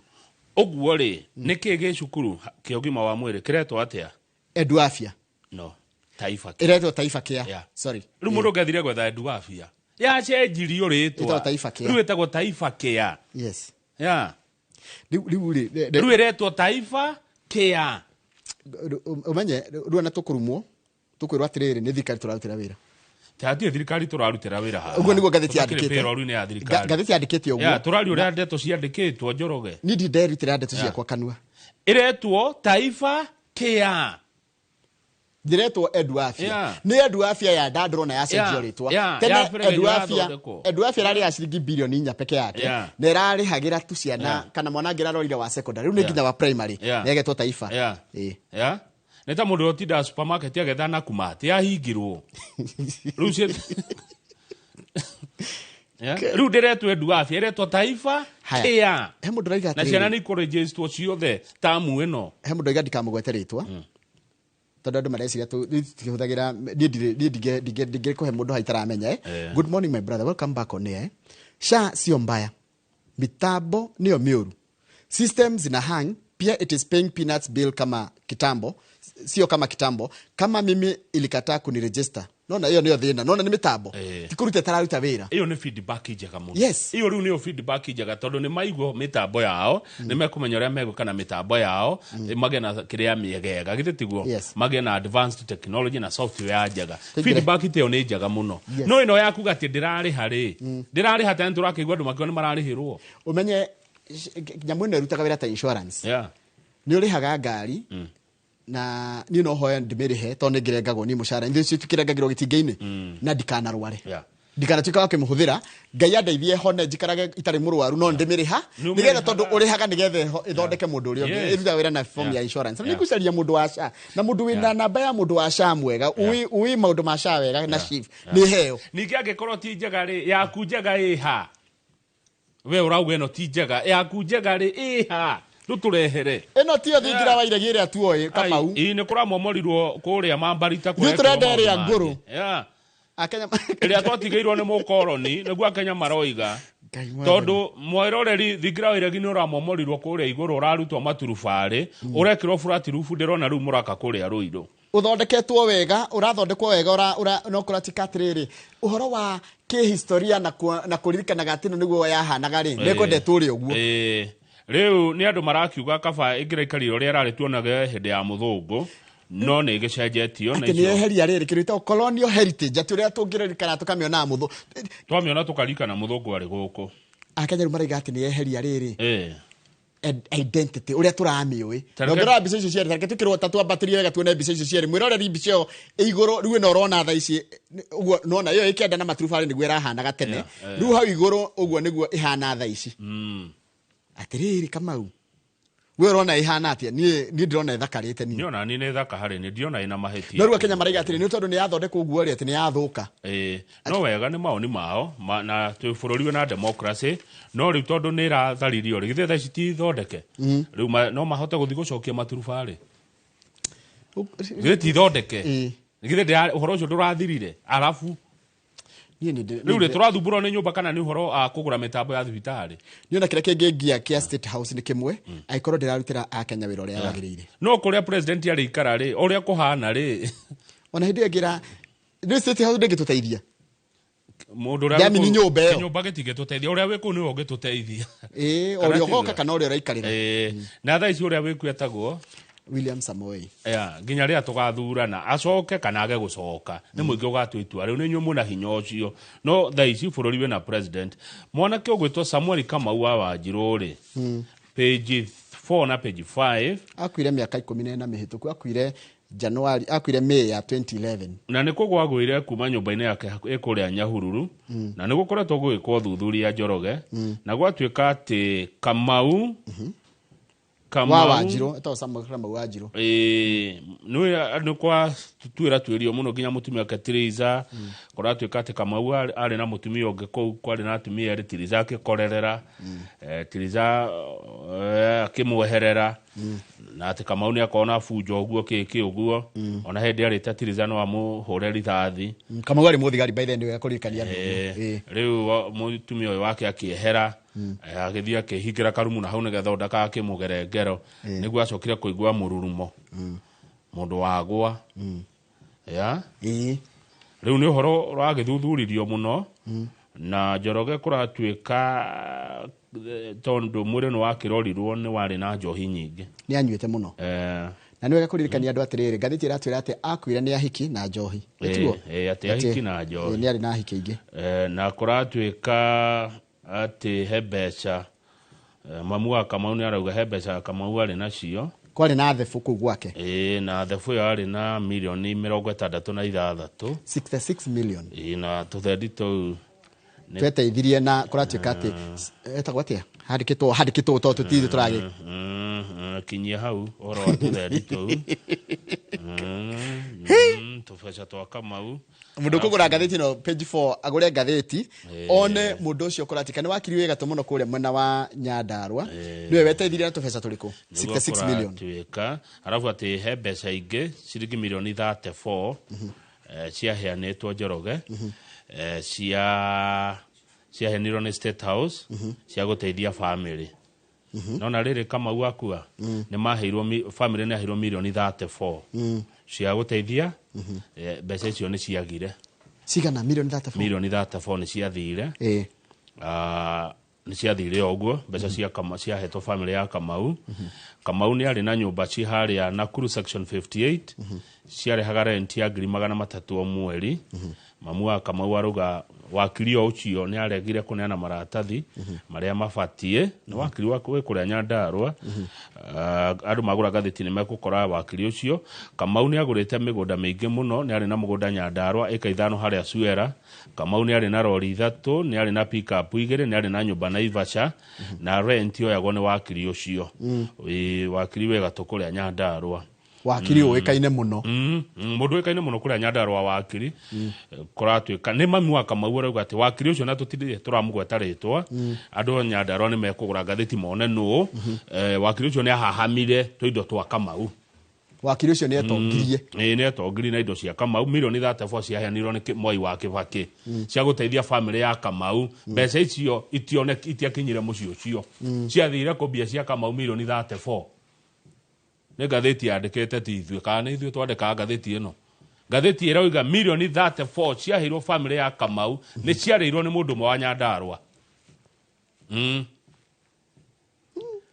Ũguo rĩ, nĩ kĩĩ gĩ cukuru kĩa ũgima wa mwĩrĩ kĩretwo atĩa? Edu Afya. No, Taifa Care. Ĩretwo Taifa Care. Yeah. Sorry. Rĩu mũndũ ũngĩathire gwetha Edu Afya yacenjirio rĩtwa. Ĩtagwo Taifa Care. Rĩu ĩtagwo Taifa Care. Yes. Yeah. Rĩu rĩ, Rĩu ĩretwo Taifa Care. Ũmenye rĩu ona tũkũrumwo tũkwĩrwo atĩrĩrĩ nĩ thirikari tũrarutĩra wĩra. Hatirĩ thirikari tũrarutĩra wĩra haha. Ũguo nĩguo ngathĩti Tũtakĩrĩ yandĩkĩte. payroll-inĩ ya thirikari. Ngathĩti yandĩkĩte ũguo. Yeah, tũraria ũrĩa ndeto ciandĩkĩtwo Njoroge. Niĩ ndirĩ nderutĩra ndeto Yeah. ciakwa kanua. Ĩretwo Taifa Care. Ndĩretwo Edu Afya. Yeah. Nĩ Edu Afya ya ndandũrwo na yacenjio Yeah. rĩtwa. Yeah. Tene Ya mbere Edu nĩ Afya, ĩrathondekwo. Edu Afya ĩrarĩ ya ciringi bilioni 4 peke yake. Yeah. Na ĩrarĩhagĩra tu ciana Yeah. kana mwana angĩ ararorire wa secondary. Rĩu nĩ Yeah. nginya wa primary. Yeah. Na ĩgetwo Taifa. Yeah. Ĩĩ. Yeah. Nĩ ta mũndũ ũrĩa ũtindaga supermarket agetha na kumati yahingirwo. Rĩu cie Yeah. Rĩu ndĩretwo Edu Afya ĩretwo Taifa Haya. Care. He mũndũ ũraiga Na atĩrĩrĩ. ciana nĩ ikũrĩnjĩstwo ciothe tamu ĩno. He mũndũ ũraiga ndikamũgwete rĩtwa. Tondũ andũ mareciria tũhũthagĩra niĩ ndirĩ niĩ ndingĩkũhe mũndũ haha itaramenya, eh? Eh. Good morning my brother, welcome back on air. SHA sio mbaya, mitambo niyo miuru, system zina hang pia, it is paying peanuts bill kama kitambo, sio kama kitambo. Kama mimi ilikataa kuniregister. Nona hiyo niyo thina, nona ni mitambo Eh. ti kũruta ĩtararuta wĩra. Ĩyo nĩ feedback njega mũno. Yes. Ĩyo rĩu nĩyo feedback njega tondũ nĩ maigua mĩtambo yao, nĩ mekũmenya ũrĩa megwĩka na mĩtambo yao, magĩe na kĩrĩa mĩegega, githĩ tiguo? Yes. Magĩe na advanced technology na software njega. Tũingĩre. Feedback ta ĩyo nĩ njega mũno. Yes. No ĩno ya kuga atĩ ndĩrarĩha rĩ, ndĩrarĩha tene tũrakĩigua andũ makiuga nĩ mararĩhĩrwo. Ũmenye nyamũ ĩno ĩrutaga wĩra ta insurance. Yeah. Nĩ ũrĩhaga ngari na niĩ no hoya ndĩmĩrĩhe tondũ nĩ ngĩrengagwo niĩ mũcara, ithuĩ ithuĩ tũkĩrengagĩrwo gĩtingĩ-inĩ na ndikanarware, Yeah. ndikanatuĩka wa kũmĩhũthĩra. Ngai andeithie hone njikarage itarĩ mũrwaru, no ndĩmĩrĩha Nĩ nĩgetha ũmĩrĩhaga. tondũ ũrĩhaga nĩgetha ĩthondeke mũndũ ũrĩa ũngĩ. Yes. Ĩrutaga wĩra na form Yeah. ya insurance. Na Yeah. nĩngũcaria mũndũ wa SHA na mũndũ wĩna Yeah. namba ya mũndũ wa SHA mwega, ũĩ maũndũ ma SHA wega na SHIF nĩ heo. Ningĩ angĩkorwo ti njega rĩ, yaku njega ĩha? We ũrauga ĩno ti njega, yaku njega rĩ ĩha? Rĩu tũrehere. Ĩno tiyo thingira wa iregi ĩrĩa tuoĩ, Kamau. Ii nĩ kũramomorirwo kũrĩa Mambarita. Ithuĩ tũrenda ĩrĩa ngũrũ. Yeah. Akenya Ĩrĩa twatigĩirwo nĩ mũkoroni nĩguo Akenya maroiga. Ngai mwathani. Tondũ mwĩroreri, thingira wa iregi nĩ ũramomorirwo kũrĩa igũrũ, ũrarutwo maturubarĩ, ũrekĩrwo flat roof, ndĩrona rĩu mũraka kũrĩa Rũirũ. Ũthondeketwo wega, ũrathondekwo wega, no kũratika atĩrĩrĩ ũhoro wa kĩhistoria na kũririkanaga atĩ ĩno nĩguo yahanaga rĩ, nĩkwendetwo ũrĩ ũguo. Ĩĩ. Rĩu nĩ andũ marakiuga kaba ĩngĩraikarire ũrĩa ĩrarĩ tuonaga hĩndĩ ya mũthũngũ, no nĩ ĩgĩcenjetio na Atĩ nĩ icio eheria rĩrĩ kĩndũ gĩtagwo colonial heritage, atĩ ũrĩa tũngĩririkana tũkamĩonaga mũthũ twamĩona tũkarikana mũthũngũ arĩ gũkũ. Akenya rĩu maraiga atĩ nĩ eheria rĩrĩ Ĩĩ. identity ũrĩa tũramĩũĩ. Tareke- Na ũngĩrora mbica icio cierĩ, tareke tũkĩrwo ta twambatĩrie wega tuone mbica icio cierĩ. Mwĩroreri, mbica ĩyo ĩ igũrũ rĩu ĩno ũrona thaa ici ũguo nona ĩyo ĩkĩenda na maturubarĩ nĩguo ĩrahanaga tene. Yeah, yeah. Rĩu hau igũrũ ũguo nĩguo ĩhana thaa ici. Atĩrĩrĩ Kamau, We ũrona ĩhana atĩa? Niĩ ndĩrona ĩthakarĩte niĩ. Niona ni nĩ thaka harĩ niĩ, ndiona ĩna mahĩtia. No rĩu Akenya maraiga atĩrĩ, nĩ tondũ nĩ yathondekwo ũguo rĩ, atĩ nĩ yathũka. Ĩĩ, no wega nĩ maoni mao na twĩ bũrũri wĩna democracy, no rĩu tondũ nĩ ĩratharirio rĩ, githĩ thaa ici ti thondeke? Rĩu no mahote gũthiĩ gũcokia maturubarĩ? Githĩ ti thondeke? Githĩ ũhoro ũcio ndũrathirire? Arabu rĩu rĩ, tũrathumbũrwo nĩ nyũmba kana nĩ ũhoro wa kũgũra mĩtambo ya thibitarĩ? Niĩ ona kĩrĩa kĩngĩngia kĩa State House nĩ kĩmwe, angĩkorwo ndĩrarutĩra Akenya wĩra ũrĩa wagĩrĩire. No kũrĩa president arĩikara rĩ, ũrĩa kũhana rĩ. Ona hĩndĩ ĩyo ngĩra, rĩu State House ndĩngĩtũteithia. Mũndũ ũrĩa Ndiamini wĩ kũu- nyũmba ĩyo. Kĩnyũmba gĩtingĩtũteithia, ũrĩa wĩ kũu nĩwe ũngĩtũteithia. Ĩĩ, Kana ũrĩa ti ũgoka ũguo? kana ũrĩa ũraikarĩra. Ĩĩ, na thaa ici ũrĩa wĩkuo etagwo William Samoei. Ya, nginya rĩrĩa tũgathurana acoke kana age gũcoka nĩ mũingĩ ũgatua itua rĩu, nĩ inyuĩ mwĩna hinya ũcio. No thaa ici bũrũri wĩna president mwanake ũgwĩtwo Samuel Kamau wa Wanjirũ rĩ, page 4 na page 5. Akuire mĩaka 14 mĩhĩtũku, akuire January, akuire May ya 2011. Na nĩ kũgwagũire kuma nyũmba-inĩ yake ĩ kũrĩa Nyahururu, na nĩ gũkoretwo gũgĩkwo ũthuthuria Njoroge, na gwatuĩka atĩ Kamau Kamau Wa Wanjirũ, etagwo Samuel Kamau Wanjirũ. Ĩĩ, nĩ kwa tuĩra tuĩrio mũno nginya mũtumia wake Theresa, kũratuĩka atĩ Kamau arĩ na mũtumia ũngĩ kũu, kwarĩ na atumia erĩ, Theresa akĩkorerera, Theresa akĩmweherera, na atĩ Kamau nĩ akorwo na bunjo ũguo kĩ ũguo, ona hĩndĩ arĩte Theresa no amũhũre rithathi. Kamau arĩ mũthigari by the way, nĩwe kũririkania andũ. Rĩu mũtumia ũyũ wake akĩehera, agĩthiĩ akĩhingĩra karumu na hau nĩgetha ndakakĩmũgere ngero, nĩguo acokire kũigua mũrurumo, mũndũ wagwa. Ya? Rĩu nĩ ũhoro ũragĩthuthuririo mũno, na Njoroge kũratuĩka tondũ mwĩrĩ nĩ wakĩrorirwo nĩ warĩ na njohi nyingĩ. Nĩ anyuĩte mũno. Na nĩ wega kũririkania andũ atĩrĩrĩ, ngathĩti ĩratwĩra atĩ akuire nĩ ahiki na njohi. Ĩtiguo? Atĩ ahiki na njohi. Nĩ arĩ na ahiki aingĩ. Na kũratuĩka atĩ he mbeca, mamu wa Kamau nĩ arauga he mbeca Kamau arĩ nacio. Kwarĩ na thebũ kũu gwake. Na thebũ ĩyo arĩ na mirioni mĩrongo ĩtandatũ na ithathatũ. 66 million. Na tũthendi tũu nĩ tweteithirie na kũratuĩka atĩ etagwo atĩa? Handĩkĩtwo, handĩkĩtwo tondũ tũtirĩ tũragĩ. Kinyia hau ũhoro wa tũthendi tũu. Tũbeca twa Kamau. Mũndũ ũkũgũra ngathĩti ĩno page 4 agũre ngathĩti, one mũndũ ũcio kũratika nĩ wakiri wĩ gatũ mũno kũrĩa mwena wa Nyandarua. Nĩwe weteithirie na tũbeca tũrĩkũ? Nĩguo 66 million. kũratuĩka. Arabu atĩ he mbeca ingĩ ciringi mirioni 34, ciaheanĩtwo Njoroge, ciaheanirwo nĩ State House, cia gũteithia family. No na rĩrĩ Kamau akua, nĩ maheirwo family nĩ yaheirwo mirioni 34 cia gũteithia, mbeca icio nĩ ciagire. Cigana mirioni 34? Mirioni 34 nĩ ciathire. Nĩ ciathire o ũguo mbeca cia ciahetwo family ya Kamau. Kamau nĩ arĩ na nyũmba ci harĩa Nakuru section 58, ciarehaga rent ya ngiri magana matatũ o mweri. Mamu wa Kamau arauga wakiri o ũcio nĩ aregire kũneana maratathi marĩa mabatiĩ. Nĩ wakiri wa wĩ kũrĩa Nyandarua. Andũ magũra ngathĩti nĩ mekũkora wakiri ũcio. Kamau nĩ agũrĩte mĩgũnda mĩingĩ mũno, nĩ arĩ na mũgũnda Nyandarua ĩka 5 harĩa Suera. Kamau nĩ arĩ na rori 3, nĩ arĩ na pick-up 2, nĩ arĩ na nyũmba Naivasha, na rent yoyagwo nĩ wakiri ũcio. Wakiri wĩ gatũ kũrĩa Nyandarua. Wakiri ũĩkaine mũno. Mũndũ ũĩkaine mũno kũrĩa Nyandarua wakiri. Kũratuĩka nĩ mami wa Kamau arauga atĩ wakiri ũcio na tũtirĩ tũramũgweta rĩtwa. Andũ a Nyandarua nĩ mekũgũra ngathĩti mone nũ. Wakiri ũcio nĩ ahahamire tũindo twa Kamau. Wakiri ũcio nĩ etongirie. Nĩ etongirie na indo cia Kamau. Mirioni 34 ciaheanirwo nĩ Mwai wa Kibaki. Cia gũteithia family ya Kamau. Mbeca icio itiakinyire mũciĩ ũcio. Ciathire kũ mbia cia Kamau mirioni 34. Nĩ ngathĩti yandĩkĩte ti ithuĩ, kana nĩ ithuĩ twandĩkaga ngathĩti ĩno. Ngathĩti ĩrauga mirioni 34 ciaheirwo family ya Kamau, nĩ ciarĩirwo nĩ mũndũ ũmwe wa Nyandarua.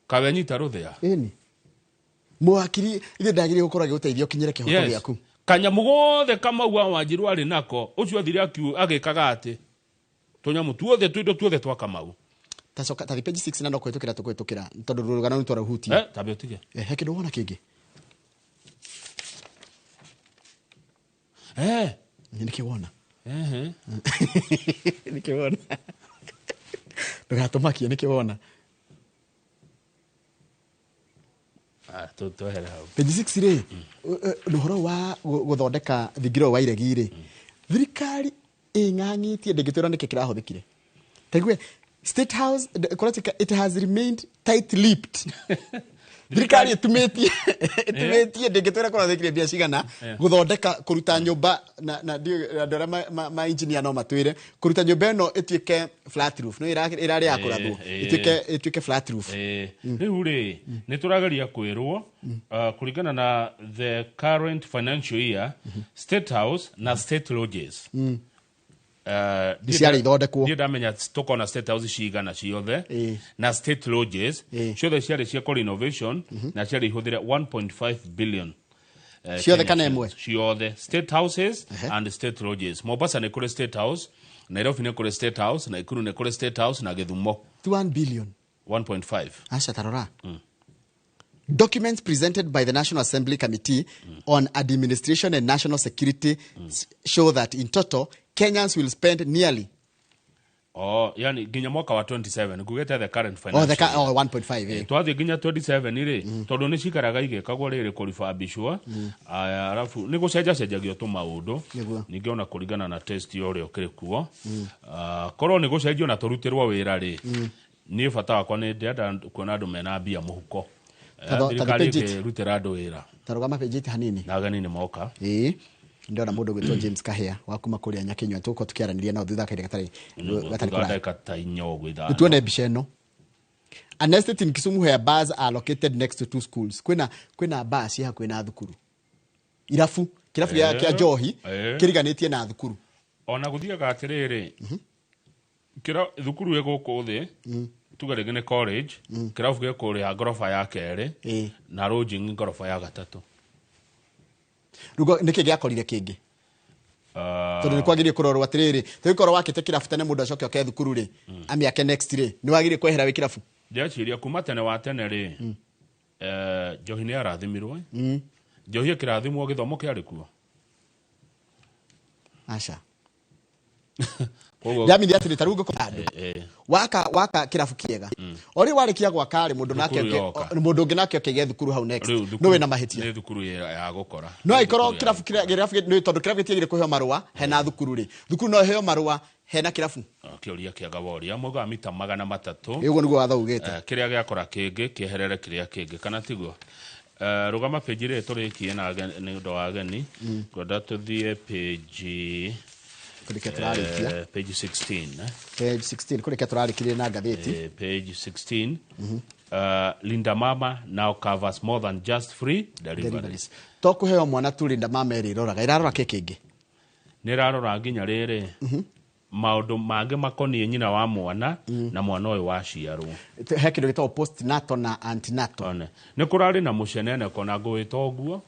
Kawe nyita rũthĩa. Ĩni. Mwakiri, ithe ndagĩrĩire gũkorwo agĩgũteithia ũkinyĩre kĩhoto gĩaku. Kanyamũ gothe Kamau wa Wanjirũ arĩ nako, ũcio athire agĩkaga atĩ tũnyamũ tuothe, tũindo tuothe twa Kamau. Tacoka, tathi page 6 na no kũhĩtũkĩra tũkũhĩtũkĩra, tondũ rũgano nĩ twarũhutia. Tambe ũtige. He kĩndũ wona kĩngĩ? Nĩ kĩ wona? Nĩ kĩ wona? Ndũgatũmakie, nĩ kĩ wona? Twehere hau. Page 6 rĩ, ũhoro wa gũthondeka thingira wa iregi rĩ, thirikari ĩng'ang'ĩtie ndĩngĩtwĩra nĩkĩ kĩrahũthĩkire. Taigue State House kũratika it has remained tight-lipped. Thirikari ĩtumĩtie ndĩngĩtwĩra kũrathĩkire mbia cigana gũthondeka kũruta nyũmba na andũ arĩa ma engineer no matwĩre kũruta nyũmba ĩno ĩtuĩke flat roof, no ĩrarĩ ya kũrathwo ĩtuĩke flat roof. Rĩu rĩ nĩ tũrageria kwĩrwo kũringana na the current financial year, State House na State Lodges ciarĩ ithondekwo. Ndiĩ ndamenya tũkona State House cigana ciothe na State Lodges ciothe ciarĩ cia renovation na ciarĩ ihũthĩre 1.5 billion ciothe kana ĩmwe ciothe, State Houses and State Lodges. Mombasa nĩ kũrĩ State House, Nairobi nĩ kũrĩ State House, Nakuru nĩ kũrĩ State House na Gĩthumo. 1 billion 1.5. Aca tarora. Documents presented by the National Assembly Committee on Administration and National Security show that in total Kenyans will spend nearly yani nginya mwaka wa 27 ngugete the current financial 1.5 twathi nginya 27 rĩ, tondu nĩ cikaraga igĩkagwo rĩrĩ kũribambicwo, arabu nĩ gũcenjacenjagio tũmaũndũ ningĩ ona kũringana na test ya ũrĩa ũkĩrĩ kuo. Korwo nĩ gũcenjio na tũrutĩrwo wĩra rĩ, niĩ bata wakwa nĩ ndĩrenda kuona andũ mena mbia mũhuko, thirikari ĩkĩrutĩra andũ wĩra. Tarũgama page hanini na ageni nĩ moka. Ĩĩ ndona mundu gwitwo James Kahia wa kuma kuria Nyakinyua tuko tukiaraniria nao thutha kahinda gatarĩ kũraya ta inya ũguo ithano. Tuone mbica ĩno. An estate in Kisumu where bars are located next to two schools. Kwĩna bars ciĩ hakuhĩ na thukuru. Irabu, kĩrabu gĩa njohi kĩriganĩtie na thukuru. Ona gũthiaga atĩrĩrĩ, kĩra thukuru ĩ gũkũ thĩ, tuge rĩngĩ nĩ college, kĩrabu gĩ kũrĩa ngoroba ya kerĩ na lodging ngoroba ya gatatũ. Rugo nĩkĩ gĩakorire kĩngĩ? Tondũ nĩ kwagĩrĩire kũrorwo atĩrĩrĩ, tũgĩkorwo wakĩte kĩrabu tene mũndũ acoke oke thukuru rĩ, amĩake next rĩ, nĩ wagĩrĩire kwehera wĩ kĩrabu? Ndĩreciria kuma tene wa tene rĩ, njohi nĩ yarathimirwo. Njohi ĩkĩrathimwo gĩthomo kĩarĩ kuo? Aca. Ndamini atĩrĩ ta rĩu ngũkũ handũ waka kĩrabu kĩega, o rĩu warĩkia gwaka rĩ, mũndũ nake mũndũ ũngĩ nake okĩgĩa thukuru hau next, no wĩna mahĩtia. Nĩ thukuru ya gũkora. No ĩkorwo kĩrabu nĩ tondũ kĩrabu gĩtiagĩrĩire kũheo marũa hena thukuru rĩ, thukuru no ĩheo marũa hena kĩrabu. Kĩũria kĩega woria, maugaga mita 300. Ũguo nĩguo watho ugĩte. Kĩrĩa gĩakora kĩngĩ kĩeherere kĩrĩa kĩngĩ, kana tiguo? Rũgama page rĩ tũrĩkie na nĩ ũndũ wa ageni, ngwenda tũthiĩ page page 16. Page 16 kũrĩkia tũrarĩkirie na ngathĩti. Page 16. Linda Mama now covers more than just free deliveries. To kũheo mwana tu Linda Mama ĩrĩroraga, ĩrarora kĩ kĩngĩ? Nĩ ĩrarora nginya rĩrĩ maũndũ mangĩ makoniĩ nyina wa mwana na mwana ũyũ waciarwo. He kĩndũ gĩtagwo postnatal na antenatal. Nĩ kũrarĩ na mũceneneko na ngũĩta ũguo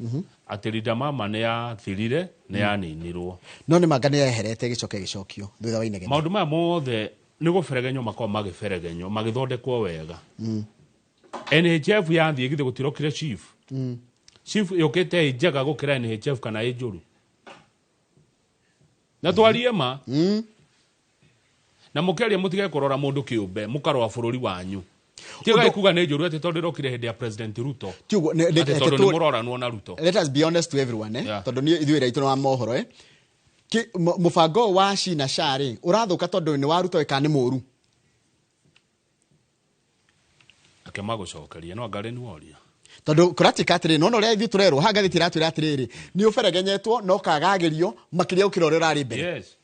atĩ Linda Mama nĩ yathirire, nĩ yaninirwo. No nĩ manga nĩ yeherete gĩcoke gĩcokio thutha wa inegene. Maũndũ maya mothe nĩ gũberegenywo makoragwo magĩberegenywo magĩthondekwo wega. NHF yathiĩ githĩ gũtirokire chief. Chief yũkĩte ĩ njega gũkĩra NHF kana ĩ njũru. Na twarie ma. Na mũkĩaria mũtige kũrora mũndũ kĩũmbe, mũkarora bũrũri wanyu. Tigai kuga nĩ njũru atĩ tondũ ĩrokire hĩndĩ ya President Ruto. Tondũ nĩ mũroranwo na Ruto. Let us be honest to everyone, tondũ niĩ ithuĩ aitũ nĩ wa mohoro, mũbango wa SHI na SHA rĩ ũrathũka tondũ nĩ wa Ruto kana nĩ mũũru? Ake magũcokeria no ngarĩ nĩ woria. Tondũ kũratika atĩrĩ, nona ũrĩa ithuĩ tũrerwo haha ngathĩti ĩratwĩra atĩrĩrĩ, nĩ ũberegenyetwo na ũkagagĩrio makĩria gũkĩra ũrĩa ũrarĩ mbere. Yes.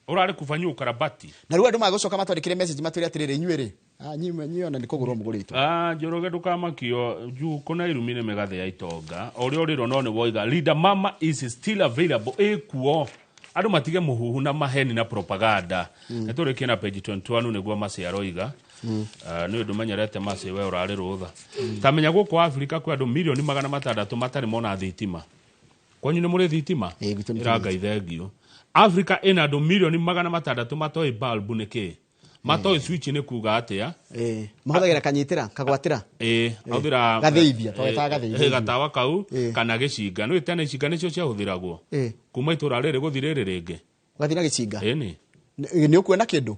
Ũrarĩ kũbanywo ũkarabati. Na rĩu andũ magũcoka matwandĩkĩre message matwĩre atĩrĩrĩ, inyuĩ rĩ, inyuĩ ona nĩ kũgũrwo mũgũrĩtwo. Njoroge ndũkamakio, juu kuna irumi nĩ mĩgathe ya itonga. O ũrĩa ũrĩrwo no nĩ woiga Linda Mama is still available, ĩkuo. Andũ matige mũhuhu na maheni na propaganda. Nĩ tũrĩkie na page 21 nĩguo Mercy aroiga. Nĩ ũndũ menyerete Mercy we ũrarĩ rũtha. Ta menya gũkũ Afrika kwĩ andũ mirioni 600 matarĩ mona thitima. Kwanyu nĩ mũrĩ thitima? Ĩra Ngai thengio. Africa ĩna andũ mirioni 600 matoĩ bulb nĩ kĩ, matoĩ switch nĩ kuga atĩa. Mahũthagĩra kanyitĩra kagwatĩra, ahũthĩra gathĩithia, twagetaga gathĩithia gatawa kau kana gĩcinga. Nĩ tene icinga nĩcio ciahũthĩragwo kuma itũra rĩrĩ gũthiĩ rĩrĩ rĩngĩ, ũgathiĩ na gĩcinga. Ĩni nĩ ũkuona kĩndũ.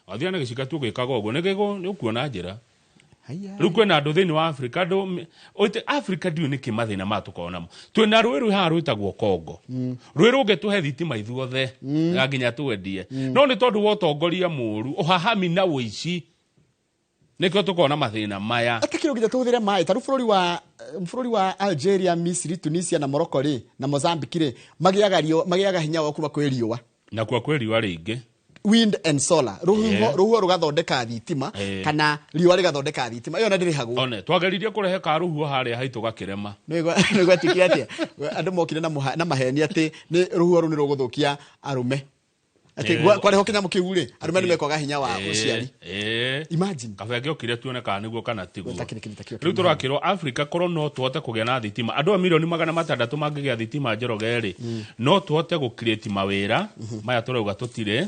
Wathiĩ na gĩcinga tu ũgĩkaga ũguo nĩ ũkuona njĩra. Rĩu kwĩna andũ thĩinĩ wa Africa, andũ oite Africa ndiũĩ nĩkĩ mathĩna maya tũkoragwo namo. Twĩna rũĩ rwĩ haha rwĩtagwo Congo, rũĩ rũngĩtũhe thitima ithuothe na nginya twendie, no nĩ tondũ wa ũtongoria mũũru, ũhahami na ũici, nĩkĩo tũkoragwo na mathĩna maya. Atakĩrĩ nginya tũhũthĩre maĩ ta rĩu bũrũri wa Algeria, Misiri, Tunisia na Morocco rĩ, na Mozambique rĩ, magĩaga hinya wao kuma kwĩ riũa. Nakuo kwĩ riũa rĩingĩ. Wind and solar, rũhuho. Rũhuho rũgathondeka thitima kana riũa rĩgathondeka thitima ĩyo na ndĩrĩhagwo. One twageririe kũrehe karũhuho harĩa haitũ gakĩrema. Nĩ gwatuĩkire atĩa? Andũ mokire na maheni atĩ nĩ rũhuho rũu nĩ rũgũthũkia arũme, atĩ kwarehwo kĩnyamũ kĩu rĩ, arũme nĩ mekwaga hinya wa ũciari. Imagine. Kaba ngĩokire tuone kana nĩguo kana tiguo. Gũtakĩrĩ kĩndũ ta kĩo. Rĩu tũrakĩrwo Africa korwo no tũhote kũgĩa na thitima, andũ a milioni 600 mangĩgĩa thitima, Njoroge rĩ, no tũhote gũ-create mawĩra maya tũrauga tũtirĩ,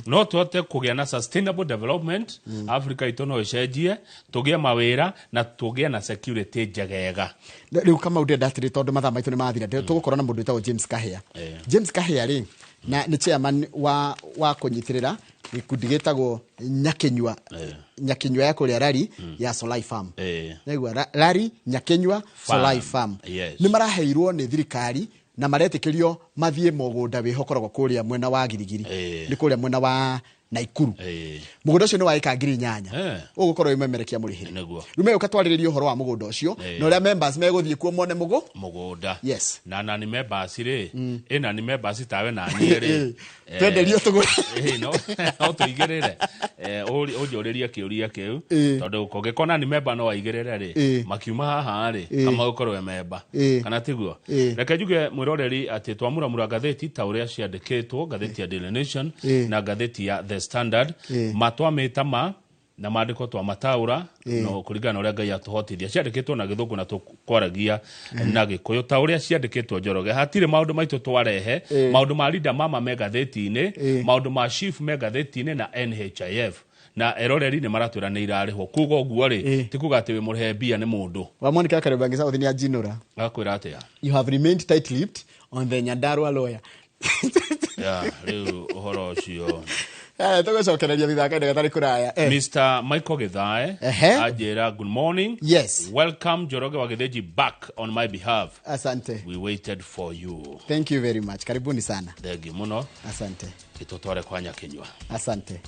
no tũhote kũgĩa na sustainable development. Africa itũ no ĩcenjie, tũgĩe mawĩra na tũgĩe na security njegega. Rĩu Kamau, ndĩrenda atĩrĩ, tondũ mathaa maitũ nĩ mathira, tũgũkorwo na mũndũ wĩtagwo James Kahĩa. James Kahĩa rĩ, na nĩ chairman wa kũnyitĩrĩra gĩkundi gĩtagwo Nyakinyua, Nyakinyua ya kũrĩa Rari ya Solai Farm. Naigua Rari Nyakinyua Solai Farm. Nĩ maraheirwo nĩ thirikari na maretĩkĩrio mathiĩ mũgũnda wĩho ũkoragwo kũrĩa mwena wa Girigiri, nĩ kũrĩa mwena wa Naikuru. Mũgũnda ũcio nĩ wa ĩka 8,000. Ũgũkorwo wĩ memerekia mũrĩhĩre. Rĩu megũka twarĩrĩria ũhoro wa mũgũnda ũcio na ũrĩa members megũthiĩ kuo mone mũgũnda. Yes. Na nani members rĩ, ĩ nani members tawe na niĩ rĩ? Twenderio tũgũre. No tũigĩrĩre. Ũnjũrĩrie kĩũria kĩu, tondũ kũngĩkorwo nani member no aigĩrĩre rĩ, makiuma haha rĩ, kama ũkorwo e member kana tiguo. Reke njuge mwĩroreri atĩ twamuramura ngathĩti ta ũrĩa ciandĩkĩtwo, ngathĩti ya Daily Nation na ngathĩti ya The Standard, matwamĩta ma na maandĩko twamataũra no kũringana na ũrĩa Ngai atũhotithia. Ciandĩkĩtwo na Gĩthũngũ na tũkwaragia na Gĩkũyũ ta ũrĩa ciandĩkĩtwo. Njoroge, hatirĩ maũndũ maitũ twarehe. Maũndũ ma Linda Mama me ngathĩti-inĩ, maũndũ ma SHIF me ngathĩti-inĩ, na NHIF na eroreri nĩ maratwĩra nĩ irarĩhwo. Kuga ũguo rĩ, ti kuga atĩ wĩ mũrĩhe mbia nĩ mũndũ. Wa Monica Kariobangi South nĩ anjinũra. Agakwĩra atĩa? "You have remained tight-lipped on the Nyandarua lawyer." Ya, rĩu ũhoro ũcio. Tũgũcokereria thutha wa kahinda gatarĩ kũraya. Mr. Michael Githae anjĩra, "Good morning." Yes. "Welcome Njoroge wa Gĩthĩnji back on my behalf." Asante. "We waited for you." Thank you very much, karibuni sana. Thengi mũno. Asante. Tũtware kwa Nyakinyua. Asante.